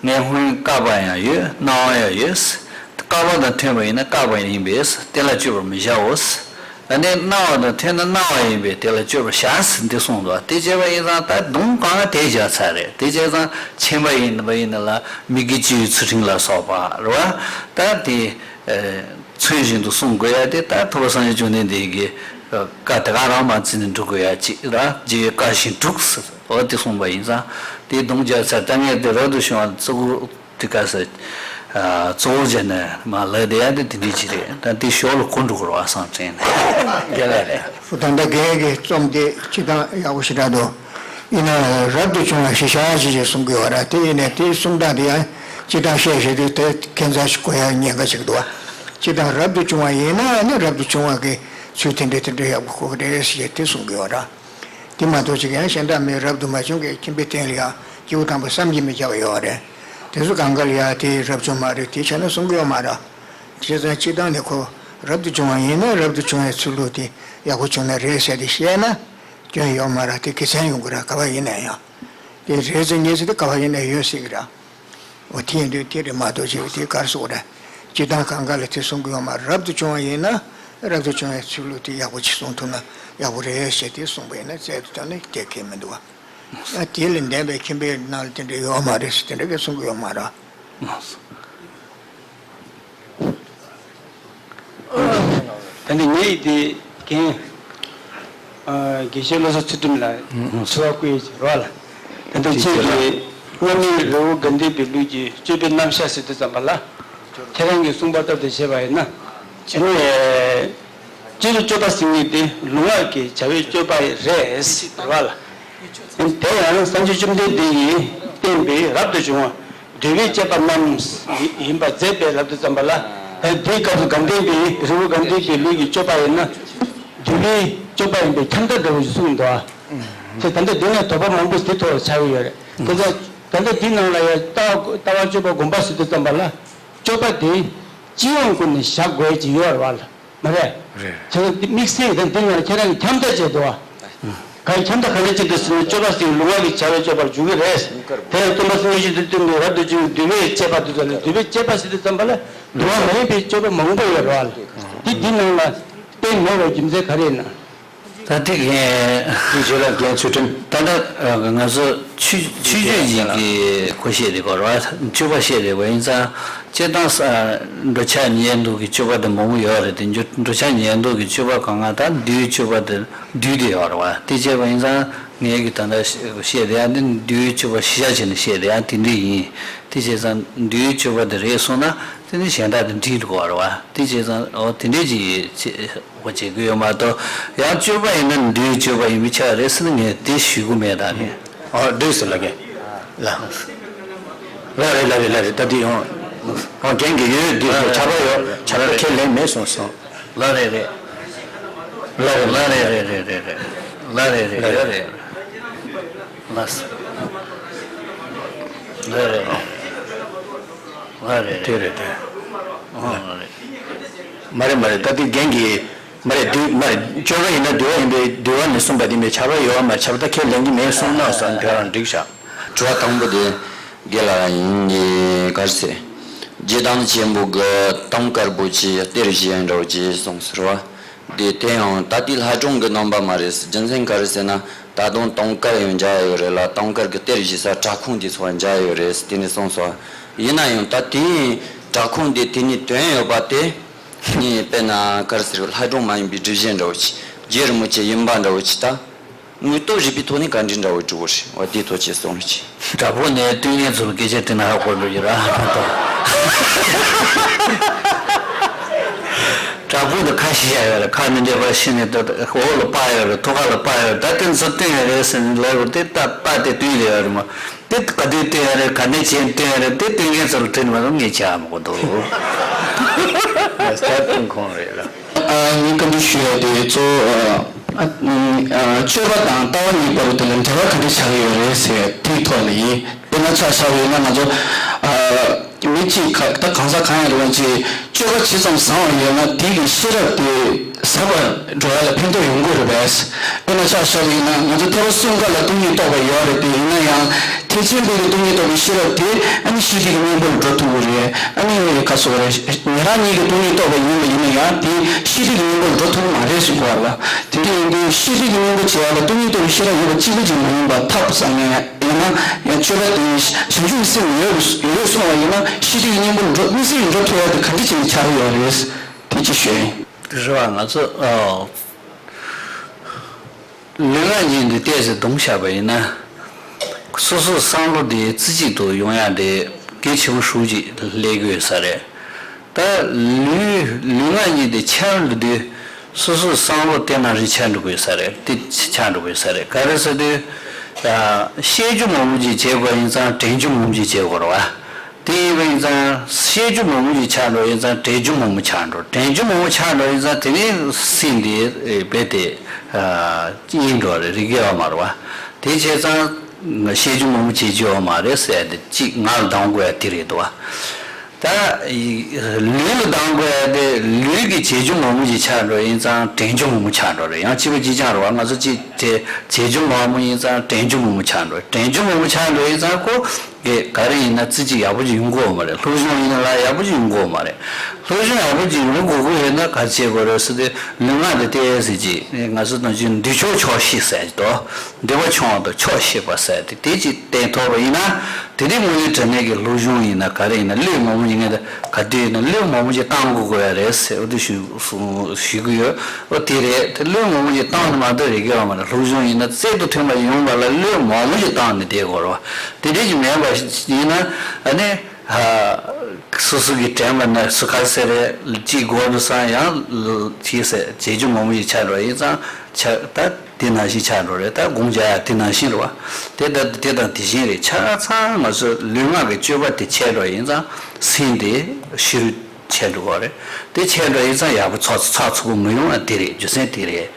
ངས་སྔོན་བཀའ་པ་ཡང་ཡོད། གནང་བ་ཡང་ཡོད། བཀའ་པ་དང་མཐུན་པ་ཡིན་ན་བཀའ་པ་ཡིན་པས་དེ་ལ་སྤྱོད་པར་མི་བྱའོ། ཨ་ནི་གནང་བ་དང་མཐུན་ན་གནང་བ་ཡིན་པས་དེ་ལ་སྤྱོད་པར་བྱ་ཟེར་འདི་གསུངས་འདུག་དེ་བྱས་པ་ཡིན་ཙང་ད་དུང་གང་དེ་བྱ་ཚར་རེད། དེ་བྱས་ཙང་ཁྱིམ་པ་ཡིན་པ་ཡིན་ན་ལ་མི་དགེ་བཅུའི་ཚུལ་ཁྲིམས་ལ་སོགས་པ་རེད་བ། ད་དེ་ཚུལ་བཞིན་དུ་སྲུང་དགོས་ཡ་དེ་ད་ཐུབ་པ་སངས་རྒྱས་བཅོམ་ལྡན་འདས་ཀྱི་བཀའ་དེ་ག་རང་མ་བརྩིས་ནས་འགྲུབ་དགོས་ཡ་ཅིག་ར་རྗེ་ཡི་བཀའ་བཞིན་སྒྲུབ་ཟེར་འོ་དེ་གསུངས་པ་ཡིན་ཙང་དེ་དུང་བྱ་ཚར་ད་ངས་དེ་རབ་ཏུ་བྱུང་བ་གཙོ་བོ། དེ་ག་ས། གཙོ་བོ་བྱས་ནས་མ་ལབ་བསྡད་ཡ་དེ་དེ་འདྲའི་ཅིག་རེད། ད་དེ་ཞོར་ལ་གོ་འགྲོ་དགོས་རེད་བ་བསམ་དྲན་ནས་རྒན་ལགས་རེད། ད་ལྟ་རྒན་གྱི་རྩོམ་དེ་སྤྱིར་བཏང་ཡག་པོ་ཞེ་དྲག་འདུག་ཡིན་ན་རབ་ཏུ་བྱུང་བ་ཞེས་བྱ་བ་ཞིག་ཅེས་གསུང་གི་ཡོད་ར། དེ་ཡིན་ནའི་དེའི་གསུང་སྟངས་དེ་ཡང་སྤྱིར་བཏང་བཤད་བཤད་དུས་དེ་ཁྱད་མཚར་ཞིག་གོ་ཡ་ཉེན་ཁ་ཞིག་འདུག་བ། སྤྱིར་བཏང་རབ་ཏུ་བྱུང་བ་ཡིན་ན་ནི་རབ་ཏུ་བྱུང་བ་གི་ཚུལ་དེ་འདྲ་དེ་འདྲ་ཡག་པོ་གོ་གི་རེད་ཞེས་དེ་གསུང་གི་ཡོད་ར། དེ་མ་གཏོགས་ཅིག་ཡང་གཞན་དག་མི་རབ་ཏུ་མ་བྱུང་གི་ཁྱིམ་པའི་རྟེན་ལ་ཡང་སྐྱེས་བུ་དམ་པ་བསམ་གྱིས་མི་ཁྱབ་པ་ཡོད་རེད། དེ་ཚོ་གང་ག་ལ་ཡང་དེ་རབ་བྱུང་མ་རེད་དེ་བྱས་ན་གསུང་གི་ཡོད་མ་རེད། བྱས་ཙང་སྤྱིར་བཏང་ནས་ཁོ་རབ་ཏུ་བྱུང་བ་ཡིན་ན་རབ་ཏུ་བྱུང་བའི་ཚུལ་ལུགས་དེ་ཡག་པོ་བྱུང་ན་རེད་ཟེར་ཏེ་བཤད་ན་སྐྱོན་ཡོད་མ་རེད། དེ་དགེ་མཚན་ཡོང་གི་རེད། ག་པར་ཡིན་ན་ཡང་དེ་རེད་ཟེར་ཉེས་ཟེར་དེ་ག་པར་ཡིན་ན་ཡོད་སྲིད་ཀྱི་རེད། འོ་དེ་ཡིན་དུས་དེ་རེད་མ་གཏོགས་ཅིག་དེ་གར་སོགས་རེད། སྤྱིར་བཏང་གང་ག་ལ་དེ་གསུང་གི་ཡོད་མ་རེད། རབ་ཏུ་བྱུང་བ་ཡིན་ན་རབ་ཏུ་བྱུང་བའི་ཚུལ་ལུགས་དེ་ཡག་པོ་ཅིག་གསུང་ཐུབ་ན་ཡག་པོ་རེད་ཞེས་དེ་གསུངས་པ་ཡིན་ན་རྩལ་དུ་བཏང་ནས་དེ་ཁེལ་མི་འདུག་བ། ཨ་དེ་ལས་འདས་པའི་ཁྱིམ་པའི་ནང་ལ་དེ་འདྲ་ཡོད་མ་རེད་ཟེར་དེ་འདྲ་གི་གསུང་གི་ཡོད་མ་རེད། ད་ནི་ངེད་ཀྱི་དེ་རྒན། ཨ། དགེ་བཤེས་བློ་བཟང་ཚུལ་ཁྲིམས་ལ་ཚུལ་བ་བསྐུལ་ཡས་ཀྱི་རོགས་ལ། ད་ལྟ་ཁྱེད་ཀྱིས་སྔོན་མའི་རི་བོ་དགའ་ལྡན་པའི་ལུགས་ཀྱི་སྤྱོད་པའི་རྣམ་གཞག་ཟེར་དུས་ཙམ་པ་ལ། ཁྱེད་རང་གིས་གསུངས་པ་ལྟར་དུ་བྱས་པ་ཡིན་ན། ཨ་ནི། སྤྱིར་སྤྱོད་པ་ཟེར་མཁན་དེ་ལུས་ངག་གི་བྱ་བའི་སྤྱོད་པ་རེད་ཟེར་བ་ལ། དེ་ཡང་སངས་རྒྱས་བཅོམ་ལྡན་འདས་ཀྱིས་བསྟན་པའི་རབ་ཏུ་བྱུང་བ། འདུལ་བའི་སྤྱད་པ་རྣམས་ཡིན་པར་མཛད་པའི་ལབ་དུས་ཙམ་པ་ལ། དེའི་སྐབས་སུ་དགའ་ལྡན་པའི་རི་བོ་དགའ་ལྡན་པའི་ལུགས་ཀྱི་སྤྱོད་པ་ཡིན་ན། འདུལ་བའི་སྤྱོད་པ་ཡིན་པའི་ཁྱབ་བརྡལ་འདྲ་བོ་ཞིག་གསུངས་འདུག་ཨ། དེ་ད་ལྟ་འདི་ནས་དོགས་པ་མང་པོ་དེ་ཐོག་ལ་ཆགས་ཀྱི་ཡོད་རེད། དེ་ཚོ་ད་ལྟ་འདི་ནང་ལ་ཡང་ལྟ་བ་ལྟ་བ་སྤྱོད་པ་སྒོམ་པ་ཟེར་དུས་ཙམ་པ་ལ། སྤྱོད་པ་དེ་སྤྱི་ཡོངས་ཀུན་ནས་བཞག་དགོས་ཀྱི་ཡོད་རེད་བ་ལ། མ་རེད། རེད། བྱས་ཙང་འདི་དམིགས་བསལ་དང་འདི་ནང་ལ་ཁྱེད་རང་གིས་ཁྱབ་བརྡལ་བྱས་འདུག་བ། གང་ཁྱབ་བརྡལ་ག་རེ་བྱེད་འདུག་ཟེར་ན་སྤྱོད་པ་ཟེར་ལུས་ངག་གི་བྱ་བའི་སྤྱོད་པར་འཇུག་གི་རེད། དེ་ཡང་སྟོན་པ་སངས་རྒྱས་ཆོས་ཀྱི་བསྟན་པའི་རབ་ཏུ་བྱུང་བའི་འདུལ་བའི་སྤྱད་པ་དེ་ཚོ་ལ་འདུལ་བའི་སྤྱད་པ་ཟེར་དུས་ཙམ་པ་ལ་འདུལ་བ་མ་ཡིན་པའི་སྤྱོད་པ་མང་པོ་ཡོད་རེད་བ། དེ་འདི་ནང་ལ་བསྟན་མེད་པའི་རྒྱུ་མཚན་ག་རེ་ཡིན་ན། ད་དེ་གའི་དེ་བྱས་ལ་རྒན་ཚུལ་ཁྲིམས། ད་ལྟ་ང་ཚོ་ཆོས་ཆོས་བརྒྱུད་ཅིག་གི་གོ་བཤད་རེད་གོ་ར་བ། སྤྱོད་པ་བཤད་རེད་བ། ཡིན་ཙང་སྤྱིར་བཏང་ས་འགྲོ་འཆག་ཉལ་འདུག་གི་སྤྱོད་པ་དེ་མང་པོ་ཡོད་རེད། དེ་འགྲོ་འགྲོ་འཆག་ཉལ་འདུག་གི་སྤྱོད་པ་གང་ག་ད་འདུལ་སྤྱོད་པ་དེ་འདུལ་དེ་ཡོད་རེད་བ། དེ་བྱས་པ་ཡིན་ཙང་ངས་གི་ད་ལྟ་བཤད་དེ་ཡང་དེ་འདུལ་སྤྱོད་པ་གཞི་བཞག་བྱས་ནས་བཤད་དེ་ཡང་དེ་འདྲ་ཡིན། དེ་བྱས་ཙང་འདུལ་སྤྱོད་པ་དེ་རེད་སོང་ན་དེ་ནི་གཞན་དག་དེ་འགྲིག་འགྲོ་བ་རེད་བ། དེ་བྱས་ཙང་འོ་དེ་འདྲས་ཅིག་འོ་བྱེད་ཀྱི་ཡོད་མ་གཏོགས། ཡང་སྤྱོད་པ་ཡིན་ན་འདུལ་སྤྱོད་པ་ཡིན་པའི་ཆ་རེད་ཟེར་ན་ངས་དེ་ཞུ་གི་མེད་ད་ནི། ཨོ་འགྲིག་སོང་ལགས་རྒན། ལགས། ལགས་རེད་ལགས་རེད་ལགས་རེད། ད་དེ་ཡང་ཨོ་རྒན་གྱི་ཡོད་འདི་ལགས་རེད། ཆར་པ་ཡོད་ཆར་པ་ཁས་ལེན་མེད་གསུངས་སོང་། ལགས་རེད་རེད། ལགས་རེད་ལགས་རེད་རེད་རེད་རེད་རེད། ལགས་རེད་རེད་ཡོད་རེད། ལགས་སོ། ལགས་རེད་རེད། ལགས་རེད་རེད། དེ་རེད་དེ། ཨོ་ལགས་རེད། མ་རེད་མ་རེད། ད་དེ་རྒན་གྱིས་མ་རེད་འདུལ་མ་རེད་སྤྱོད་པ་ཡིན་ན་འདུལ་བ་ཡིན་པས་འདུལ་བ་ནས་གསུངས་པ་དེ་མེད་ཆར་པ་ཡོད་བ་མ་ཆར་པ་ད་ཁས་ལེན་གྱི་མེད་གསུངས་ན་བསམ་དེ་རང་འགྲིག་ཤག་དྲི་བ་དང་པོ་དེ་རྒན་ལགས་ཡིན་ག་རེ་ཟེར། རྗེ་དམ་ཆེན་པོ་གི་དུང་དཀར་པོ་ཆེ་གཏེར་བཞེས་འདྲ་བོ་ཅིག་གསུངས་ཟེར་བ། དེ་དེ་ཡང་ད་ལྟའི་ལྷ་སྒྲུང་གི་རྣམ་པ་མ་རེད། རྒྱུ་མཚན་ག་རེ་ཟེར་ན་ད་དུང་དུང་དཀར་ཡང་མཇལ་ཡོད་རེད་ལ་དུང་དཀར་གྱི་གཏེར་བཞེས་ས་བྲག་ཁུང་དེ་ཚོ་མཇལ་ཡོད་རེད་དེ་ནས་གསུངས་སོ། ཡིན་ན་ཡང་ད་དེའི་བྲག་ཁུང་དེ་དེ་ནས་ཐོན་ཡོད་པ་དེ་ནི་དཔེར་ན་ག་རེ་ཟེར་ལྷ་སྒྲུང་མ་ཡིན་པའི་སྒྲུབ་བྱེད་འདྲ་བོ་ཅིག་རྗེ་རིན་པོ་ཆེ་ཡིན་པ་འདྲ་བོ་ཅིག་ད། དངོས་སྟོབས་རིག་པའི་ཐོག་ནས་བཀའ་འདྲི་འདྲ་བོ་དྲི་བ་རེད་བ། དེའི་ཐོག་ཅེས་གསུངས་རེད་ཅེས། དྲག་པོ་ནས་སྟོན་མཁན་ཚོ་ལ་སྐད་ཆ་དྲིས་ན་ཧ་གོ་འགྲོ་གི་ར་མ་གཏོགས། ལག་པ་དེ་ཁ་ཕྱེ་བཞག་ཡོད་རེད། ཁ་ནི་འདྲེད་པ་ཕྱེ་ནས་ད་འོག་ལ་སྤར་ཡོད་རེད། ཐུགས་ཁ་ལ་སྤར་ཡོད་རེད། ད་དེ་ཚོ་བཏོན་ཡོད་རེད་ཟེར་ནས་ལབ་རེད། དེ་ད་པར་དེ་བཏོན་ཡོད་རེད་མ། དེ་ག་དུས་བཏོན་ཡོད་རེད། ག་ནས་བྱས་བཏོན་ཡོད་རེད། དེ་བཏོན་མཁན་ཚོ་ལ་དྲིས་ནས་མ་གཏོགས་ངས་བྱ་མི་དགོས་འདུག་ད་དེ་ཁོང་རེད་ལ། ཨ་ངས་བཀའ་འདྲི་ཞུ་ཡ་དེ་གཙོ་བོ་ཨ་ཨ་སྤྱོད་པ་དང་ལྟ་བ་གཉིས་བར་དུ་ལ་འབྲེལ་བ་ག་འདྲ་ཆགས་ཀྱི་ཡོད་རེད་ཟེར་དེའི་ཐོག་ལ་ཡིན། དཔེར་ན་ཆ་བཞག་པ་ཡིན་ན་ང་ཚོ་ཨ་མི་གཅིག་ག་ད་གང་ཟག་གང་ཡང་རེད་པ། ཅིག་སྤྱོད་པ་ཇི་ཙམ་བཟང་བ་ཡོད་ན་དེ་གི་ཤེས་རབ་དེ་ཟབ་པར་འགྲོ་ཡ་ལ་ཕན་ཐོགས་ཡོང་གི་རེད་པས། དཔེར་ན་ཆ་བཞག་པ་ཡིན་ན་ང་ཚོ་ཐེག་པ་གསུམ་ཀ་ལ་སྟོང་ཉིད་རྟོགས་པ་ཡོད་རེད་དེ། ཡིན་ན་ཡང་ཐེག་ཆེན་པའི་གི་སྟོང་ཉིད་རྟོགས་པའི་ཤེས་རབ་དེ་ཨ་ནི་ཤེས་སྒྲིབ་ཀྱི་གཉེན་པོ་ལ་འགྲོ་ཐུབ་ཀྱི་རེད། ཨ་ནི་ཁ་སོ་རེད། ཉན་རང་གཉིས་ཀྱི་སྟོང་ཉིད་རྟོགས་པ་ཡིན་པ་ཡིན་ན་ཡང་དེ་ཤེས་སྒྲིབ་ཀྱི་གཉེན་པོ་ལ་འགྲོ་ཐུབ་ཀྱི་མ་རེད་ཟེར་གོ་བ་ལ། དེ་འདྲ་ཡིན་དུས་ཤེས་སྒྲིབ་ཀྱི་གཉེན་པོ་བྱེད་ཡ་ལ་སྟོང་ཉིད་རྟོགས་པའི་ཤེས་རབ་ཡོད་པ་གཅིག་པུ་ཅིག་མ་ཡིན་པ་ཐབས་བསམ་ངན། ཡང་ན་ཡང་སྤྱོད་པ་དེ་བྱང་ཆུབ་སེམས་ཡོད་ཡོད་སོང་བ་ཡིན་ན་ཤེས་སྒྲིབ་ཀྱི་གཉེན་པོ་འགྲོ་དམིགས་བསལ་གྱི་འགྲོ་ཐུབ་ཡ་དེ་ག་འདྲ་བྱས་ནས་ཆགས་ཡོད་རེད། དེ་ཅི་ཞུ་ཡིན། དེ་རེད་བ། ང་ཚོ་ཨ་ལུས་ངག་གཉིས་འདི་ཏོག་ཙམ་བསྡོམས་བཞག་པ་ཡིན་ན། སོ་སོའི་བསམ་བློ་དེ་རྩེ་གཅིག་ཏུ་ཡོང་ཡ་དེ་གལ་ཆེན་པོ་ཞེ་པོ་ཅིག་སླེབས་ཀྱི་ཡོད་ས་རེད། ད་ལུས་ལུས་ངག་གཉིས་དེ་འཆར་འགྲོ་དུས་སོ་སོའི་བསམ་བློ་དེ་ནང་བཞིན་འཆར་འགྲོ་གི་ཡོད་ས་རེད། དེ་འཆར་འགྲོ་གི་ཡོད་ས་རེད། ག་རེ་ཟེར་དུས། ཨ་བཤད་རྒྱུ་མང་པོ་ཅིག་བྱེད་དགོས་ཡིན་ཙང་དྲན་རྒྱུ་མང་པོ་ཅིག་བྱེད་དགོས་རེད་བ། དེ་ཡིན་པ་ཡིན་ཙང་བཤད་རྒྱུ་མང་པོ་ཅིག་ཆགས་འགྲོ་ཡིན་ཙང་དྲན་རྒྱུ་མང་པོ་ཆགས་འགྲོ། དྲན་རྒྱུ་མང་པོ་ཆགས་འགྲོ་ཡིན་ཙང་དེ་ནས་སེམས་དེ་རྦད་དེ་ཨ་གཡེང་འགྲོ་རེད། རིག་གི་ཡོད་མ་རེད་བ། དེ་བྱས་ཙང་བཤད་རྒྱུ་མང་པོ་བྱེད་རྒྱུ་ཡོད་མ་རེད་ཟེར་ཏེ་གཅིག་ངག་ལ་གདམ་དགོས་ཡ་དེ་རེད་འདུག་བ། ད་ལུས་ལ་གདམ་དགོས་ཡ་དེ་ལུས་ཀྱི་བྱེད་རྒྱུ་མང་པོ་ཞིག་ཆགས་འགྲོ་ཡིན་ཙང་དྲན་རྒྱུ་མང་པོ་ཆགས་འགྲོ་རེད། ཡང་གཅིག་པ་གཅིག་རྐྱང་རེད་བ། ང་ཚོ་གཅིག་དེ་བྱེད་རྒྱུ་མང་པོ་ཡིན་ཙང་དྲན་རྒྱུ་མང་པོ་ཆགས་འགྲོ། དྲན་རྒྱུ་མང་པོ་ཆགས་འགྲོ་ཡིན་ཙང་ཁོ་གི་ག་རེ་ཡིན་ན་རྩེ་གཅིག་ཡག་པོ་ཅིག་ཡོང་གི་ཡོད་མ་རེད། སློབ་སྦྱོང་ཡིན་ན་ལ་ཡག་པོ་ཅིག་ཡོང་གི་ཡོད་མ་རེད། སློབ་སྦྱོང་ཡག་པོ་ཅིག་ཡོང་དགོས་ཀྱི་ཡོད་ན་ག་རེ་བྱེད་དགོས་རེད་ཟེར་དུས་ལུས་ངག་དེ་ལྟས་ཟེར་གྱི་ང་ཚོ་ནང་བཞིན་འདུས་ཆོག་ཆོག་ཤེས་ཟེར་གྱི་འདུག་འདུས་པ་ཆུང་བ་དང་ཆོག་ཤེས་པ་ཟེར་ཏེ་དེ་གཅིག་བསྟེན་ཐུབ་པ་ཡིན་ན། དེ་རིང་དངོས་གནས་དྲང་གནས་ཀྱི་སློབ་སྦྱོང་ཡིན་ན་ག་རེ་ཡིན་ན་བློས་མང་པོ་ཡིན་ངེས་ད་ག་དུས་ཡིན་ན་བློས་མང་པོ་ཞིག་བཏང་དགོས་དགོས་ཡ་རེད་ཟེར་འོ་དེ་ཞུ་ཞུ་གི་ཡོད། འོ་དེ་རེད། དེ་བློས་མང་པོ་ཞིག་བཏང་ནས་མ་གཏོགས་རེག་གི་ཡོད་མ་རེད། སློབ་སྦྱོང་ཡིན་ན་རྩལ་དུ་ཐོན་པ་ཡོང་བ་ལ་བློས་མང་པོ་ཞིག་བཏང་ནས་བསྡད་དགོས་རེད་བ། དེ་འདྲ་ཞིག་མེད་པ་ཡིན་ན་ཨ་ནི་ཧ་སོ་སོ་གི་དྲན་པ་ན་སུ་ག་ཟེར་རེད་ཅིག་དགོས་འདུག་བསམ་ཡང་ཅིག་ཟེར་བྱེད་རྒྱུ་མང་པོ་ཞིག་ཆགས་འགྲོ་ཡིན་ཙང་ཆགས་ད། དེ་ནང་བཞིན་ཆགས་འགྲོ་རེད། ད་དགོངས་འཇགས་ཡ་དེ་ནང་བཞིན་རེད་བ། དེ་ད་དེ་དང་དེ་བཞིན་རེད། ཆ་ཚང་ང་ཚོ་ལུས་ངག་གི་སྤྱོད་པ་དེ་ཆད་འགྲོ་ཡིན་ཙང་སེམས་དེ་ཤི་རུ་ཆད་འགྲོ་བ་རེད། དེ་ཆད་འགྲོ་ཡིན་ཙང་ཡག་པོ་ཚགས་ཚགས་ཚུད་པོ་མི་ཡོང་བ་དེ་རེད། རྒྱུ་མཚན་དེ་རེད།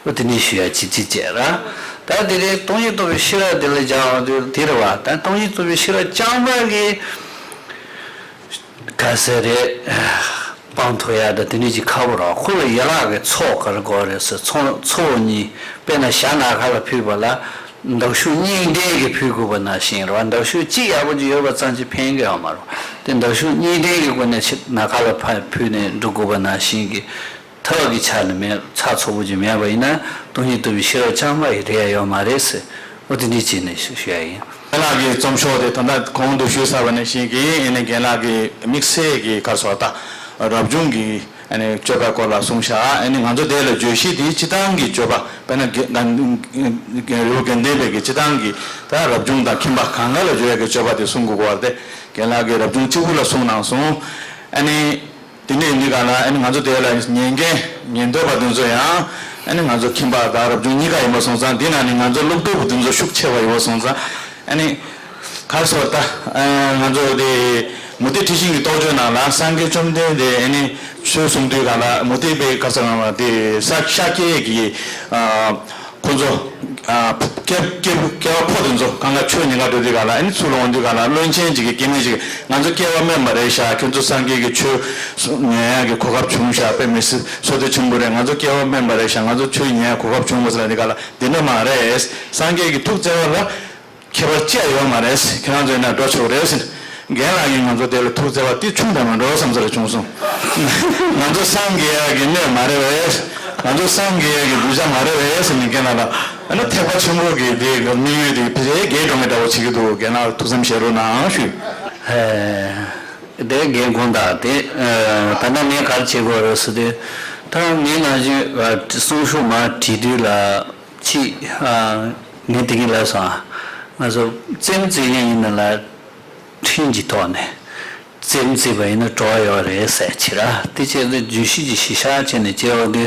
འོ་དེ་ནས་ཞུ་ཡ་ཅི་ཅི་བྱས་ར། ད་དེ་རེད། སྟོང་ཉིད་རྟོགས་པའི་ཤེས་རབ་དེ་ལ་སྦྱང་བ་དེ་རེད་བ། ད་སྟོང་ཉིད་རྟོགས་པའི་ཤེས་རབ་རྐྱང་པ་གི་ག་ཟེར་རེད། སྤང་ཐུབ་ཡ་ད་དེ་འདྲ་ཅིག་ཁག་པོ་རེད། ཁོ་ལ་ཡན་ལག་གི་ཚོགས་ག་རེ་དགོས་རེད་ཟེར། ཚོགས་ཚོགས་གཉིས་དཔེར་ན་ཞྭ་ནམ་མཁའ་ལ་ཕུད་པ་ལ་མདའ་གཞུ་གཉིས་ལྡན་གྱི་ཕུད་དགོས་པ་ནང་བཞིན་རེད་བ། མདའ་གཞུ་གཅིག་ཡག་པོ་ཅིག་ཡོད་པ་ཙམ་གྱིས་ཕན་གྱི་ཡོད་མ་རེད། དེ་མདའ་གཞུ་གཉིས་ལྡན་གྱི་སྒོ་ནས་ཕྱི་ནམ་མཁའ་ལ་ཕ་ཕུད་ནས་འགྲོ་དགོས་པ་ནང་བཞིན་གྱི་ཐབས་ཀྱི་ཆ་ནས་མེད་ཚགས་ཚུད་པོ་ཅིག་མེད་པ་ཡིན་ན་སྟོང་ཉིད་རྟོགས་པའི་ཤེས་རབ་རྐྱང་པ་ཡི་རེད་ཡ་ཡོད་མ་རེད་ཟེར། འོ་དེ་འདྲ་བྱས་ནས་ཞུ་ཞུ་ཡ་ཡིན། རྒན་ལགས་ཀྱི་རྩོམ་ཤོག་དེ་ད་ལྟ་གོང་དུ་ཞུས་ཚར་བ་ནང་བཞིན་གྱི་ཨ་ནི་རྒན་ལགས་ཀྱི་དམིགས་བསལ་གྱི་ག་རེ་ཟེར་ད་རབ་བྱུང་གི་ཨ་ནི་སྤྱོད་པའི་སྐོར་ལ་གསུངས་ཤག་ཨ་ནི་ང་ཚོ་དེ་ལ་བརྗོད་གཞི་དེ་སྤྱིར་བཏང་གི་སྤྱོད་པ་དཔེར་ན་རྒན་རྒན་རི་བོ་དགེ་ལྡན་པའི་གི་སྤྱིར་བཏང་གི་ད་རབ་བྱུང་དང་ཁྱིམ་པ་གང་ག་ལ་བརྗོད་ཡ་གི་སྤྱོད་པ་དེ་གསུང་དགོས་པ་དེ་རྒན་ལགས་ཀྱིས་རབ་བྱུང་གཅིག་པུ་ལ་གསུངས་གནང་སོང་། ཨ་ནི། དེ་ནས་འདི་ག་ལ་ཨ་ནི་ང་ཚོ་དེ་ལ་ཉན་མཁན་ཉན་འདོད་པ་དེ་ཚོ་ཡང་ཨ་ནི་ང་ཚོ་ཁྱིམ་པ་དང་རབ་བྱུང་གཉིས་ཀ་ཡིན་པ་སོང་ཙང་འདི་ན་ནི་ང་ཚོ་སློབ་ཕྲུག་དེ་ཚོ་ཤུགས་ཆེ་བ་ཡོད་པ་སོང་ཙང་ཨ་ནི་ག་རེ་ཟེར་ད་ང་ཚོ་དེ་མུ་སྟེགས་ཁྲི་བཞེངས་ཀྱི་རྟོགས་བརྗོད་ནང་ལ་སངས་རྒྱས་བཅོམ་ལྡན་འདས་ཨ་ནི་ཆོས་གསུང་དུས་ག་ལ་མུ་སྟེགས་པའི་ག་རེ་ཟེར་ང་དེ་ས་ཤཱཀྱའི་གི་ཁོ་ཚོ། ཨ། སྐྱེ་སྐྱེ་སྐྱེ་བ་ཕོ་དེ་ཚོ་གང་ག་ཆོས་ཉན་ག་འགྲོ་དུས་ག་ལ་ཨ་ནི་ཚུར་ལ་འོང་དུས་ག་ལ་བློན་ཆེན་ཅིག་གིས་སྐྱེ་དམན་ཅིག་ང་ཚོ་སྐྱེ་བ་དམན་པ་རེད་ཤག་ཁྱོད་ཚོ་སངས་རྒྱས་ཀྱི་ཆོས་ཉན་ཡག་གི་གོ་སྐབས་བྱུང་ཤག་དཔེ་མི་སྲིད་བསོད་བདེ་ཆེན་པོ་རེད། ང་ཚོ་སྐྱེ་བ་དམན་པ་རེད་ཤག་ང་ཚོ་ཆོས་ཉན་ཡག་གོ་སྐབས་བྱུང་མ་སོང་ལབ་དུས་ག་ལ་དེ་འདྲ་མ་རེད། སངས་རྒྱས་ཀྱི་ཐུགས་བརྩེ་བ་ལ། ཁྱད་པར་ཅི་ཡང་ཡོད་མ་རེད། ཁྱེད་རང་ཚོ་ཡིན་ན་འགྲོ་ཆོག་རེད་ཟེར། རྒན་ལགས་ཀྱིས་ང་ཚོ་དེ་ལ་ཐུགས་བརྩེ་བ་དེ་ཆུང་དྲགས་མ་འགྲོ་བསམ་ས་རེ་བྱུང་སོང་། ང་ཚོ་སངས་རྒྱས་ཡག་གི་གནས་མ་རེད་པས། ང་ཚོ་སངས་རྒྱས་ཡག་གི་གདུལ་བྱ་མ་རེད་པས་ཟེར་ནས་རྒན་ལགས་ལ་ཨ་ནི་ཐེག་པ་ཆེན་པོ་གི་དེ་དམིགས་ཡུལ་དེ་ཕལ་ཆེར་རྒྱས་འགྲོ་མཁན་འདྲ་བོ་བྱེད་ཀྱི་འདུག་རྒན་ལགས་ཐུགས་བསམ་བཞེས་རོགས་གནང་ཞུ། ཨེ། དེ་རྒན་དགོངས་དག་དེ་ད་ལྟ་ངས་ག་རེ་བྱེད་དགོས་རེད་ཟེར་དུས་ད་ངས་ནང་བཞིན་གསུང་ཤོག་མར་བྲིས་དུས་ལ་ཅིག་ངས་དེ་གིན་ལབ་སོང་། ང་ཚོ་རྩེད་མོ་རྩེ་མཁན་ཡིན་ན་ལ། འཕྲིན་གྱི་ཐོག་ནས། རྩེད་མོ་རྩེས་པ་ཡིན་ན་གྲོགས་ཡོད་རེད་ཟེར་ཕྱིར་ར། དེ་བྱས་ཏེ་བརྗོད་གཞི་གི་གཞི་བཞག་བྱས་ནས་བྱས་པ་དེ་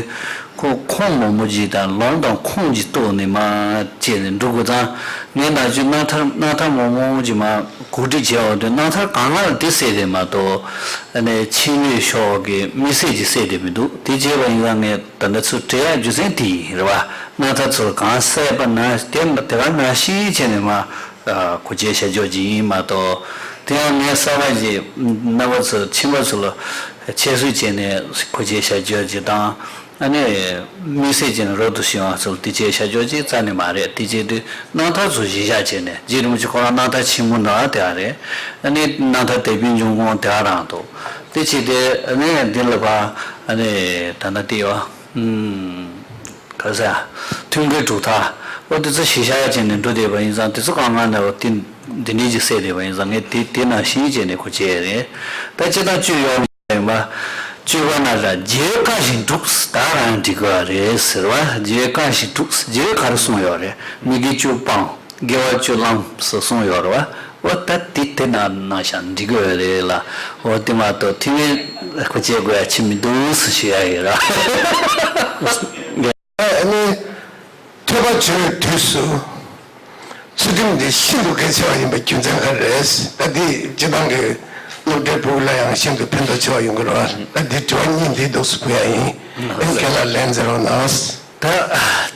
ཁོ་ཁོང་མོ་མོ་གཅིག་དང་ལུང་དང་ཁོང་གཅིག་གཏུགས་ནས་མར་བྱས་ནས་འགྲོ་དགོས་ཙང་། ངས་ནང་ཆོས་རྣམ་ཐར་རྣམ་ཐར་མང་མང་ཅིག་མར་གོ་སྒྲིག་བྱས་པ་དེ་རྣམ་ཐར་གང་ག་ལ་དེ་གསལ་བསྡད་མ་གཏོགས། ཨ་ནི་ཕྱི་ལོས་ཤོག་གི་དམིགས་བསལ་གྱི་གསལ་བསྡད་མི་འདུག་དེ་བྱས་པ་ཡིན་ཙང་ངས་ད་ལྟ་ཚུར་དྲི་ཡག་རྒྱུ་མཚན་དེ་ཡིན་རེད་བ། རྣམ་ཐར་ཚུར་གང་གསལ་པ་ན་དེ་དེ་ག་ནང་བཞིན་བྱས་ནས་མར་གོ་བྱས་བཞག་ཆོག་ཅིག་ཡིན་མ་གཏོགས། དེ་ཡང་ངས་གསར་པ་ཞིག་རྣམ་པ་ཚོ་ཁྱིམ་པ་ཚོ་ལ་ཁྱད་གསོད་བྱས་ནས་གོ་བྱས་བཞག་ཆོག་ཅིག་དང་། ཨ་ནི་དམིགས་བསལ་བྱས་ནས་རབ་ཏུ་བྱུང་བ་ཚོ་ལ་དེ་བྱས་བཞག་ཆོག་ཅིག་རྩ་ནས་མ་རེད། དེ་བྱས་དུས་རྣམ་ཐར་ཚོ་གཞི་བཞག་བྱས་ནས་རྗེ་རིན་པོ་ཆེ་ཁོ་རང་རྣམ་ཐར་ཆེན་མོ་འདྲ་དེ་ག་རེད། ཨ་ནི་རྣམ་ཐར་དད་པའི་འབྱུང་ཁུངས་དེ་ག་རང་འདུག་དེ་བྱས་ཏེ་ཨ་ནི་འདི་ལ་ཕར་ཨ་ནི་ད་ལྟ་དེ་ཡོད། ཨུམ། ག་ཟེར། མཐུན་དགེ་གྲུབ་མཐའ། འོ་དེ་ཚོ་གཞི་བཞག་བྱས་ནས་འགྲོ་བསྡད་པ་ཡིན་ཙང་དེ་ཚོ་གང་ག་ནས་འོ་དེ་འདི་འདྲའི་ཅིག་གསལ་བསྡད་པ་ཡིན་ཙང་ངས་དེ་དེ་ནང་བཞིན་བྱས་ནས་གོ་བྱས་རེད། ད་སྤྱིར་བཏང་བཅུ་ཡོད་ཡིན་པ། བཅུ་པ་ན་ར་རྗེས་བཀའ་བཞིན་སྒྲུབ་ད་རང་འགྲིག་གི་རེད་ཟེར་བ། རྗེས་བཀའ་བཞིན་སྒྲུབ་རྗེས་ག་རེ་གསུངས་ཡོད་རེད། མི་དགེ་བཅུ་སྤང་། དགེ་བ་བཅུ་བླངས་སུ་གསུངས་ཡོད་རེད་བ། འོ་ད་དེ་དེ་ན་ན་ཤ་འགྲིག་གི་ཡོད་རེད་ལ། འོ་དེ་མ་གཏོགས་ཐེ་ཝན་ཁོ་བྱེད་དགོས་ཡ་ཆེ་མི་འདུག་སུ་ཞུ་ཡ་ཡོད་ར། ཨ་ནི་ཐོས་པ་བྱེད་པའི་དུས་སུ་ཚུལ་ཁྲིམས་འདི་ཤིན་ཏུ་གལ་ཆེ་བ་ཡིན་པའི་རྒྱུ་མཚན་ག་རེ་རེད། ད་འདི་སྤྱི་བཏང་གི་སློབ་གྲྭའི་ཕྲུ་གུ་ལ་ཡང་ཤིན་ཏུ་ཕན་ཐོགས་ཆེ་བ་ཡོང་གི་རེད་བ། ད་འདི་དྲི་བ་གཉིས་འདི་འདུག་སུ་ཕུལ་ཡ་ཡིན། ཨ་ནི་རྒན་ལགས་ལན་མཛད་རོགས་གནང་། ད་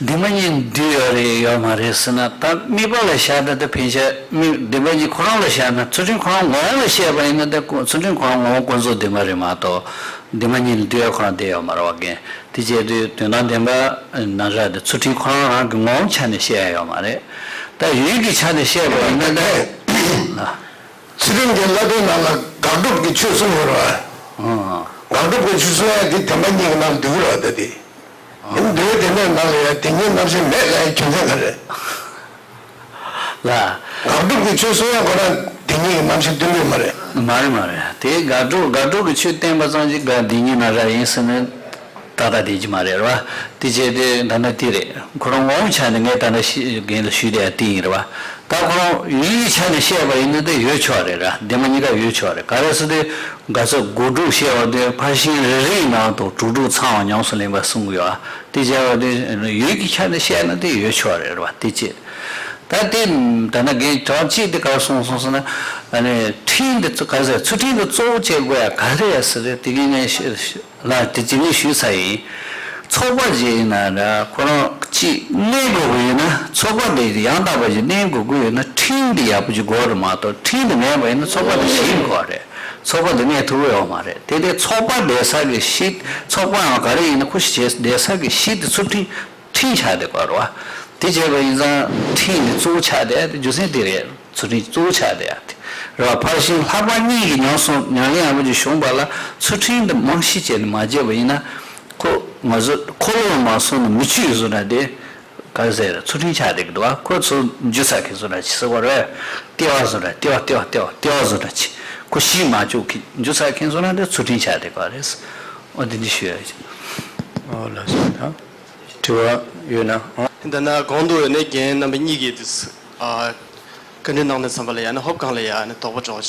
བདེན་པ་གཉིས་འདུས་ཡོད་རེད་ཡོད་མ་རེད་ཟེར་ན། ད་དམིགས་པ་ལ་བཞག་ན་ད་ཕན་ཆད་དམིགས་བདེན་པ་གཉིས་ཁོ་རང་ལ་བཞག་ན་ཚུལ་ཁྲིམས་ཁོ་རང་ངོ་བོ་ལ་བཤད་པ་ཡིན་ན་ད་ཚུལ་ཁྲིམས་ཁོ་རང་ངོ་བོ་ཀུན་རྫོབ་བདེན་པ་རེད་མ་གཏོགས་བདེན་པ་གཉིས་ལ་འདུས་ཡ་ཁོ་རང་བསྡད་ཡོད་མ་རེད་བ། རྒན་དེ་བྱས་དུས་དོན་དམ་བདེན་པ་ན་ར་དེ་ཚུལ་ཁྲིམས་ཁོ་རང་རང་གི་ངོ་བོ་ཆ་ནས་བཤད་ཡ་ཡོད་མ་རེད། ད་ཡུལ་གྱི་ཆ་ནས་བཤད་པ་ཡིན་ན་ད། ཚུལ་ཁྲིམས་ཀྱི་བསླབ་པའི་ནང་ལ་དགག་སྒྲུབ་ཀྱི་ཆོས་གསུངས་ཡོད་རེད་བ། དགག་སྒྲུབ་ཀྱི་ཆོས་གསུང་ཡ་དེ་བདེན་པ་གཉིས་ཀྱི་ནང་འདུས་རེད་བ། ད་དེ། འདུས་བདེན་པའི་ནང་ལ་ཡ་དེ་གཉིས་རྣམ་བཤད་མེད་ལ་ཡ་རྒྱུ་མཚན་ག་རེ། ལ། དགག་སྒྲུབ་ཀྱི་ཆོས་གསུང་ཡ་ཁོ་རང་དེ་གཉིས་ཀྱི་རྣམ་བཤད་བསྟན་པ་མ་རེད། མ་རེད་མ་རེད། དེ་དགག་སྒྲུབ་དགག་སྒྲུབ་ཀྱི་ཆོས་བསྟན་པ་ཙམ་གྱིས་དགག་དེ་གཉིས་ན་ར་ཡིན་ཟེར་ནས། ཏག་ཏག་བསྡད་ཀྱི་མ་རེད་ར། དེ་བྱས་ཏེ་ད་ནི་དེ་རེད། ཁོ་རང་ངོ་བོ་ཆ་ནས་ངས་ད་ནི་ཤི་རྒན་ལ་ཞུས་དེ་ཡ་དེ་ཡིན་རེད་བ། ད་ཁོ་རང་ཡུལ་གྱི་ཆ་ནས་བཤད་པ་ཡིན་ན་དེ་ཡོད་ཆོག་རེད་ར། བདེན་པ་གཉིས་ཀ་ཡོད་ཆོག་རེད། ག་རེ་ཟེར་དུས་ག་ཚོད་དགག་སྒྲུབ་བཤད་པ་དེ་ཕར་ཕྱིན་རེ་རེའི་ནང་དུ་དྲུག་དྲུག་ཚང་བ་ཉམས་སུ་ལེན་པ་གསུང་གི་ཡོད། དེ་བྱས་པ་དེ་ཡུལ་གྱི་ཆ་ནས་བཤད་ན་དེ་ཡོད་ཆོག་རེད་ར་བ། དེ་བྱས། ད་དེ་ད་ནི་རྒན་གྲོགས་གཅིག་དེ་ག་རེ་གསུངས་སོང་ཟེར་ན། ཨ་ནི་ཁྲིམས་དེ་ཚོ་ག་རེ་ཟེར། ཚུལ་ཁྲིམས་དེ་གཙོ་བོ་བྱེད་དགོས་ཡ་ག་རེ་ཡ་ཟེར་རེད། དེ་གི་ངས་ཤེས། ལ་དེ་ཅི་ནས་ཞུས་ཚར་ཡིན། ཚོགས་པ་ཅིག་ཡིན་ན་ར་ཁོ་རང་གཅིག་གནས་དགོས་ཀྱི་ཡོད་ན། ཚོགས་པ་དེ་ཡང་དག་པ་ཞིག་གནས་དགོས་ཀྱི་ཡོད་ན་ཁྲིམས་དེ་ཡག་པོ་ཞིག་དགོས་རེད་མ་གཏོགས། ཁྲིམས་དེ་མེད་པ་ཡིན་ན་ཚོགས་པ་དེ་ཞིག་དགོས་རེད། ཚོགས་པ་དེ་གནས་ཐུབ་ཀྱི་ཡོད་མ་རེད། དེ་དེ་ཚོགས་པ་བསྡད་ས་གི་གཞི། ཚོགས་པའང་ག་རེ་ཡིན་ན་ཁོ་ཞིག་བྱས་བསྡད་ས་གི་གཞི་དེ་ཚུལ་ཁྲིམས་ཁྲིམས་ཆགས་བསྡད་དགོས་རེད་བ། དེ་བྱས་པ་ཡིན་ཙང་ཁྲིམས་དེ་གཙོ་བོ་ཆགས་བསྡད་ཡ་དེ་རྒྱུ་མཚན་དེ་རེད། ཚུལ་ཁྲིམས་གཙོ་བོ་ཆགས་བསྡད་ཡ་དེ་རེད་བ། ཕར་ཕྱིན་ལྷག་པ་གཉིས་ཀྱི་ཉམས་སུ་ཉམས་ལེན་ཡག་པོ་ཅིག་བྱུང་བ་ལ་ཚུལ་ཁྲིམས་དེ་རྨང་གཞི་བྱས་ནས་མ་བྱས་པ་ཡིན་ན། ཁོ་ང་ཚོ་འཁོར་ལོ་མ་སོང་ན་མི་ཆོས་བཟོ་འདྲ་དེ་ག་རེ་ཟེར། ཚུལ་ཁྲིམས་ཆགས་བསྡད་ཀྱི་འདུག་བ། ཁོ་ཚོ་རྒྱུ་ཚ་མཁན་བཟོ་འདྲ་ཅིག་ཟེར་བ་རེད། ལྟེ་བ་བཟོ་འདྲ། ལྟེ་བ་ལྟེ་བ་ལྟེ་བ་ལྟེ་བ་བཟོ་འདྲ་ཅིག་ཁོ་གཞི་མ་བཅུག་གི་རྒྱུ་ཚ་མཁན་བཟོ་འདྲ་དེ་ཚུལ་ཁྲིམས་ཆགས་བསྡད་པ་རེད། འོ་དེ་འདྲ་ཞུ་ཡ་ཡིན། ཨོ་ལགས་སོ། ད་དྲི་བ་ཡོད་ན། ཨང་། ད་ནི་གོང་དུ་ཡོད་ནས་རྒན་རྣམ་པ་གཉིས་ཀྱིས་དེ་ཨ་བཀའ་འདྲི་གནང་དུས་ཙམ་པ་ལ་ཡང་ནི་ཧོབ་གང་ལ་ཡང་ནི་དོགས་པ་འདྲ་བོ་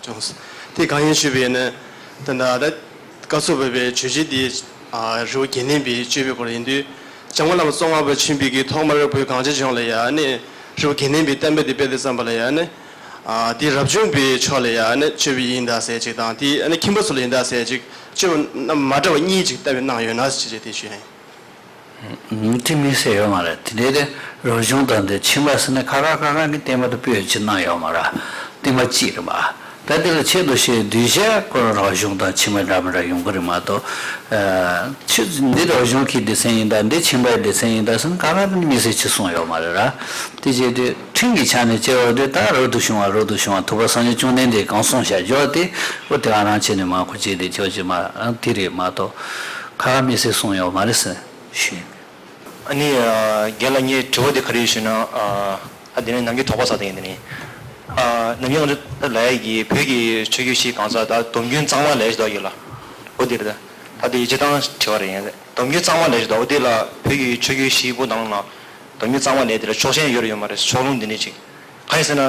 བྱུང་སོང་། དེ་གང་ཡིན་ཞུས་པ་ཡིན་ན། ད་ནི་ད་བཀའ་སྩལ་པའི་བརྗོད་བྱ་དེ་ཨ་རི་བོ་དགེ་ལྡན་པའི་སྤྱོད་པའི་སྐོར་ཡིན་དུས། འཇམ་མགོན་བླ་མ་བཙོན་ཁང་པ་ཕྱིན་པའི་གི་ཐོག་མར་བོད་གངས་ཅན་ལྗོངས་ལ་ཡང་ནི་རི་བོ་དགེ་ལྡན་པའི་བསྟན་པ་དེ་སྤེལ་དུས་ཙམ་པ་ལ་ཡང་ནི་ཨ་དེ་རབ་བྱུང་པའི་ཕྱོགས་ལ་ཡང་ནི་སྤྱོད་པ་ཡིན་ད་ཟེར་ཅིག་དང་། དེ་ཨ་ནི་ཁྱིམ་པ་ཚོ་ལ་ཡིན་ད་ཟེར་ཅིག་སྤྱོད་པ་རྣམ་མ་འདྲ་བ་གཉིས་ཅིག་བསྟན་པའི་གནང་ཡོད་ན་ཟེར་ཅིག་དེ་ཞུ་ཡིན། དེ་དམིགས་བསལ་ཡོད་མ་རེད། དེ་འདྲའི་དེ་རབ་བྱུང་དང་དེ་ཕྱིན་པ་ཟེར་ནས་ཁ་ཁ་ཁ་ཁ་གི་བསྟན་པ་དེ་སྤོས་ཅིག་གནང་ཡོད་མ་རེད། བསྟན་པ་གཅིག་རེད་མ། ད་དེ་ལ་ཆེད་དུ་བཤད་གདུལ་བྱ་ཁོ་རང་རབ་བྱུང་དང་ཕྱི་མ་འདྲ་མི་འདྲ་ཡོང་གི་རེད་མ་གཏོགས། ཨ་ཆོས་འདི་རབ་བྱུང་གི་སྡེ་ཚན་ཡིན་ད། འདི་ཕྱི་མའི་སྡེ་ཚན་ཡིན་ད་ཟེར་ན་ག་ག་དེ་དམིགས་བསལ་ཅིག་གསུངས་ཡོད་མ་རེད་ར། དེ་བྱས་དུས་ཁྲིམས་ཀྱི་ཆ་ནས་བྱས་པ་དེ་ད་རབ་ཏུ་བྱུང་བ་རབ་ཏུ་བྱུང་བ་ཐུབ་པ་སངས་རྒྱས་བཅོམ་ལྡན་འདས་གང་གསུངས་བཞག་ཡོད་དེ། འོ་དེ་ག་རང་བྱས་ནས་མ་ཁོ་བྱས་དེ་ཆོག་ཅིག་མ་དེ་རེད་མ་གཏོགས། ག་ག་དམིགས་བསལ་གསུངས་ཡོད་མ་རེད་ཟེར་ཞུས། ཨ་ནི་ཨ་རྒན་ལགས་ངའི་དྲི་བ་དེ་ག་རེ་ཡོད་ཞུས་ན། ཨ་ཨ་དེ་ནས་ནམ་རྒྱུན་དོགས་པ་ཟ་དེ་ཡིན། དེ་ནས་ཨ་ནམ་རྒྱུན་ང་ཚོ་ལ་ཡ་གི་བོད་ཀྱི་ཆོས་བརྒྱུད་བཞི་གང་ཟག་ད་སྡོམ་རྒྱུན་གཙང་མ་ལས་ཞེ་དྲག་ཡོད་ལ། འོ་དེ་རེད། ད་དེ་སྤྱིར་བཏང་དྲི་བ་རེད། ཡིན་སྡོམ་རྒྱུན་གཙང་མ་ལས་ཞེ་དྲག་འོ་དེ་ལ་བོད་ཀྱི་ཆོས་བརྒྱུད་བཞི་པོ་ནང་ལ་སྡོམ་རྒྱུན་གཙང་མ་ལས་དེ་ལ་ཕྱོགས་ཞེན་ཡོད་རེད་ཡོད་མ་རེད། ཕྱོགས་ལྷུང་འདི་འདྲ་ཅིག་གང་ཡིན་ཟེར་ན།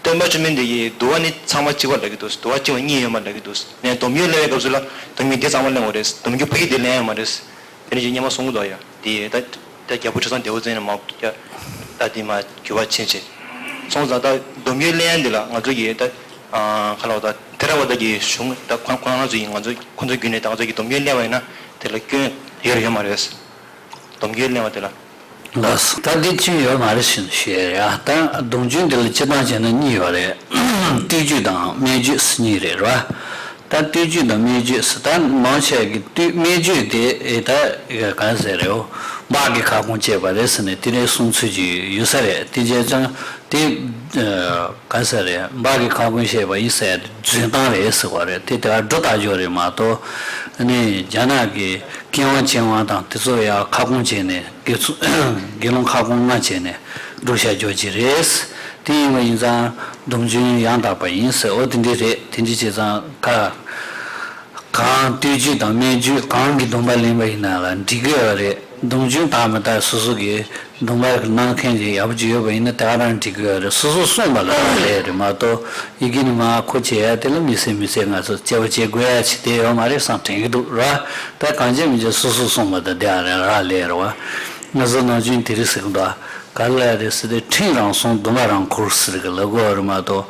སྟོན་པ་བཅོམ་ལྡན་འདས་ཀྱིས་འདུལ་བ་ནི་ཚང་མ་གཅིག་པ་ལབ་ཀྱི་འདུག་འདུལ་བ་གཅིག་པ་གཉིས་ཡོད་མ་ལབ་ཀྱི་འདུག་ནས་སྡོམ་རྒྱུན་གླེང་བའི་སྐབས་སུ་ལ་སྡོམ་རྒྱུན་འདི་ཚང་མ་གླེང་དགོས་རེད། སྡོམ་རྒྱུན་ཕ་གི་འདི་གླེང་ཡོད་མ་རེད། དེ་ནས་ཀྱི་སྙན་མ་གསུང་གི་འདུག་ཡ། དེ་ད་ད་རྒྱལ་པོ་ཁྲི་སྲོང་ལྡེའུ་བཙན་ནས་མ་ཡ་ད་དེ་མ་གྱུར་པ་ཕྱིན་ཆད་སོང་ཙང་ད་སྡོམ་རྒྱུན་གླེང་ཡ་འདི་ལ་ང་ཚོ་གི་ད་ཁ་ལོ་ད་ཐེ་ར་ཝ་ད་གི་གཞུང་ད་ཁོ་ཁོ་རང་ཚོ་ཡིན། ང་ཚོ་ཁོ་ཚོ་བརྒྱུད་ནས་ད་ང་ཚོ་གི་སྡོམ་རྒྱུན་གླེང་བ་ཡིན་ན་དེ་ལ་སྐྱོན་ཡོད་ཡོད་མ་རེད། སྡོམ་རྒྱུན་གླེང་བ་དེ་ལ། ལགས་སོ། ད་འདི་ཅི་ཡོད་མ་རེད་ཞེས་ཞུ་ཡ་རེད་ཨ། ད་སྡོམ་རྒྱུན་འདི་ལ་སྤྱིར་བཏང་བྱས་ན་གཉིས་ཡོད་རེད། སྤྲོས་བརྗོད་དང་སྨད་བརྗོད་ཟེར་གཉིས་རེད་ར། ད་སྤྲོས་བརྗོད་དང་སྨད་བརྗོད་ཟེར་ད་མང་ཆེ་གི་སྤྲོས་སྨད་བརྗོད་དེ་ཨེ་ད་ག་ཟེར་རེད་འོ། འབག་གི་ཁ་སྐོང་བྱས་པ་རེད་ཟེར་ནས་དེ་རེད་གསུང་ཚུལ་ཅིག་ཡོད་ས་རེད། དེ་བྱས་ཙང་དེ་ག་ཟེར་རེད། འབག་གི་ཁ་སྐོང་བྱས་པ་ཡིན་ཟེར་རྫུན་གཏམ་རེད་ཟེར་བ་རེད། དེ་དེ་ག་སྒྲོ་བཏགས་རྒྱུ་རེད་མ་གཏོགས་ནི་རྒྱ་ནག་གི་ཀེ་ཝང་ཅན་ཝང་དང་དེ་ཚོ་ཡང་ཁ་སྐོང་བྱས་ནས་དགེ་ཚུ་དགེ་སློང་ཁ་སྐོང་ལྔ་བྱས་ནས་སྒྲུབ་བྱ་སྦྱོར་གྱི་རེད། དེ་ཡིན་པ་ཡིན་ཙང་སྡོམ་རྒྱུན་ཡང་དག་པ་ཡིན་ཟེར། འོ་དེ་འདྲ་རེད། དེ་འདྲ་བྱས་ཙང་ཁ་གང་སྤྲོས་བརྗོད་དང་སྨད་བརྗོད་གང་གི་སྡོམ་པ་ལེན་པ་ཡིན་ན་ལ་འགྲིག་གི་ཡོད་རེད། སྡོམ་རྒྱུན་དག་མི་དག་སོ་སོ་གི་སྡོམ་པ་གནང་མཁན་ཅིག་ཡག་པོ་ཅིག་ཡོད་པ་ཡིན་ན་དེ་ག་རང་འགྲིག་གི་ཡོད་རེད། སོ་སོ་གསུངས་པ་ལ་རག་ལས་རེད་མ་གཏོགས་ཡི་གེ་ནི་མ་ཁོ་བྱེད་ཡ་དེ་ལ་མི་སེར་མི་སེར་ང་ཚོ་དཔྱད་པ་བྱེད་དགོས་ཡ་ཅིག་དེ་ཡོད་མ་རེད་བསམ་དྲན་གྱི་འདུག་ར། ད་གང་བྱེད་མི་བྱེད་སོ་སོ་གསུངས་པ་དང་དེ་ག་རང་རག་ལས་རེད་བ། ང་ཚོ་ནང་ཆོས་དེ་རིགས་ཟེར་གི་འདུག་ག་ལ་རེད་ཟེར་ཏེ་ཁྲིམས་རང་སྲུང་སྡོམ་པ་རང་འཁུར་ཟེར་གི་ལབ་དགོས་རེད་མ་གཏོགས་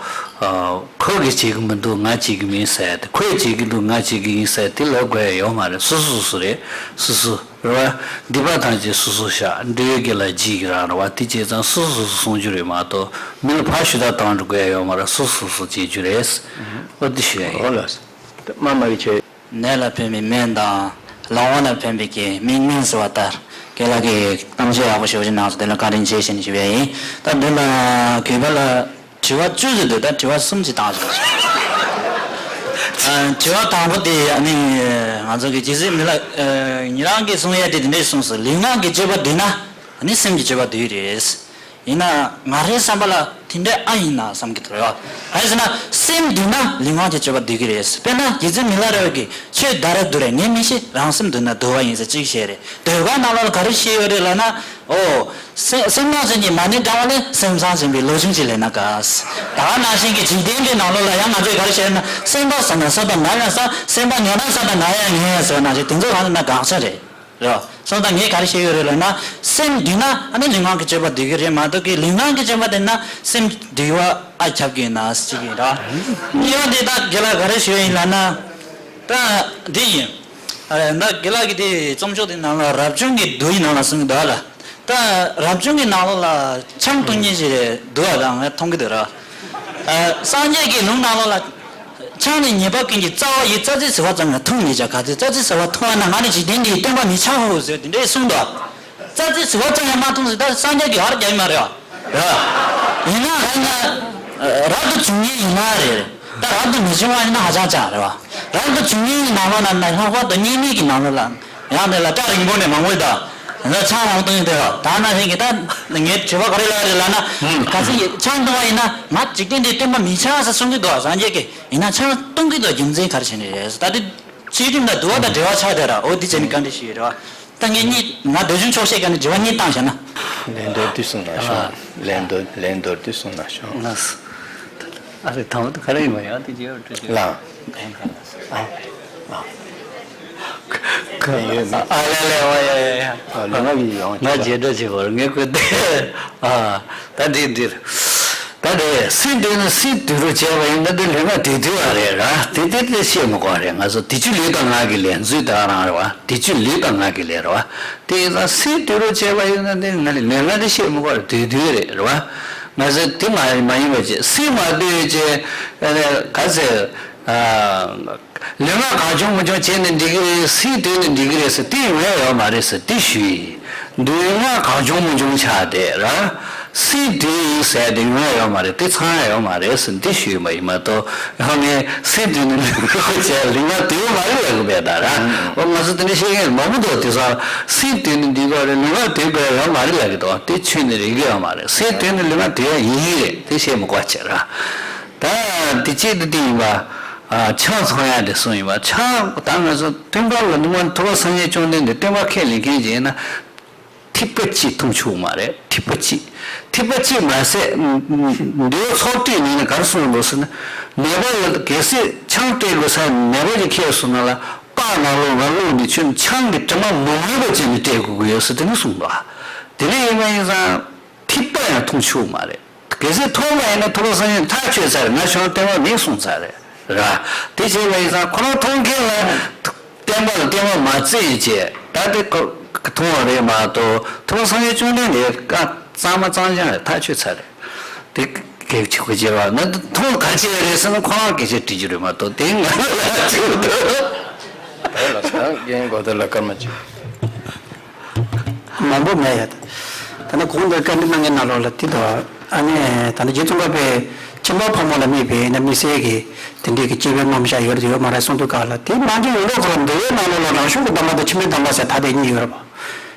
ཁོ་གིས་བྱེད་གི་མི་འདུག་ང་བྱེད་གི་མིན་ཟེར་ཏེ་ཁོས་བྱེད་གི་འདུག་ང་བྱེད་གི་ཡིན་ཟེར་དེ་ལབ་དགོས་ཡ་ཡོད་མ་རེད། སོ་སོ་སོ་སོ་རེད། སོ་སོ། རེད་བ། སྡིག་པ་ཐམས་ཅད་སོ་སོར་བཤགས། འབྲས་བུ་དགེ་ལ་རྗེས་ཀྱི་རང་རེད་བ། དེ་བྱས་ཙང་སོ་སོ་སོ་སོ་གསུང་རྒྱུ་རེད་མ་གཏོགས་མི་ལ་ཕར་ཞུ་དག་བཏང་འགྲོ་དགོས་ཡ་ཡོད་མ་རེད། སོ་སོ་སོ་སོ་བྱེད་རྒྱུ་རེད། ཨོ་དེ་ཞུ་ཡ་ཡིན། ཨོ་ལགས་སོ། དམའ་མ་གི་ཆོས། ནད་ལ་ཕན་པའི་སྨན་དང་། ལོང་བ་ལ་ཕན་པའི་གི་སྨན་སྨན་ཟེར་བ་ལྟར། རྒན་ལགས་ཀྱིས་གཏམ་བཤད་ཡག་པོ་ཞེ་པོ་ཅིག་གནང་སོང་། དེ་ལ་བཀའ་དྲིན་ཆེ་ཞེས་ནས་ཞུ་ཡ་ཡིན། ད་འདི་ལ་གུས་པ་ལ། དྲི་བ་བཅུ་ཙམ་འདུག་ད་དྲི་བ་གསུམ་ཅིག་བཏང་ཞིག་ཨ། དྲི་བ་དང་པོ་དེ་ཨ་ནི་ང་ཚོ་གི་རྗེ་བཙུན་མི་ལ་ཨ། ཉེ་རང་གིས་གསུང་ཡ་དེ་དེ་འདྲས་གསུངས་སོང་། ལུས་ངག་གི་སྤྱོད་པ་སྡུག་ན་ཨ་ནི་སེམས་ཀྱི་སྤྱོད་པ་སྡུག་རེད། ཡིན་ན་ང་རའི་བསམ་པ་ལ་དེ་འདྲས་ཨ་ཡིན་ན་བསམ་གྱི་འདུག་རེད་བ། གང་ཡིན་ཟེར་ན་སེམས་སྡུག་ན་ལུས་ངག་གི་སྤྱོད་པ་སྡུག་གི་རེད། དཔེར་ན་རྗེ་བཙུན་མི་ལ་རས་པ་གིས་ཆོས་བདག་རབ་སྡུག་རེད། ངས་མི་ཤེས། རང་སེམས་སྡུག་ན་སྡུག་པ་ཡིན་ཟེར་གཅིག་བཤད་རེད། ཟློས་གར་ནང་ལོགས་ལ་ག་རེ་བཤད་ཡོད་རེད་ལབ་ན། ཨོ། སེམས་སེམས་ནང་ཚན་གྱི་མ་ཎི་བགྲང་བ་ལས་སེམས་ཙམ་བྱེད་པའི་ལོ་ཆུང་ཅིག་ལས་ན་དགའ། ད་ག་ནང་བཞིན་གྱི་འཇིག་རྟེན་འདིའི་ནང་ལོགས་ལ་ཡང་ང་ཚོས་ག་རེ་བཤད་ན་སེམས་པ་ཟ་ན་ཟ་དང་ན་ཡང་ཟ། སེམས་པ་ངལ་ན་ཟ་དང་ན་ཡང་ངལ་ཟེར་བ་ནང་བཞིན་དེ་ཚོ་གང་ལ་ན་དགག་བྱ་རེད། རེད་བ། སོང་ཙང་ངས་ག་རེ་བཤད་ཡོད་རེད་ལབ་ན་སེམས་སྡུག་ན་ཨ་ནི་ལུས་ངག་གི་སྤྱོད་པ་སྡུག་གི་རེད་མ་གཏོགས་ཀྱི་ལུས་ངག་གི་སྤྱོད་པ་དེ་ན་སེམས་སྡུག་པ་ཨ་ཁྱབ་ཀྱི་ཡིན་ན་ཟེར་གྱི་ཡིན་ར། གཉིས་པ་དེ་ད་རྒན་ལགས་ག་རེ་ཞུ་ཡ་ཡིན་ལབ་ན། ད་འདི་ཡིན། ཨ་ད་རྒན་ལགས་ཀྱི་དེ་རྩོམ་ཤོག་དེ་ནང་ལ་རབ་བྱུང་གི་བསྡུ་ཡི་ནང་ལ་གསུངས་གི་འདུག་ཨ་ལ། ད་རབ་བྱུང་གི་ནང་ལོགས་ལ་ཆང་འཐུང་མཁན་ཞིག་རེད་འདུག་ཨ། ད་ངས་མཐོང་གི་འདུག་ར། ཨ་སངས་རྒྱས་ཀྱི་ལུང་ནང་ལོགས་ལ། ཆང་ནི་ཉེས་པ་ཀུན་གྱི་རྩ་བ་ཡིན། རྩྭ་རྩེ་ཟིལ་པ་ཙམ་ཡང་འཐུང་མི་བྱ། གལ་ཏེ་རྩྭ་རྩེ་ཟིལ་པ་འཐུང་བ་ན་ང་ནི་འཇིག་རྟེན་འདིའི་སྟོན་པ་མི་ཆགས་སོ་ཟེར་དེ་འདྲས་གསུངས་འདུག་རྩྭ་རྩེ་ཟིལ་པ་ཙམ་ཡང་མ་འཐུང་ཟེར་ད་སངས་རྒྱས་ཀྱིས་ཧར་རྒྱག་གི་མ་རེད་བ། རེད་བ། ཡིན་ན་ཧ་ན། རབ་ཏུ་བྱུང་མཁན་ཡིན་ན་རེད། ད་རབ་ཏུ་མི་བྱུང་བ་ཡིན་ན་ཧ་ཅང་ཅང་རེད་བ། རབ་ཏུ་བྱུང་མཁན་གྱི་ནང་ལོགས་ལ་ན་ལྷག་པར་དུ་གཉེར་མའི་གི་ནང་ལོགས་ལ། ཡང་དེ་ལ་སྐྲ་རིང་པོ་ནས་མང་པོ་ཡོད་ད། ད་ཆང་མང་བཏུང་ཡོད་དེ་བ། ད་ན་ཧིན་གི་ད་ངའི་དྲི་བ་ག་རེ་ལབ་རེད་ལབ་ན། ག་ཚོད་ཆང་བཏུང་བ་ཡིན་ན་ང་འཇིག་རྟེན་འདིའི་སྟོན་པ་མི་ཆགས་ཟེར་གསུང་གི་འདུག་བ། སངས་རྒྱས་ཀྱིས་ཡིན་ན་ཆང་བཏུང་གི་འདུག་རྒྱུ་མཚན་ག་རེ་བྱས་ནས་རེད་ཟེར་ད་དེ། ཚུལ་ཁྲིམས་དང་འདུལ་བ་དང་འབྲེལ་བ་ཆགས་བསྡད་ར། འོ་འདི་བྱས་ནས་བཀའ་འདྲི་ཞུས་ཡོད་རེད་བ། ད་ངས་གཉིས་ང་འདོད་ཆུང་ཆོག་ཤེས་ག་ནས་དྲི་བ་གཉིས་བཏང་བྱས་ན། ལན་མདོར་བསྡུས་གསུངས་ན་ཤོག་ལན་མདོར་ལན་མདོར་བསྡུས་གསུངས་ན་ཤོག་ལགས་སོ། ཨ་རེ་དང་པོ་དེ་ག་རེ་ཡིན་པ་ཡང་དེ་རྗེས་ཡོད་འགྲོ་རྒྱུ། ལགས། ཨ། ཨ། ཨ་ལེ་ལེ་ཨོ་ཡ་ཡ་ཡ། ཨ་ལེ་ང་གི་ཡོང་ང་རྗེས་འགྲོ་བྱེད་པར་ངས་ཁོ་དེ། ཨ། ད་འདི་འདིར། ད་དེ་སེམས་སྡུག་ན་སེམས་སྡུག་རུ་བྱས་པ་ཡིན་ན་དེ་ལུས་ངག་སྡུག་སྡུག་བ་རེད་ར། དེ་དེ་དེ་བཤད་མི་དགོས་རེད། ང་ཚོ་དེ་ཆུ་ལུས་དང་ངག་གི་ལས་མཛོད་ད་རང་རེད་བ། དེ་ཆུ་ལུས་དང་ངག་གི་ལས་རེད་བ། དེ་ཡིན་ཙང་སེམས་སྡུག་རུ་བྱས་པ་ཡིན་ན་དེ་ང་ལུས་ངག་དེ་བཤད་མི་དགོས་རེད། སྡུག་སྡུག་རེད་རེད་བ། ང་ཚོ་དེ་མ་མ་ཡིན་པ་བྱས་སེམས་མ་སྡུག་བྱས་ག་ཚད། ལུས་ངག་གང་བྱུང་མང་བྱུང་བྱས་ནས་འགྲིག་གི་རེད། སེམས་སྡུག་ནས་འགྲིག་གི་རེད་ཟེར་དེ་ཡོང་ཡ་ཡོད་མ་རེད་ཟེར་དེ་ཞུས་ཡིན། ལུས་ངག་གང་བྱུང་མང་བྱུང་ཆགས་བསྡད་ར། སེམས་སྡུག་ཡིན་ཟེར་དེ་ཡོང་ཡ་ཡོད་མ་རེད། དེ་ཚང་ཡ་ཡོད་མ་རེད་ཟེར་དེ་ཞུས་ཡིན་པ་ཡིན་མ་གཏོགས་ཡང་ངས་སེམས་སྡུག་ནས་ལུས་ངག་བྱས་ལུས་ངག་སྡུག་མ་རེད་ལབ་གི་མེད་ད་ར། ཨོ་ང་ཚོ་དེ་འདྲ་བཤད་མཁན་མང་པོ་འདུག་དེང་སང་སེམས་སྡུག་ནས་འགྲིག་གི་རེད། ལུས་ངག་སྡུག་དགོས་ཡ་ཡོད་མ་རེད་ལབ་གི་འདུག་དེ་ཆོས་ནི་རེད་གི་ཡོད་མ་རེད། སེམས་སྡུག་ནས་ལུས་ངག་སྡུག་ཡ་ཡིན་རེད། དེ་བཤད་མི་དགོས་བྱས་ར། ད་དེ་གཅིག་དེ་དེ་ཡིན་པ། ཨ། ཆང་འཐུང་ཡ་དེ་གསུངས་ཡིན་པ། ཆང་ད་ང་ཚོ་སྟོན་པ་ལ་ནི་མ་ཐུབ་པ་སངས་རྒྱས་བཅོམ་ལྡན་འདས་སྟོན་པ་ཁས་ལེན་མཁན་ཅིག་ཡིན་ན། དེ་ ཐིགས་པ་གཅིག་མཐོང་ཆོག་མ་རེད། ཐིགས་པ་གཅིག་ཐིགས་པ་གཅིག་མ་ཟད། འདི་ཚོགས་སྡེ་ནས་ནི་ག་རེ་གསུངས་འདུག་ཟེར་ན། ནད་པ་ལ་གལ་སྲིད་ཆང་སྤྲད་དགོས་ས་ནད་པ་ཅིག་ཁྱེར་སོང་ན་ལ། པར་ནང་ལོགས་ང་བླུགས་ནས་ཁྱོད་ཆང་གི་དྲི་མ་མ་ངུས་པ་བྱས་ནས་སྤྲད་དགོས་ཀྱི་ཡོད་ཟེར་དེ་ནི་གསུངས་འདུག་དེ་ནས་ཡིན་པ་ཡིན་ཙང་། ཐིགས་པ་ཡང་མཐོང་ཆོག་མ་རེད། གལ་སྲིད་མཐོང་བ་ཡིན་ན་ཐུབ་པ་སངས་རྒྱས་ཐག་ཆོད་ཚར་རེད། ང་ཁྱོད་བསྟན་པ་མིན་གསུངས་ཚར་རེད། ར། དེ་བྱས་པ་ཡིན་ཙང་ཁོ་རང་མཐོང་མཁན་ལ་བསྟན་པ་ལ་བསྟན་པ་མ་བརྩི་ཡིན་བྱས་ད་དེ་ཁོ་མཐོང་བ་རེད་མ་གཏོགས་ཐུབ་པ་སངས་རྒྱས་བཅོམ་ལྡན་འདས་བཀའ་གཙང་མ་གཙང་རྐྱང་རེད། ཐག་ཆོད་ཚར་རེད། དེ་གལ་ཆེ་གོ་བྱས་པ་ན་མཐོང་ག་བྱས་རེད་ཟེར་ན་ཁོ་རང་སྐད་ཆ་དྲི་རྒྱུ་རེད་མ་གཏོགས་དེ་ང་ལ་ཅི་འདུག་ད་ལ་ས་རྒན་གོ་ད་ལ་སྐར་མ་གཅིག་མང་པོ་མེད་ཡ། ད་ནི་གོང་དུ་བཀའ་འདྲི་གནང་མཁན་ནང་ལོགས་ལ་དེ་དང་ཨ་ནི་ད་ནི་རྗེ་ཙོང་ཁ་པའི་ཁྱིམ་པ་ཕོ་མོ་ལ་དམིགས་པའི་ན་དམིགས་བསལ་གྱི་དེ་འདྲའི་གི་སྐྱེས་པའི་རྣམ་གཞག་ཡོད་རེད་ཡོད་མ་རེད་གསུང་དུས་སྐབས་ལ་དེ་མ་འདྲེས་ཡོང་རོགས་ཁོ་ལ་འདུལ་བའི་ནང་ལོགས་ལ་རང་བྱུང་གི་སྡོམ་པ་དང་ཁྱིམ་པའི་སྡོམ་པ་ཟེར་ཐ་དད་གཉིས་ཡོད་རེད་པ།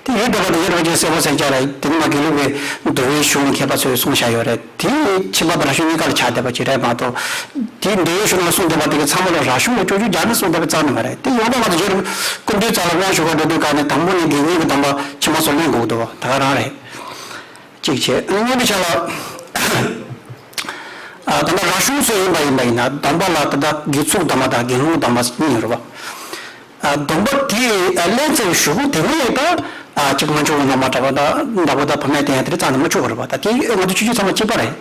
དེ་ཡོད་འདྲ་པ་དང་ཡོད་འདྲ་པ་ཅན་གསལ་པོ་གསལ་རྐྱང་རེད། དེ་ནི་མ་དགེ་ལུགས་པའི་འདུལ་བའི་གཞུང་ནས་མཁས་པ་ཚོས་གསུངས་བཞག་ཡོད་རེད། དེ་ཁྱིམ་པ་དང་རང་བྱུང་གཉིས་ཀ་ལ་ཆགས་བསྡད་པ་ཅིག་རེད་མ་གཏོགས། དེ་འདུལ་བའི་གཞུང་ནང་གསུངས་བསྡད་པ་དེ་ག་ཚང་མ་ལ་རང་བྱུང་ལ་སྐྱོ་ཆུ་རྒྱ་ནི་གསུངས་བསྡད་པ་རྩ་ནས་མ་རེད། དེ་ཡོང་འདྲ་མ་གཏོགས་རྗེ་རིན་སྐུ་མདུན་རྩ་ལ་དབང་ཞུ་བར་འགྲོ་དུས་ག་ནས་དང་པོ་ནས་དགེ་བསྙེན་གྱི་སྡོམ་པ་ཕྱི་མ་སོགས་ལེན་དགོས་འདུག་ད་ག་རང་རེད། གཅིག་བྱས་ཨ་ནི་གཉིས་པའི་ཆ་ལ། ད་ལྟ་རང་བྱུང་སོགས་ཡིན་པ་ཡིན་པ་ཡིན་ན་སྡོམ་པ་ལ་ད་ལྟ་དགེ་ཚུལ་སྡོམ་པ་དང་དགེ་སློང་སྡོམ་པ་གཉིས་ཡོད་རེད་པ། སྡོམ་པ་དེ་ལེན་ཚར་བའི་གཞུག་གུ་དེ་ནས་ད་ཅིག་སྔོན་ཆད་སྔོན་མ་འདྲ་པོ་ད་འདྲ་པོ་ད་བུད་མེད་བསྟེན་ཡ་དེ་རྩ་ནས་མི་ཆོག་གི་རེད་པ། ད་དེ་ང་ཚོ་ཆོས་བརྒྱུད་ཚང་མ་གཅིག་པ་རེད།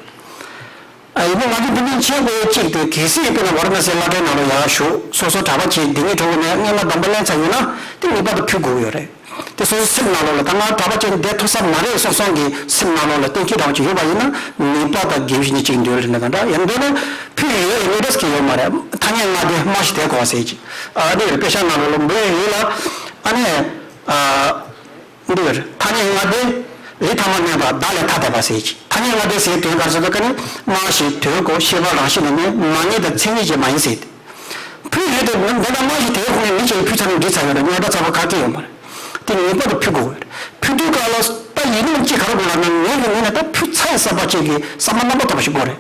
ཡིན་ན་ང་ཚོ་འདི་ནས་བྱེད་དགོས་ཡ་གཅིག་དེ་གལ་སྲིད་དཔེར་ན་ཝཱ་ར་ཎ་སིའི་བླ་གྲྭའི་ནང་ལ་ཡར་བཞུགས་སོ་སོ་གྲྭ་པ་བྱས་འདི་ནས་གྲོལ་དགོས་ན་སྔོན་མ་སྡོམ་པ་ལེན་ཚར་ཡོད་ན་དེ་ངེས་པར་དུ་ཕུལ་དགོས་ཀྱི་ཡོད་རེད། དེ་སོ་སོའི་སེམས་ནང་ལོགས་ལ་ད་ང་གྲྭ་པ་བྱས་བསྡད་ཐུབ་ས་མ་རེད་སོང་སོང་གི་སེམས་ནང་ལོགས་ལ་གཏན་འཁེལ་འདྲ་བོ་ཅིག་ཡོད་པ་ཡིན་ན་ངེས་པར་དུ་དགེ་བའི་བཤེས་གཉེན་གཅིག་འདུལ་རེད་ན་འདྲ་ཡང་འདོད་ན་ཕུལ་ཡོད་ཡོད་ངེས་འདྲ་ཟེར་གྱི་ཡོད་མ་རེད། ཐ་སྙད་ལྔ་སྡེ་སྨྲ་ཤེས་དད་གོ་བ་ཟེར་གྱི་ཨ་འདི་ཡོད་རེད། དཔེ་ཆ་ནང་ལོགས་ལ་འབུལ་ཡོད་ཡོད་ལ་ཨ་ནི་ཨ། འདི་ཡོད་རེད། ཐ་སྙད་ལྔ་སྡེ། རིགས་ཐ་མར་གནས་པ་བདག་ལས་ཐ་དད་པ་ཟེར་གྱི། ཐ་སྙད་ལྔ་སྡེ་ཟེར་དོན་ག་རེ་ཟེར་ན་ཀ་ནི་སྨྲ་ཤེས་དོན་གོ་ཤེས་པ་རང་བཞིན་ལ་གནས་མ་ངེས་དང་མཚན་ཉིད་ཅན་མ་ཡིན་ཟེར་ཏེ། ཕུལ་ཡོད་དེ་འདི་ལ་སྨྲ་ཤེས་དོན་གོ་ནས་མི་གཅིག་ཕུལ་ཚར་ན་འགྲིག་ཚར་ཡོད་རེད། ངོ་ད་ཚ་བ་ག་གེ་ཡོད་མ་རེད། དེ་ངེས་པར་དུ་ཕུལ་དགོས་ཡོད་རེད། ཕུལ་དུས་སྐབས་ལ་ད་ཡིན་ནམ་ཅི་ག་རེ་དགོས་ལབ་ན་ངེད་ཀྱི་ངོས་ནས་ད་ཕུལ་ཚར་ཡི་བསམ་པ་ཅིག་གི་བསམ་པ་རྣམ་པ་ཐོབ་པ་ཞིག་དགོས་རེད།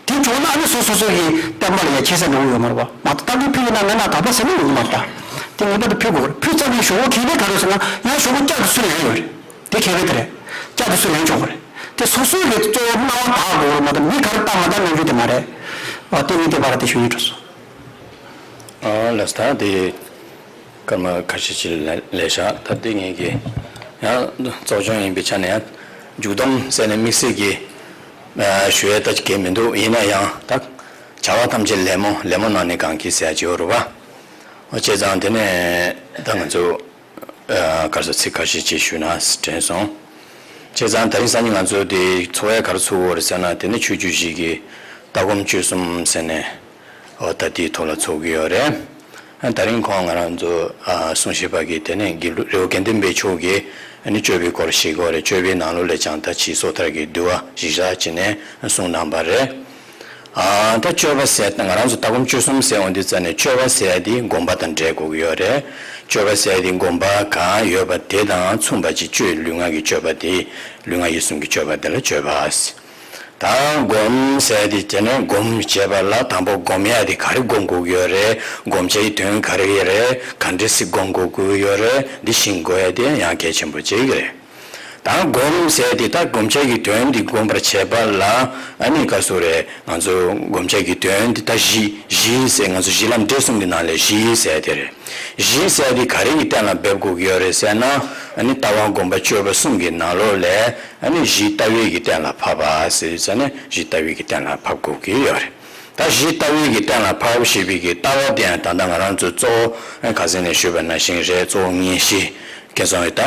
དེ་བྱུང་ན་ཨ་ནི་སོ་སོ་སོ་ཡི་བསྟན་པ་ལ་ཡང་ཁྱད་གསད་འགྲོ་གི་ཡོད་མ་རེད་པ། མ་གཏོགས་ད་གིན་ཕུལ་ཡིན་ན་ང་ན་ད་ལྟ་ཟེར་ན་ཡོང་གི་མ་རེད་ད། དེ་ངེས་པར་དུ་ཕུལ་དགོས་རེད། ཕུལ་ཚར་བའི་ཞོགས་པ་གལ་ཏེ་ག་རེ་ཟེར་ན་ཡང་ཞོགས་པ་བསྐྱར་དུ་སུ་ལེན་ཡོད་རེད། དེ་གལ་བས་དེ་རེད། བསྐྱར་དུ་སུ་ལེན་ཆོག་གི་རེད། དེ་སོ་སོ་ལས་གཙོ་བོ་སྣང་བ་དག་དགོས་རེད་མ་གཏོགས་མི་ག་རེ་བཏང་མ་བཏང་གནང་རྒྱུ་དེ་མ་རེད། ཨ་དེ་ནི་དེ་བར་དེ་ཞུ་ཡིན་འགྲོ་སོང་། ཨ་ལགས་ད་དེ་སྐར་མ་ཁ་ཤས་ཅིག་ལས་ལས་བཞག་ད་དེ་ངེད་ཀྱི་ཡང་གཙོ་སྐྱོང་ཡིན་པའི་ཆ་ནས་ཡང་མཇུག་སྡོམ་ཟེར་ནས་དམིགས་བསལ་གྱི་ཞུ་ཡས་ད་གལ་མི་འདུག་ཡིན་ན་ཡང་ད་བྱ་བ་ཐམས་ཅད་ལད་མོ་ལད་མོ་ནང་ནས་གང་གིས་ཟེར་ཡ་ཅིག་ཡོད་རེད་པ། བྱས་ཙང་དེ་ནས་ད་ང་ཚོ་ག་རེ་ཟེར་ཚིག་ཁ་ཤས་ཅིག་ཞུས་ན་དྲན་སོང་། བྱས་ཙང་ད་རིང་སང་ཉིན་ང་ཚོ་དེ་ཚོགས་ཡ་ག་རེ་ཚུགས་ཡོད་རེད་ཟེར་ན་དེ་ནི་ཆོས་བརྒྱུད་བཞི་གི་ལྟ་སྒོམ་སྤྱོད་གསུམ་ཟེར་ནས་འོ་ད་དེའི་ཐོག་ལ་ཚོགས་ཀྱི་ཡོད་རེད། ད་རིང་ཁོང་ང་རང་ཚོ་གསུང་བཤད་པ་གི་དེ་ནས་དགེ་ལུགས་རི་བོ་དགེ་ལྡན་པའི་ཕྱོགས་ཀྱི་ནི་སྤྱོད་པའི་སྐོར་ཞིག་གོ་རེད། སྤྱོད་པའི་ནང་ལོགས་ལས་ཀྱང་ད་ཕྱིའི་སོ་ཐར་གྱི་འདུལ་བ་གཞིར་བཞག་བྱས་ནས་གསུངས་གནང་པ་རེད། ཨ་ད་སྤྱོད་པ་ཟེར་ང་རང་ཚོ་ལྟ་སྒོམ་སྤྱོད་གསུམ་ཟེར་འོང་དུས་ཙ་ནས་སྤྱོད་པ་ཟེར་ཡ་དེ་སྒོམ་པ་དང་འབྲེལ་དགོས་ཀྱི་ཡོད་རེད། སྤྱོད་པ་ཟེར་ཡ་དེ་སྒོམ་པ་གང་ཡོད་པ་དེ་དང་མཚུངས་པ་ཅིག་སྤྱོད་ལུས་ངག་གི་སྤྱོད་པ་དེ་ལུས་ངག་ཡིད་གསུམ་གྱི་སྤྱོད་པ་དེ་ལ་སྤྱོད་པ་ཟེར། ད་སྒོམ་ཟེར་ཡ་དེ་དེ་ནས་སྒོམ་བྱེད་པ་ལ་དང་པོ་སྒོམ་ཡ་དེ་ག་རེ་སྒོམ་དགོས་ཀྱི་ཡོད་རེད། སྒོམ་བྱ་ཡི་དོན་ག་རེ་ཡོད་རེད། ག་འདྲ་སེ་སྒོམ་དགོས་ཀྱི་ཡོད་རེད། འདི་ཤེས་དགོས་ཡ་དེ་ཡང་གལ་ཆེན་པོ་ཅིག་རེད། ད་སྒོམ་ཟེར་དེ་ད་སྒོམ་བྱ་གི་དོན་འདི་སྒོམ་པར་བྱེད་པ་ལ་ཨ་ནི་ག་ཟེར་རེད། ང་ཚོ་སྒོམ་བྱ་གི་དོན་འདི་ད་གཞི་གཞི་ཟེར་ང་ཚོ་གཞི་ལམ་འབྲས་གསུམ་གྱི་ནང་ལས་གཞི་ཟེར་དེ་རེད། གཞི་ཟེར་དེ་ག་རེ་གི་སྟེང་ལ་འབེབས་དགོས་ཀྱི་ཡོད་རེད་ཟེར་ན་ཨ་ནི་ལྟ་བ་སྒོམ་པ་སྤྱོད་པ་གསུམ་གྱི་ནང་ལོགས་ལས་ཨ་ནི་གཞི་ལྟ་བའི་གི་སྟེང་ལ་ཕབ་པ་ཟེར་ཟེར་ནས་གཞི་ལྟ་བའི་གི་སྟེང་ལ་ཕབ་དགོས་ཀྱི་ཡོད་རེད། ད་གཞི་ལྟ་བའི་གི་སྟེང་ལ་ཕབ་ཞེས་པའི་གི་ལྟ་བ་དེ་ཡང་ད་ལྟ་ང་རང་ཚོ་གཙོ་བོ་ག་ཟེར་ནས་ཞུས་པ་ནང་བཞིན་རེད། གཙོ་བོ་ངེས་ཤེས་ཁྱེད་ཚོ་ཡི་ད་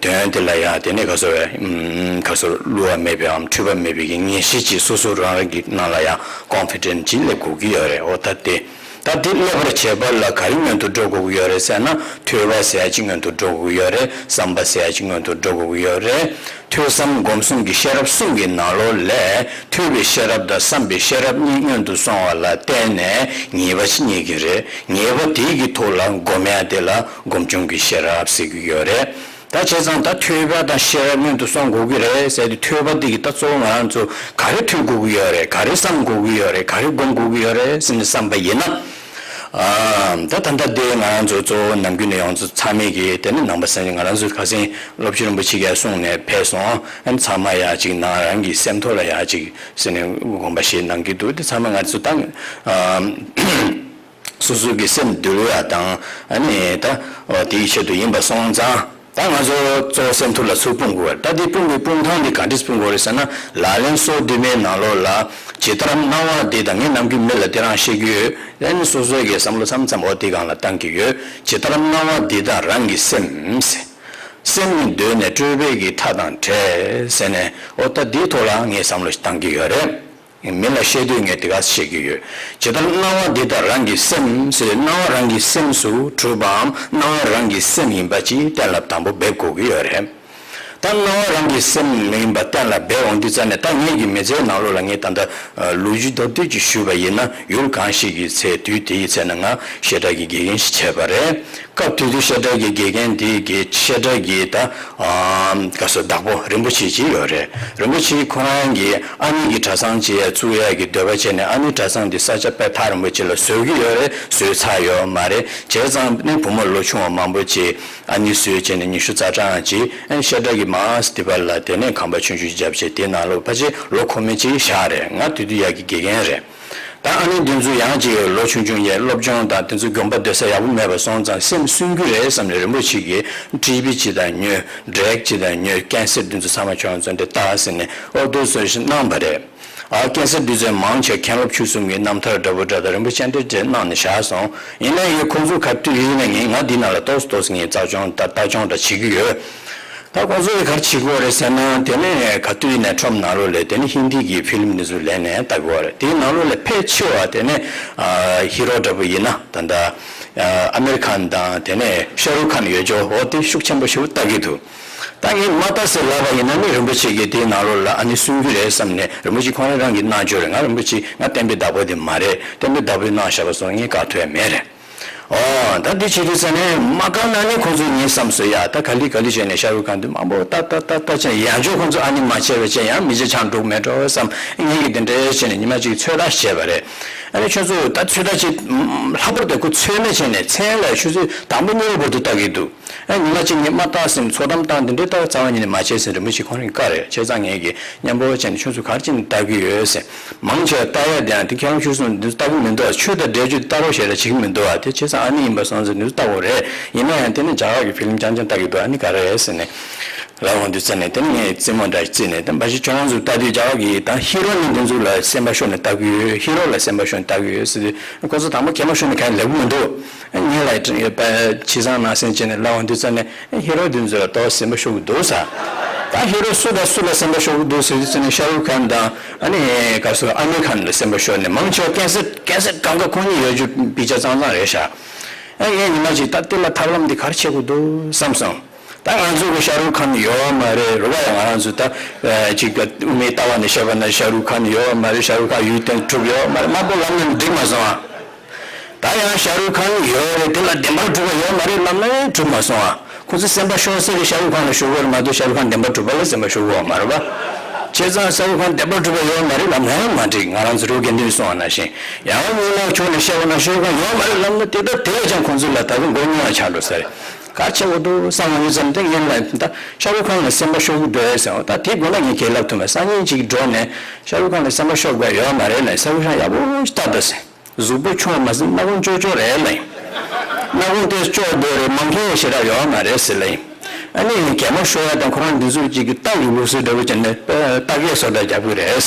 དོན་དེ་ལ་ཡང་དེ་ནས་ག་ཟེར་བའི་ག་ཟེར་བླུ་བ་མེད་པའམ་འཁྲུལ་པ་མེད་པའི་གི་ངེས་ཤེས་ཀྱིས་སོ་སོ་རང་རང་གི་ནང་ལ་ཡང་ཀོན་ཕི་ཌེན་ཊི་ཅིག་སླེབས་དགོས་ཀྱི་ཡོད་རེད། འོ་ད་དེ་ད་དེ་སླེབས་པར་བྱེད་པ་ལ་ག་རེ་སྔོན་དུ་འགྲོ་དགོས་ཀྱི་ཡོད་རེད་ཟེར་ན་ཐོས་པ་ཟེར་ཡ་ཅིག་སྔོན་དུ་འགྲོ་དགོས་ཀྱི་ཡོད་རེད། བསམ་པ་ཟེར་ཡ་ཅིག་སྔོན་དུ་འགྲོ་དགོས་ཀྱི་ཡོད་རེད། ཐོས་བསམ་སྒོམ་གསུམ་གྱི་ཤེས་རབ་གསུམ་གྱི་ནང་ལོགས་ལས་ཐོས་པའི་ཤེས་རབ་དང་བསམ་པའི་ཤེས་རབ་གཉིས་སྔོན་དུ་སོང་བ་ལ་བརྟེན་ནས་ངེས་པ་ཅིག་རྙེད་ཀྱི་རེད། ངེས་པ་དེའི་གི་ཐོག་ལ་སྒོམ་ཡ་དེ་ལ་སྒོམ་བྱུང་གི་ཤེས་རབ་ཟེར་གྱི་ཡོད་རེད། ད་བྱས་ཙང་ད་ཐོས་པ་དང་ཤེས་རབ་སྔོན་དུ་སོང་དགོས་ཀྱི་རེད་ཟེར་དུས་ཐོས་པ་དེ་གི་ད་གཙོ་བོ་ང་རང་ཚོ་ག་རེ་ཐོས་དགོས་ཀྱི་ཡོད་རེད། ག་རེ་བསམ་དགོས་ཀྱི་ཡོད་རེད། ག་རེ་སྒོམ་དགོས་ཀྱི་ཡོད་རེད་ཟེར་ནས་བསམ་པ་ཡིན་ན། ཨ། ད་ད་ལྟ་དེ་ང་རང་ཚོ་གཙོ་བོ་ནམ་རྒྱུན་ནས་ཡོངས་སུ་ཚང་མས་ཀྱི་དེ་ནི་ནང་པ་སངས་རྒྱས་ང་རང་ཚོ་ཁ་སང་སློབ་ཆེན་རིན་པོ་ཆེ་གིས་གསུངས་ནས་ཕེབས་སོང་། ཨ་ནི་ཚང་མ་ཡ་གཅིག་ནང་རང་གི་སེམས་ཐོག་ལ་ཡ་གཅིག་ཟེར་ནས་དགོངས་པ་བཞེས་གནང་གི་འདུག་དེ་ཚང་མ་ང་ཚོ་ད་ཨ། སོ་སོ་གི་སེམས་འདུལ་ཡ་དང་ཨ་ནི་ད་དེའི་ཆེད་དུ་ཡིན་པ་སོང་ཙང་། ད་ང་ཚོ་གཙོ་བོ་སེམས་ཐོག་ལ་ཚུར་སྤུངས་དགོས་པ་རེད། ད་དེ་སྤུངས་པའི་སྤུངས་སྟངས་དེ་ག་འདྲས་སྤུངས་དགོས་རེད་ཟེར་ན། ལག་ལེན་སོ་བདུན་མའི་ནང་ལོགས་ལ་ཇི་ལྟར་སྣང་བ་འདི་དང་། ངས་ནམ་རྒྱུན་མི་ལ་དེ་རང་བཤད་ཀྱི་ཡོད། ཨ་ནི་སོ་སོའི་གི་བསམ་བློ་མཚམས་མཚམས་འོ་དེ་སྒང་ལ་བཏང་གི་ཡོད། ཇི་ལྟར་སྣང་བ་འདི་དང་རང་གི་སེམས། སེམས་ནི་གདོད་ནས་སྤྲོས་པའི་གི་མཐའ་དང་བྲལ་ཟེར་ནས་འོ་ད་འདིའི་ཐོག་ལ་ངས་བསམ་བློ་ཞིག་བཏང་གི་ཡོད་རེད། མི་ལ་བཤད་དུས་ངས་དེ་ག་བཤད་ཀྱི་ཡོད། ཇི་ལྟར་སྣང་བ་འདི་དང་རང་གི་སེམས་ཟེར། སྣང་བ་རང་གི་སེམས་སུ་གྲུབ་པའམ་སྣང་བ་རང་གི་སེམས་ཡིན་པ་ཅིག་གཏན་ལ་དང་པོ་འབེབས་དགོས་ཀྱི་ཡོད་རེད། ད་སྣང་བ་རང་གི་སེམས་མིན་པ་གཏན་ལ་འབེབས་འོང་དུས་ཙ་ནས། ད་ངེད་ཀྱི་མི་ཚེའི་ནང་ལོགས་ལ་ངས་ད་ལྟ་ལོ་རྒྱུས་མདོར་བསྡུས་ཀྱིས་ཞུས་པ་ཡིན་ན། ཡུལ་གང་ཞིག་གི་ཚེ་དུས་དེའི་ཚེ་ན་ང་བཤད་གྲྭ་གི་དགེ་རྒན་ཞིག་བྱས་པ་རེད། སྐབས་དེ་དུས་བཤད་གྲྭ་གི་དགེ་རྒན་དེ་གི་བཤད་གྲྭ་གི་ད་ཨ་ག་སོ་བདག་པོ་རིན་པོ་ཆེ་ཅིག་ཡོད་རེད། རིན་པོ་ཆེ་ཁོ་རང་གིས་ཨ་ནེ་གི་གྲྭ་ཚང་ཅིག་བཙུགས་ཡག་གི་འདོད་པ་བྱས་ནས། ཨ་ནེ་གྲྭ་ཚང་དེ་ས་ཆ་དཔེ་ཐག་རིང་པོ་ཅིག་ལ་བཟོ་གི་ཡོད་རེད། བཟོས་ཚར་ཡོད་མ་རེད། བྱས་ཙང་ནི་བུ་མོ་ལོ་ཆུང་བ་མང་པོ་ཅིག་ཨ་ནེ་བཟོས་བྱས་ནས་ཉི་ཤུ་རྩ་གྲངས་ཅིག་ཨ་ནེ་བཤད་གྲྭ་གི་མར་དེ་པར་ལ་དེ་ནས་ཁང་པ་ཆུང་ཆུང་ཅིག་བརྒྱབ་བྱས། དེ་ནང་ལོགས་ཕལ་ཆེར་ལོ་འཁོར་མི་ཅིག་བཞག་རེད། ང་དེ་དུས་ཡག་གི་དགེ་རྒན་རེད། ད་ཨ་ནེ་འདི་ཚོ་ཡང་ཅིག་ལོ་ཆུང་ཆུང་ཡས་སློབ་སྦྱོང་དང་དེ་ཚོ་དགོན་པ་སྡོད་ས་ཡག་པོ་མེད་པ་སོང་ཙང་། སེམས་སུན་གྱི་རེད་བསམ་ནས་རིན་པོ་ཆེ་གིས་ཊི་བི་ཅིག་དང་ཉོས། འབྲེག་ཅིག་དང་ཉོས། ཀན་སར་འདི་ཚོ་ཚང་མ་ཁྱོད་ཚོ་འདི་ལྟ་ཟེར་ནས་ཨོ་ཏོ་ཟེར་ཞིག་གནང་བ་རེད། ཨ་ཀན་སར་འདི་ཚོ་མང་ཆེ་མཁན་སློབ་ཆོས་གསུམ་གྱི་རྣམ་ཐར་འདྲ་པོ་འདྲ་དང་རིན་པོ་ཆེ་འདྲ་འདྲ་གནང་ནས་བཞག་སོང་། ཡིན་ན་ཡང་ཁོང་ཚོ་ག་དུས་ཡིན་ན་ངས་ང་འདི་ནང་ལ་ཏོག་ཙམ་ཏོག་ཙམ་ངས་བརྩི་སྲུང་དང་ལྟ་སྐྱོང་འདྲ་བྱེད་ཀྱི་ཡོད། ད་ཁོང་ཚོ་གིས་ག་རེ་བྱེད་ཀྱི་ཡོད་རེད་ཟེར་ན། དེ་ནས་ག་དུས་ཡིན་ནའི་ཁྲོམ་ནང་ལོགས་ལ་དེ་ནས་ཧིན་དི་གི་ཕི་ལིམ་འདི་ཚོ་ལེན་ནས་ལྟ་གི་ཡོད་རེད། དེའི་ནང་ལོགས་ལ་ཕལ་ཆེ་བ་དེ་ནས་ཨ་ཧི་རོ་འདྲ་པོ་ཡིན་ན་ད་ལྟ་ཨ་ཨ་མེ་རི་ཁན་དང་དེ་ནས་ཤ་རུག་ཁན་ཡོད་ཅོག་འོ་དེ་ཤུགས་ཆེན་པོ་ཞིག་ལྟ་གི་འདུག་ད་ངས་མ་ལྟ་ཟེར་ལབ་པ་ཡིན་ན་ནི་རིན་པོ་ཆེ་གིས་དེའི་ནང་ལོགས་ལ་ཨ་ནི་སུན་གྱི་རེད་བསམ་ནས། རིན་པོ་ཆེ་ཁོང་རང་རང་གི་རྣལ་འབྱོར་རེད། ང་རིན་པོ་ཆེ་ང་བསྟན་པའི་བདག་པོ་དེ་མ་རེད། བསྟན་པའི་བདག་པོས་གནང་བཞག་པ་སོང་ངས་བཀག་ཐུབ་ཡ་མེད་རེད། ཨོ། ད་འདི་བྱེད་དུས་ཙ་ནས་མ་བཀག་ན་ནི་ཁོང་ཚོས་ངའི་བསམ་སོ་ཡ། ད་ག་ལེ་ག་ལེ་བྱས་ནས་ཤ་རུག་ཁན་འདི་མང་པོ་ལྟ་ལྟ་ལྟ་ལྟ་བྱས། ཡང་ཅོག་ཁོང་ཚོ་ཨ་ནི་མ་བྱས་པ་བྱས་ཡང་མི་ཚེ་ཆང་འགྲོ་མེད་འགྲོ་བསམ། ངས་ཀྱི་འདི་འདྲའི་བྱས་ནས་ཉི་མ་གཅིག་ཚོད་ལྟ་བྱས་པ་རེད། ཨ་ནི་ཁྱོད་ཚོ་ད་ཚོད་ལྟ་བྱེད་ལྷག་པར་དུ་ཁོ་ཚོད་མེད་བྱས་ནས་མཚན་ལ་ཆུ་ཚོད་དང་པོ་གཉིས་པ་བར་དུ་ལྟ་གི་འདུག་ཨ་ཉི་མ་གཅིག་ངས་མ་ལྟ་ཟིན། ཚོད་གཏམ་བཏང་འདི་འདྲའི་ལྟ་རྩ་བ་ཉིད་ནས་མ་བྱས་ཟིན། རིན་པོ་ཆེ་ཁོང་རང་གི་བཀའ་རེད། བྱས་ཙང་ངས་ཀྱི་མཉམ་པོ་བྱས་ནས་ཁྱོད་ཚོ་ག་རེ་བྱས་ནས་ལྟ་གི་ཡོད་ཟེར། མང་ཆེ་བ་ལྟ་ཡ་དེ་ཡང་དེ་ཁྱེད་རང་ཆོས་གསུམ་འདི་ཚོ་ལྟ་གི་མི་འདུག་ཨ། ཆོས་དང་འགྲེལ་བརྗོད་ལྟ་རོགས་ཞེ་དྲག་བྱེད་ཀྱི་མི་འདུག་ཨ། དེ་བྱས་ཙང་ཨ་ནི་ཡིན་པ་སོང་ཙང་འདི་ཚོ་ལྟ་དགོས་རེད། ཡིན་ན་ཡང་དེ་ནི་རྒྱ་གར་གྱི་ཕི་ལིམ་རྐྱང་རྐྱང་ལྟ་གི་འདུག་ཨ་ནི་ག་རེ་རེད་ཟེར་ནས་ལབ་འོང་དུས་ཙ་ནས། དེ་ནི་ངས་རྩེད་མོ་འདྲ་རྩེས་ནས། དེ་འབའ་ཞིག་ཁྱོད་རང་ཚོ་ལྟ་དུས་རྒྱ་གར་གྱི་ད་ཧི་རོ་ནི་འདི་ཚོ་ལ་སེམས་པ་ཤོར་ནས་ལྟ་གི་ཡོད། ཧི་རོ་ལ་སེམས་པ་ཤོར་ནས་ལྟ་གི་ཡོད་ཟེར་དུས་ཁོ་ཚོ་དང་པོ་གད་མོ་ཤོར་ནས་ག་ཡང་ལབ་གི་མི་འདུག་ཨ་ངས་ལ་ཡོད་པ་ཕྱི་སང་ནང་སང་བྱས་ནས་ལབ་འོང་དུས་ཙ་ནས། ཨ་ཧི་རོ་འདི་ཚོ་ལ་ཏོག་སེམས་པ་ཤོར་གི་འདུག་ཟེར། ད་ཧི་རོ་སུ་དང་སུ་ལ་སེམས་པ་ཤོར་གི་འདུག་ཟེར་དུས་ཙ་ནས་ཤ་རུག་ཁན་དང་ཨ་ནི་ག་སོ་ཨ་མེ་རི་ཁན་ལ་སེམས་པ་ཤོར་ནས། མང་ཆེ་བ་ཀན་སར་ཀན་སར་གང་ག་ཁོང་གཉིས་ཡོད་རྒྱུ་པི་ཅ་ཙང་ཙང་རེད་ཤག་ཨ་ངས་ཉི་མ་གཅིག་ད་དེ་ལ་ཐབས་ལམ་འདི་ག་རེ་བྱེད་དགོས་འདུག་བསམ་སོང་། ད་ང་ཚོ་གི་ཤ་རུག་ཁན་ཡོད་མ་རེད། རུ་བ་ཡང་ང་རང་ཚོ་ད་ཅིག་དབུ་མའི་ལྟ་བ་ནས་བཤད་པ་ན་ཤ་རུག་ཁན་ཡོད་མ་རེད། ཤ་རུག་ཁན་ཡུལ་དེ་གྲུབ་ཡོད་མ་རེད། མང་པོ་ལབ་ན་འགྲིག་མ་སོང་ཨ། ད་ཡང་ཤ་རུག་ཁན་ཡོད་རེད། དེ་ལ་བདེན་པར་གྲུབ་པ་ཡོད་མ་རེད་ལབ་ན་ཡང་གྲུབ་མ་སོང་ཨ། ཁོ་ཚོ་སེམས་པ་ཤོར་ས་དེ་ཤ་རུག་ཁན་ལ་ཤོར་གི་རེད་མ་གཏོགས་ཤ་རུག་ཁན་བདེན་པར་གྲུབ་པ་ལ་སེམས་པ་ཤོར་གི་ཡོད་མ་རེད་པ། བྱས་ཙང་ཤ་རུག་ཁན་བདེན་པར་གྲུབ་པ་ཡོད་མ་རེད་ལབ་ན་ཡང་མ་འགྲིག་ང་རང་ཚོ་རུ་དགེ་འདུན་གསུང་བ་ནང་བཞིན། ཡང་མི་ལ་ཕྱོགས་ནས་བཤད་པ་ན་ཤ་རུག་ཁན་ཡོད་མ་རེད་ལབ་ན་དེ་ལྟར་དེ་ལས་ཀྱང་ཁོ་ཚོ་ལ་ད་དུང་མགོ་རྙོག་ཆགས་འགྲོ་ས་རེད། ག་བྱེད་དགོས་འདུག་བསམ་མ་ཡོང་ཙམ་དེ་ངས་ལ་ད་ཤ་རུག་ཁན་ལ་སེམས་པ་ཤོར་གི་འདུག་ཟེར་བ། ད་དེ་དགོས་ན་ངས་གང་ལབ་ཐུབ་མེད། སང་ཉིན་གཅིག་འགྲོ་ནས་ཤ་རུག་ཁན་ལ་སེམས་པ་ཤོར་དགོས་ཡོད་མ་རེད་ལབ། ཤ་རུག་ཁན་ཡག་པོ་ཞིག་ལྟ་དང་ཟེར། གཟུགས་པོ་ཆུང་བ་མ་ཟད་སྣ་ཁུང་ཅོག་ཅོག་རེད་ལབ་ཡིན། སྣ་ཁུང་དེ་ཅོག་འདུག་རེད། མང་ཁེ་ཞེ་དྲག་ཡོད་མ་རེད་ཟེར་ལབ་ཡིན། ཨ་ནི་གད་མོ་ཤོར་ཡ་དང་ཁོ་རང་འདི་ཚོ་གཅིག་གི་རྟ་ཡི་ལུགས་སྲོལ་འདྲ་པོ་བྱས་ནས་རྟ་གས་བཟོ་གྲྭ་རྒྱག་གི་རེད།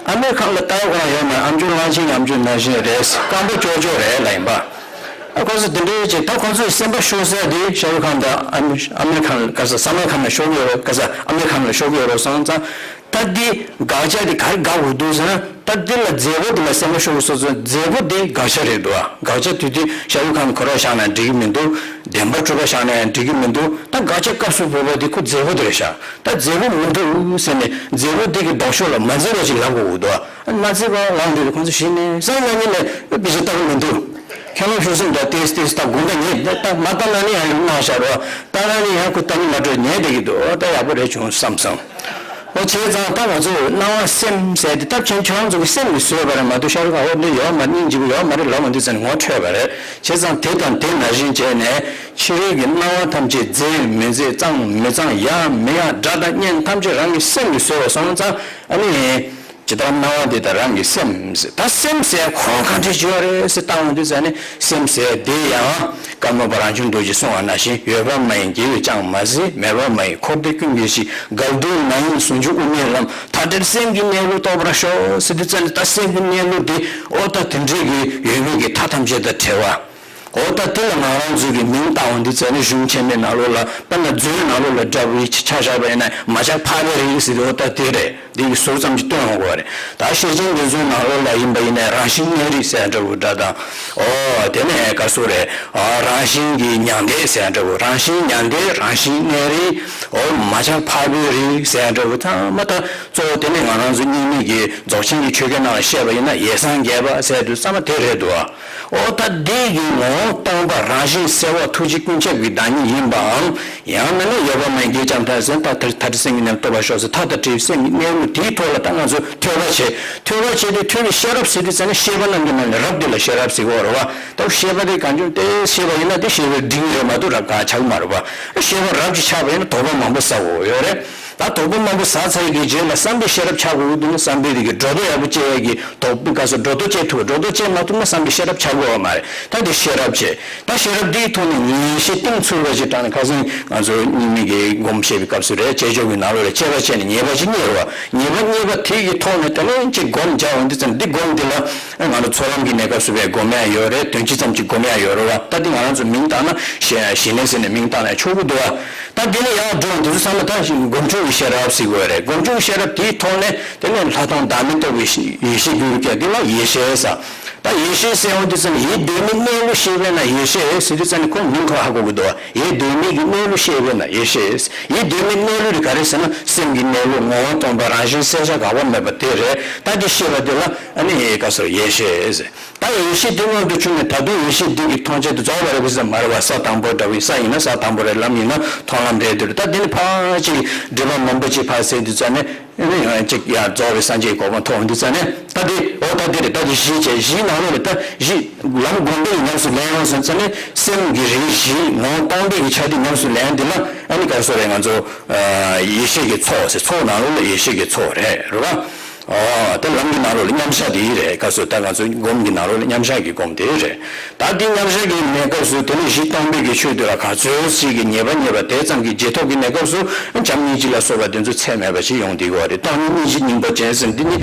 ཨ་མེ་རི་ཁན་ལ་ལྟ་བ་ཁོ་རང་ཡོད་མ་རེད། ཨམ་ཅོག་གླང་ཆེན་ཨམ་ཅོག་ནང་བཞིན་རེད། སྐམ་པོ་ཅོག་ཅོག་རེད་ལབ་ཡིན་པ། ཨ་ཁོ་ཚོ་འདི་འདྲའི་ཅིག་ད་ཁོ་ཚོའི་སེམས་པ་ཤོར་ས་དེ་ཤ་རུག་ཁན་དང་ཨ་མེ་ཨ་མེ་རི་ཁན་ག་ས་ས་མེ་རི་ཁན་ལ་ཤོར་གི་ཡོད་རེད། ག་ས་ཨ་མེ་རི་ཁན་ལ་ཤོར་གི་ཡོད་རེད་སོང་ཙང་། ད་འདི་དགག་བྱ་འདི་ག་རེ་དགག་དགོས་འདུག་ཟེར་ན། ད་འདི་ལ་མཛད་སྒོ་འདི་ལ་སེམས་པ་ཤོར་བའི་སོ་སོའི་མཛད་སྒོ་འདི་དགག་བྱ་རེད་འདུག་ཨ། དགག་བྱ་དེ་དུས་ཤ་རུག་ཁན་ཁོ་རང་བཞག་ན་འགྲིག་གི་མི་འདུག་བདེན་པར་གྲུབ་པ་བཞག་ན་ཡང་འགྲིག་གི་མི་འདུག་ད་དགག་བྱ་སྐབས་སུ་བབས་པ་འདི་ཁོ་མཛད་སྒོ་འདི་རེད་ཤག་ད་མཛད་སྒོ་མི་འདུག་ཟེར་ནས་མཛད་སྒོ་འདི་གི་ལྡོག་ཕྱོགས་ལ་མ་མཛེས་པ་ཅིག་ལབ་དགོས་འདུག་ཨ། མ་མཛེས་པ་ལབ་འདི་ཁོང་ཚོ་གཞི་ནས་སང་ཉིན་ནས་དཔེ་ཆ་ལྟ་གི་མི་འདུག་ཁྱེད་རང་ཤོག་སེམས་དང་ཏེས་ཏེས་ད་དགོངས་དག་ངས་ད་མ་ལྟ་ན་ནི་ཡང་ཡུལ་གནང་བཞག་རོགས། ལྟ་ན་ནི་ཡང་ཁོ་ལྟ་ནི་མ་སྤྲོད་ཉལ་བསྡད་ཀྱི་འདུག་ཨོ་ད་ཡག་པོ་རེད་བྱུང་བསམ་སོང་། ཨོ་བྱས་ཙང་ད་ང་ཚོ་སྣང་བ་སེམས་ཟེར་དེ་སྟབས་ཆེན་ཁྱོད་རང་ཚོ་གི་སེམས་ཀྱིས་བཟོས་པ་རེད་མ་གཏོགས་ཤ་རུ་ཁ་ཧོབ་འདི་ཡོད་མ་སྙིང་རྗེ་པོ་ཡོད་མ་རེད་ལབ་འོང་དུས་ཙམ་ནས་ངོ་འཕྲོད་པ་རེད། བྱས་ཙང་དེ་དང་དེ་ནང་བཞིན་བྱས་ནས་ཕྱི་རོལ་གྱི་སྣང་བ་ཐམས་ཅད་མཛེས་མི་མཛེས་གཙང་མི་གཙང་ཡག་མི་ཡག་སྒྲ་དང་བརྙན་ཐམས་ཅད་རང་གི་སེམས་ཀྱིས་བཟོས་པ་སོང་ཙང་ཨ་ནི། ཇི་ལྟར་སྣང་བ་འདི་དག་རང་གི་སེམས་ཟེར། ད་སེམས་ཟེར་ཁོང་གང་འདྲ་བྱེད་པ་རེད་ཟེར་བལྟ་འོང་དུས་ཙ་ནས་སེམས་ཟེར་དེ་ཡང་བཀའ་མ་པ་རང་བྱུང་རྡོ་རྗེས་གསུངས་པ་ནང་བཞིན་ཡོད་པར་མ་ཡིན་དགེ་བས་ཀྱང་མ་གཟིགས། མེད་པར་མ་ཡིན་འཁོར་འདས་ཀུན་གྱི་གཞི། འགལ་འདུ་མ་ཡིན་ཟུང་འཇུག་དབུ་མའི་ལམ། མཐའ་བྲལ་སེམས་ཀྱི་གནས་ལུགས་རྟོགས་པར་ཤོག་ཟེར་དུས་ཙ་ནས་ད་སེམས་ཀྱི་གནས་ལུགས་དེ་ཨོ་ད་དེ་འདྲའི་གི་ཡོད་མེད་ཀྱི་མཐའ་ཐམས་ཅད་དང་བྲལ་བ། འོ་ད་དེ་ལ་ང་རང་ཚོ་གི་མིང་བཏགས་འོང་དུས་ཙ་ནས་གཞུང་ཆེན་མོའི་ནང་ལོགས་ལ་དཔེར་ན་མཛོད་ནང་ལོགས་ལ་འདྲ་བོའི་ཆ་བཞག་པ་ཡིན་ན་མ་ཆགས་འཕགས་པའི་རིགས་ཟེར་དེ་འོ་ད་དེ་རེད། འདི་གི་ཟུར་ཙམ་གྱིས་སྟོན་འོང་དགོས་པ་རེད། ད་ཤེར་ཕྱིན་སྡེ་ཚན་ནང་ལོགས་ལ་ཡིན་པ་ཡིན་ན་རང་བཞིན་གནས་རིགས་ཟེར་འདྲ་བོ་འདྲ་དང་། འོ་དེ་ནས་ག་ཟེར་རེད། ཨ་རང་བཞིན་གྱི་མྱང་འདས་ཟེར་འདྲ་བོ། རང་བཞིན་མྱང་འདས། རང་བཞིན་གནས་རིགས། འོ་མ་ཆགས་འཕགས་པའི་རིགས་ཟེར་འདྲ་བོ་ཚང་མ་ད་གཙོ་བོ་དེ་ནས་ང་རང་ཚོ་རྙིང་མའི་གི་རྫོགས་ཆེན་གྱི་ཆོས་སྐད་ནང་ལ་བཤད་པ་ཡིན་ན་ཡེ་སངས་རྒྱས་པ་ཟེར་དུས་ཚང་མ་དེ་རེད་འདུག་ཨ། འོ་ད་འདི་གི་ངོ་བོ་སྟོང་པ་རང་བཞིན་གསལ་བ་ཐུགས་རྗེ་ཀུན་ཁྱབ་ཀྱི་བདག་ཉིད་ཡིན་པའམ། ཡང་མིན་ན་ཡོད་པར་མ་ཡིན་དགེ་བས་ཀྱང་མཐའ་ཟེར་ད་མཐར་ཐུག་སེམས་ཀྱི་གནས་ལུགས་རྟོགས་པར་ཤོག་ཟེར་མཐའ་དང་བྲལ་བའི་སེམས་ཀྱི་གནས་ལུགས་དེའི་ཐོག་ལ་ད་ང་ཚོས་ཐོས་པ་བྱེད། ཐོས་པ་བྱེད་དུས་ཐོས་པའི་ཤེས་རབ་ཟེར་དུས་ཙ་ནས་ཤེས་པ་རྣམས་ཀྱི་ནང་ནས་རབ་དེ་ལ་ཤེས་རབ་ཟེར་གྱི་ཡོད་རེད་བ། ད་ཤེས་པ་དེ་གང་བྱུང་དེ་ཤེས་པ་ཡིན་ན་དེ་ཤེས་པའི་འབྲིང་རེད་མ་གཏོགས་རབ་གང་ཆགས་ཀྱི་མ་རེད་བ། ཤེས་པ་རབ་ཅིག་ཆགས་པ་ཡིན་ན་དོགས་པ་མང་པོ་ཟ་དགོས་ཡོད་རེད། ད་དོགས་པ་མང་པོ་ཟ་ཚར་བའི་རྗེས་ལ་བསམ་པའི་ཤེས་རབ་ཆགས་དགོས་ཀྱི་འདུག་ན་བསམ་པའི་རིགས་ཀྱི་སྒྲོ་འདོགས་ཡག་པོ་བཅད་ཡས་ཀྱི་དོགས་པའི་སྐབས་སུ་སྒྲོ་འདོགས་བཅད་ཐུབ། སྒྲོ་འདོགས་བཅད་མ་ཐུབ་ན་བསམ་པའི་ཤེས་རབ་ཆགས་དགོས་པ་མ་རེད། ད་དེ་ཤེས་རབ་བྱས། ད་ཤེས་རབ་འདིའི་ཐོག་ནས་ངེས་ཤེས་གཏིང་ཚུགས་པ་ཞིག་དྲངས་ནས་ཁ་སང་ང་ཚོ་རྙིང་མའི་གི་སྒོམ་བཤད་པའི་སྐབས་སུ་རེད། དཔྱད་བརྗོད་ཀྱི་ནང་ལོགས་ལ་དཔྱད་པ་བྱས་ནས་ངེས་པ་ཅིག་རྙེད་རེད་བ། ངེས་པ་རྙེད་པ་དེ་ཡི་ཐོག་ནས་དེ་ལན་ཅིག་སྒོམ་རྒྱག་འོང་དུས་ཙམ་འདི་སྒོམ་འདི་ལ་ང་ཚོ་ཚོགས་ལམ་གྱི་གནས་སྐབས་སུ་བས་སྒོམ་ཡག་ཡོད་རེད། དོན་སྤྱི་ཙམ་ཅིག་སྒོམ་ཡག་ཡོད་རེད་བ། ད་འདི་ང་རང་ཚོ་མིང་བཏགས་ན་ཞི་ཞི་གནས་ཟེར་ནས་མིང་བཏགས་ན་ཆོག་གི་འདུག་བ། ད་དེ་ནས་ཡར་འགྲོ་འདི་ཚོ་ཚང་མ་ད་སྒོམ་བྱུང་གི་ཤེས་རབ་ཟེར་དགོས་རེད། སྒོམ་བྱུང་གི་ཤེས་རབ་དེའི་ཐོག་ནས་དེ་ནས་ལྷག་མཐོང་བདག་མེད་རྟོགས་པའི་ཡེ་ཤེས་རྒྱུད་ལ་སྐྱེ་དེ་ལ་ཡེ་ཤེས་ཟེར། ད་ཡེ་ཤེས་ཟེར་འོང་དུས་ཙམ་ཡིད་གདོད་མའི་གནས་ལུགས་ཤེས་པས་ན་ཡེ་ཤེས་ཟེར་དུས་ཙམ་ནས་ཁོང་མིང་ཁོ་ཧ་གོ་གི་འདུག་བ། ཡིད་གདོད་མའི་གི་གནས་ལུགས་ཤེས་པས་ན་ཡེ་ཤེས། ཡིད་གདོད་མའི་གནས་ལུགས་དེ་ག་རེ་ཟེར་ན་སེམས་ཀྱི་གནས་ལུགས་ངོ་བོ་སྟོང་པ་རང་བཞིན་གསལ་ཆ་འགག་པ་མེད་པ་དེ་རེད། ད་དེ་ཤེས་པ་དེ་ལ་ཨ་ནི་ག་ཟེར་ཡེ་ཤེས་ཟེར། ད་ཡེ་ཤེས་དེ་མངོན་དུ་བྱུང་ནས་ད་དུང་ཡེ་ཤེས་འདི་གི་མཐོང་ཆེན་དུ་རྫོགས་པ་རེད་པས་ཟེར་མ་རེད་བ། ས་དང་པོ་འདྲ་བའི་ས་ཡིན་ན་ས་དང་པོ་རེད། ལམ་ཡིན་ན་མཐོང་ལམ་རེད། དེ་རེད། ད་དེ་ནི་ཕར་ཅིག་སྒྲིབ་པ་མང་པོ་ཅིག་ཕར་ཟད་དུས་ཙ་ནས་ཨ་ནི་ཅིག་ཡར་རྫོགས་པའི་སངས་རྒྱས་ཀྱི་གོ་འཕང་ཐོབ་འོང་དུས་ཙ་ནས་ད་དེ་འོ་ད་དེ་རེད། ད་དེ་བཞི་བྱས་བཞིའི་ནང་ལོགས་ནས་ད་བཞི་ལམ་བསྒོམ་པའི་ཉམས་སུ་ལེན་ཡོང་ཟེར་ཙ་ནས་སེམས་ཀྱི་རིགས་བཞི་ངོ་བོ་སྟོང་པའི་གི་ཆ་དེ་ཉམས་སུ་ལེན་དེ་ལ་ཨ་ནི་ག་ཟེར་རེད། ང་ཚོ་ཡེ་ཤེས་ཀྱི་ཚོགས་ཟེར། ཚོགས་ནང་ལོགས་ལ་ཡེ་ཤེས་ཀྱི་ཚོགས་རེད། རེད་བ། ཨོ། དེ་ལམ་གྱི་ནང་ལོགས་ལ་མཉམ་བཞག་དེ་ཡིན་རེད། སྐབས་སུ་ད་ང་ཚོ་སྒོམ་གྱི་ནང་ལོགས་ལ་མཉམ་བཞག་གི་སྒོམ་དེ་རེད། ད་འདི་མཉམ་བཞག་གི་གནས་སྐབས་སུ་དེ་ནས་གཞི་སྟོང་པའི་གི་ཆོས་དེ་ལ་ག་ཚོད་ཅིག་གི་ངེས་པ་རྙེད་པ་དེ་ཙམ་གྱི་རྗེས་ཐོབ་ཀྱི་གནས་སྐབས་སུ་བྱམས་སྙིང་རྗེ་ལ་སོགས་པ་དེ་ཚོ་ཚད་མེད་པ་ཞིག་ཡོང་བསྡད་ཀྱི་ཡོད་རེད། སྟོང་ཉིད་སྙིང་རྗེ་སྙིང་པོ་ཅན་ཟེར་འདི་ནི་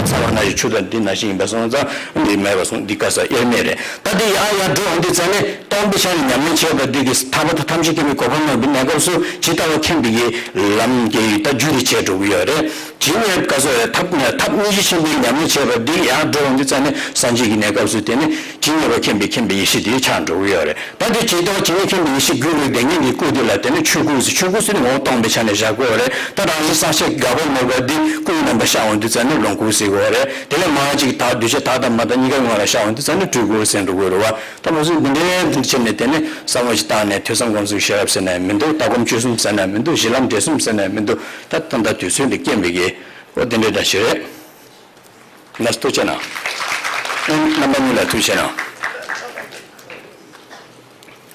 ཚ་བ་ན་ཞིག་ཆུ་དང་འདི་ན་ཞིག་ཡིན་པ་སོང་ཙང་འདི་མེད་པ་སོང་འདི་ག་ས་དབྱེར་མེད་རེད། ད་འདི་ཡར་ཡར་འགྲོ་འོང་དུས་ཙ་ནས་སྟོང་པའི་ཆ་ནས་ཉམས་ལེན་བྱས་པ་འདི་གི་ཐར་པ་དང་ཐམས་ཅད་མཁྱེན་པའི་གོ་འཕང་ཐོབ་པའི་གནས་སྐབས་སུ་ཇི་ལྟ་བ་མཁྱེན་པའི་གི་ལམ་གྱི་ད་རྒྱུ་དེ་བྱས་འགྲོ་གི་ཡོད་རེད། ཇི་སྙེད་བཀའ་སྩལ་ཐབས་ཐབས་སྙིང་རྗེ་ཆེན་པོའི་ཉམས་ལེན་བྱས་པ་འདི་ཡར་འགྲོ་འོང་དུས་ཙ་ནས་སངས་རྒྱས་ཀྱི་གནས་སྐབས་སུ་དེ་ནི་ཇི་སྙེད་པ་མཁྱེན་པའི་མཁྱེན་པའི་ཡེ་ཤེས་དེ་ཆགས་འགྲོ་གི་ཡོད་རེད། ད་དེ་ཇི་ལྟ་བ་ཇི་སྙེད་མཁྱེན་པའི་ཡེ་ཤེས་རྒྱུད་ལ་ལྡན་མཁན་གྱི་སྐུ་དེ་ལ་དེ་ནི་ཆོས་སྐུ་ཟེར། ཆོས་སྐུ་ཟེར་ནི་ངོ་བོ་སྟོང་པའི་ཆ་ནས་བཞག་གི་ཡོད་རེད། ད་རང་བཞིན་སངས་རྒྱས་འགག་པ་མེད་པ་འདི་སྐུའི་རྣམ་པ་ཤར་འོང་དུས་ཙ་ནས་ལོངས་སྐུ་ཟེར་གི་ཡོད་རེད། དེ་ལས་མར་ཅིག་ད་གདུལ་བྱ་དག་དང་མ་དག་གཉིས་ཀ་ངོ་ལ་ཤར་འོང་དུས་ཙ་ནས་སྤྲུལ་སྐུ་ཟེར་འགྲོ་གི་ཡོད་རེད་བ། ད་མ་སུ་འདི་འདྲའི་འདི་བྱས་ནས་དེ་ནི་བསམ་བློ་ཞིག་བཏང་ནས་ཐོས་བསམ་སྒོམ་གསུམ་ཤེས་རབ་ཟེར་ནས་མི་འདུག་ལྟ་སྒོམ་སྤྱོད་གསུམ་ཟེར་ནས་མི་འདུག་གཞི་ལམ་འབྲས་གསུམ་ཟེར་ནས་མི་འདུག་ད་ད་ལྟ་དུས་ཚོད་འདི་རྐྱེན་པས་ཀྱི་འོ་དེ་འདྲའི་འདྲ་ཞིག་རེད། ལགས་སོ། ཐུགས་རྗེ་གནང་། རྣམ་པ་གཉིས་ལ་ཐུགས་རྗེ་གནང་།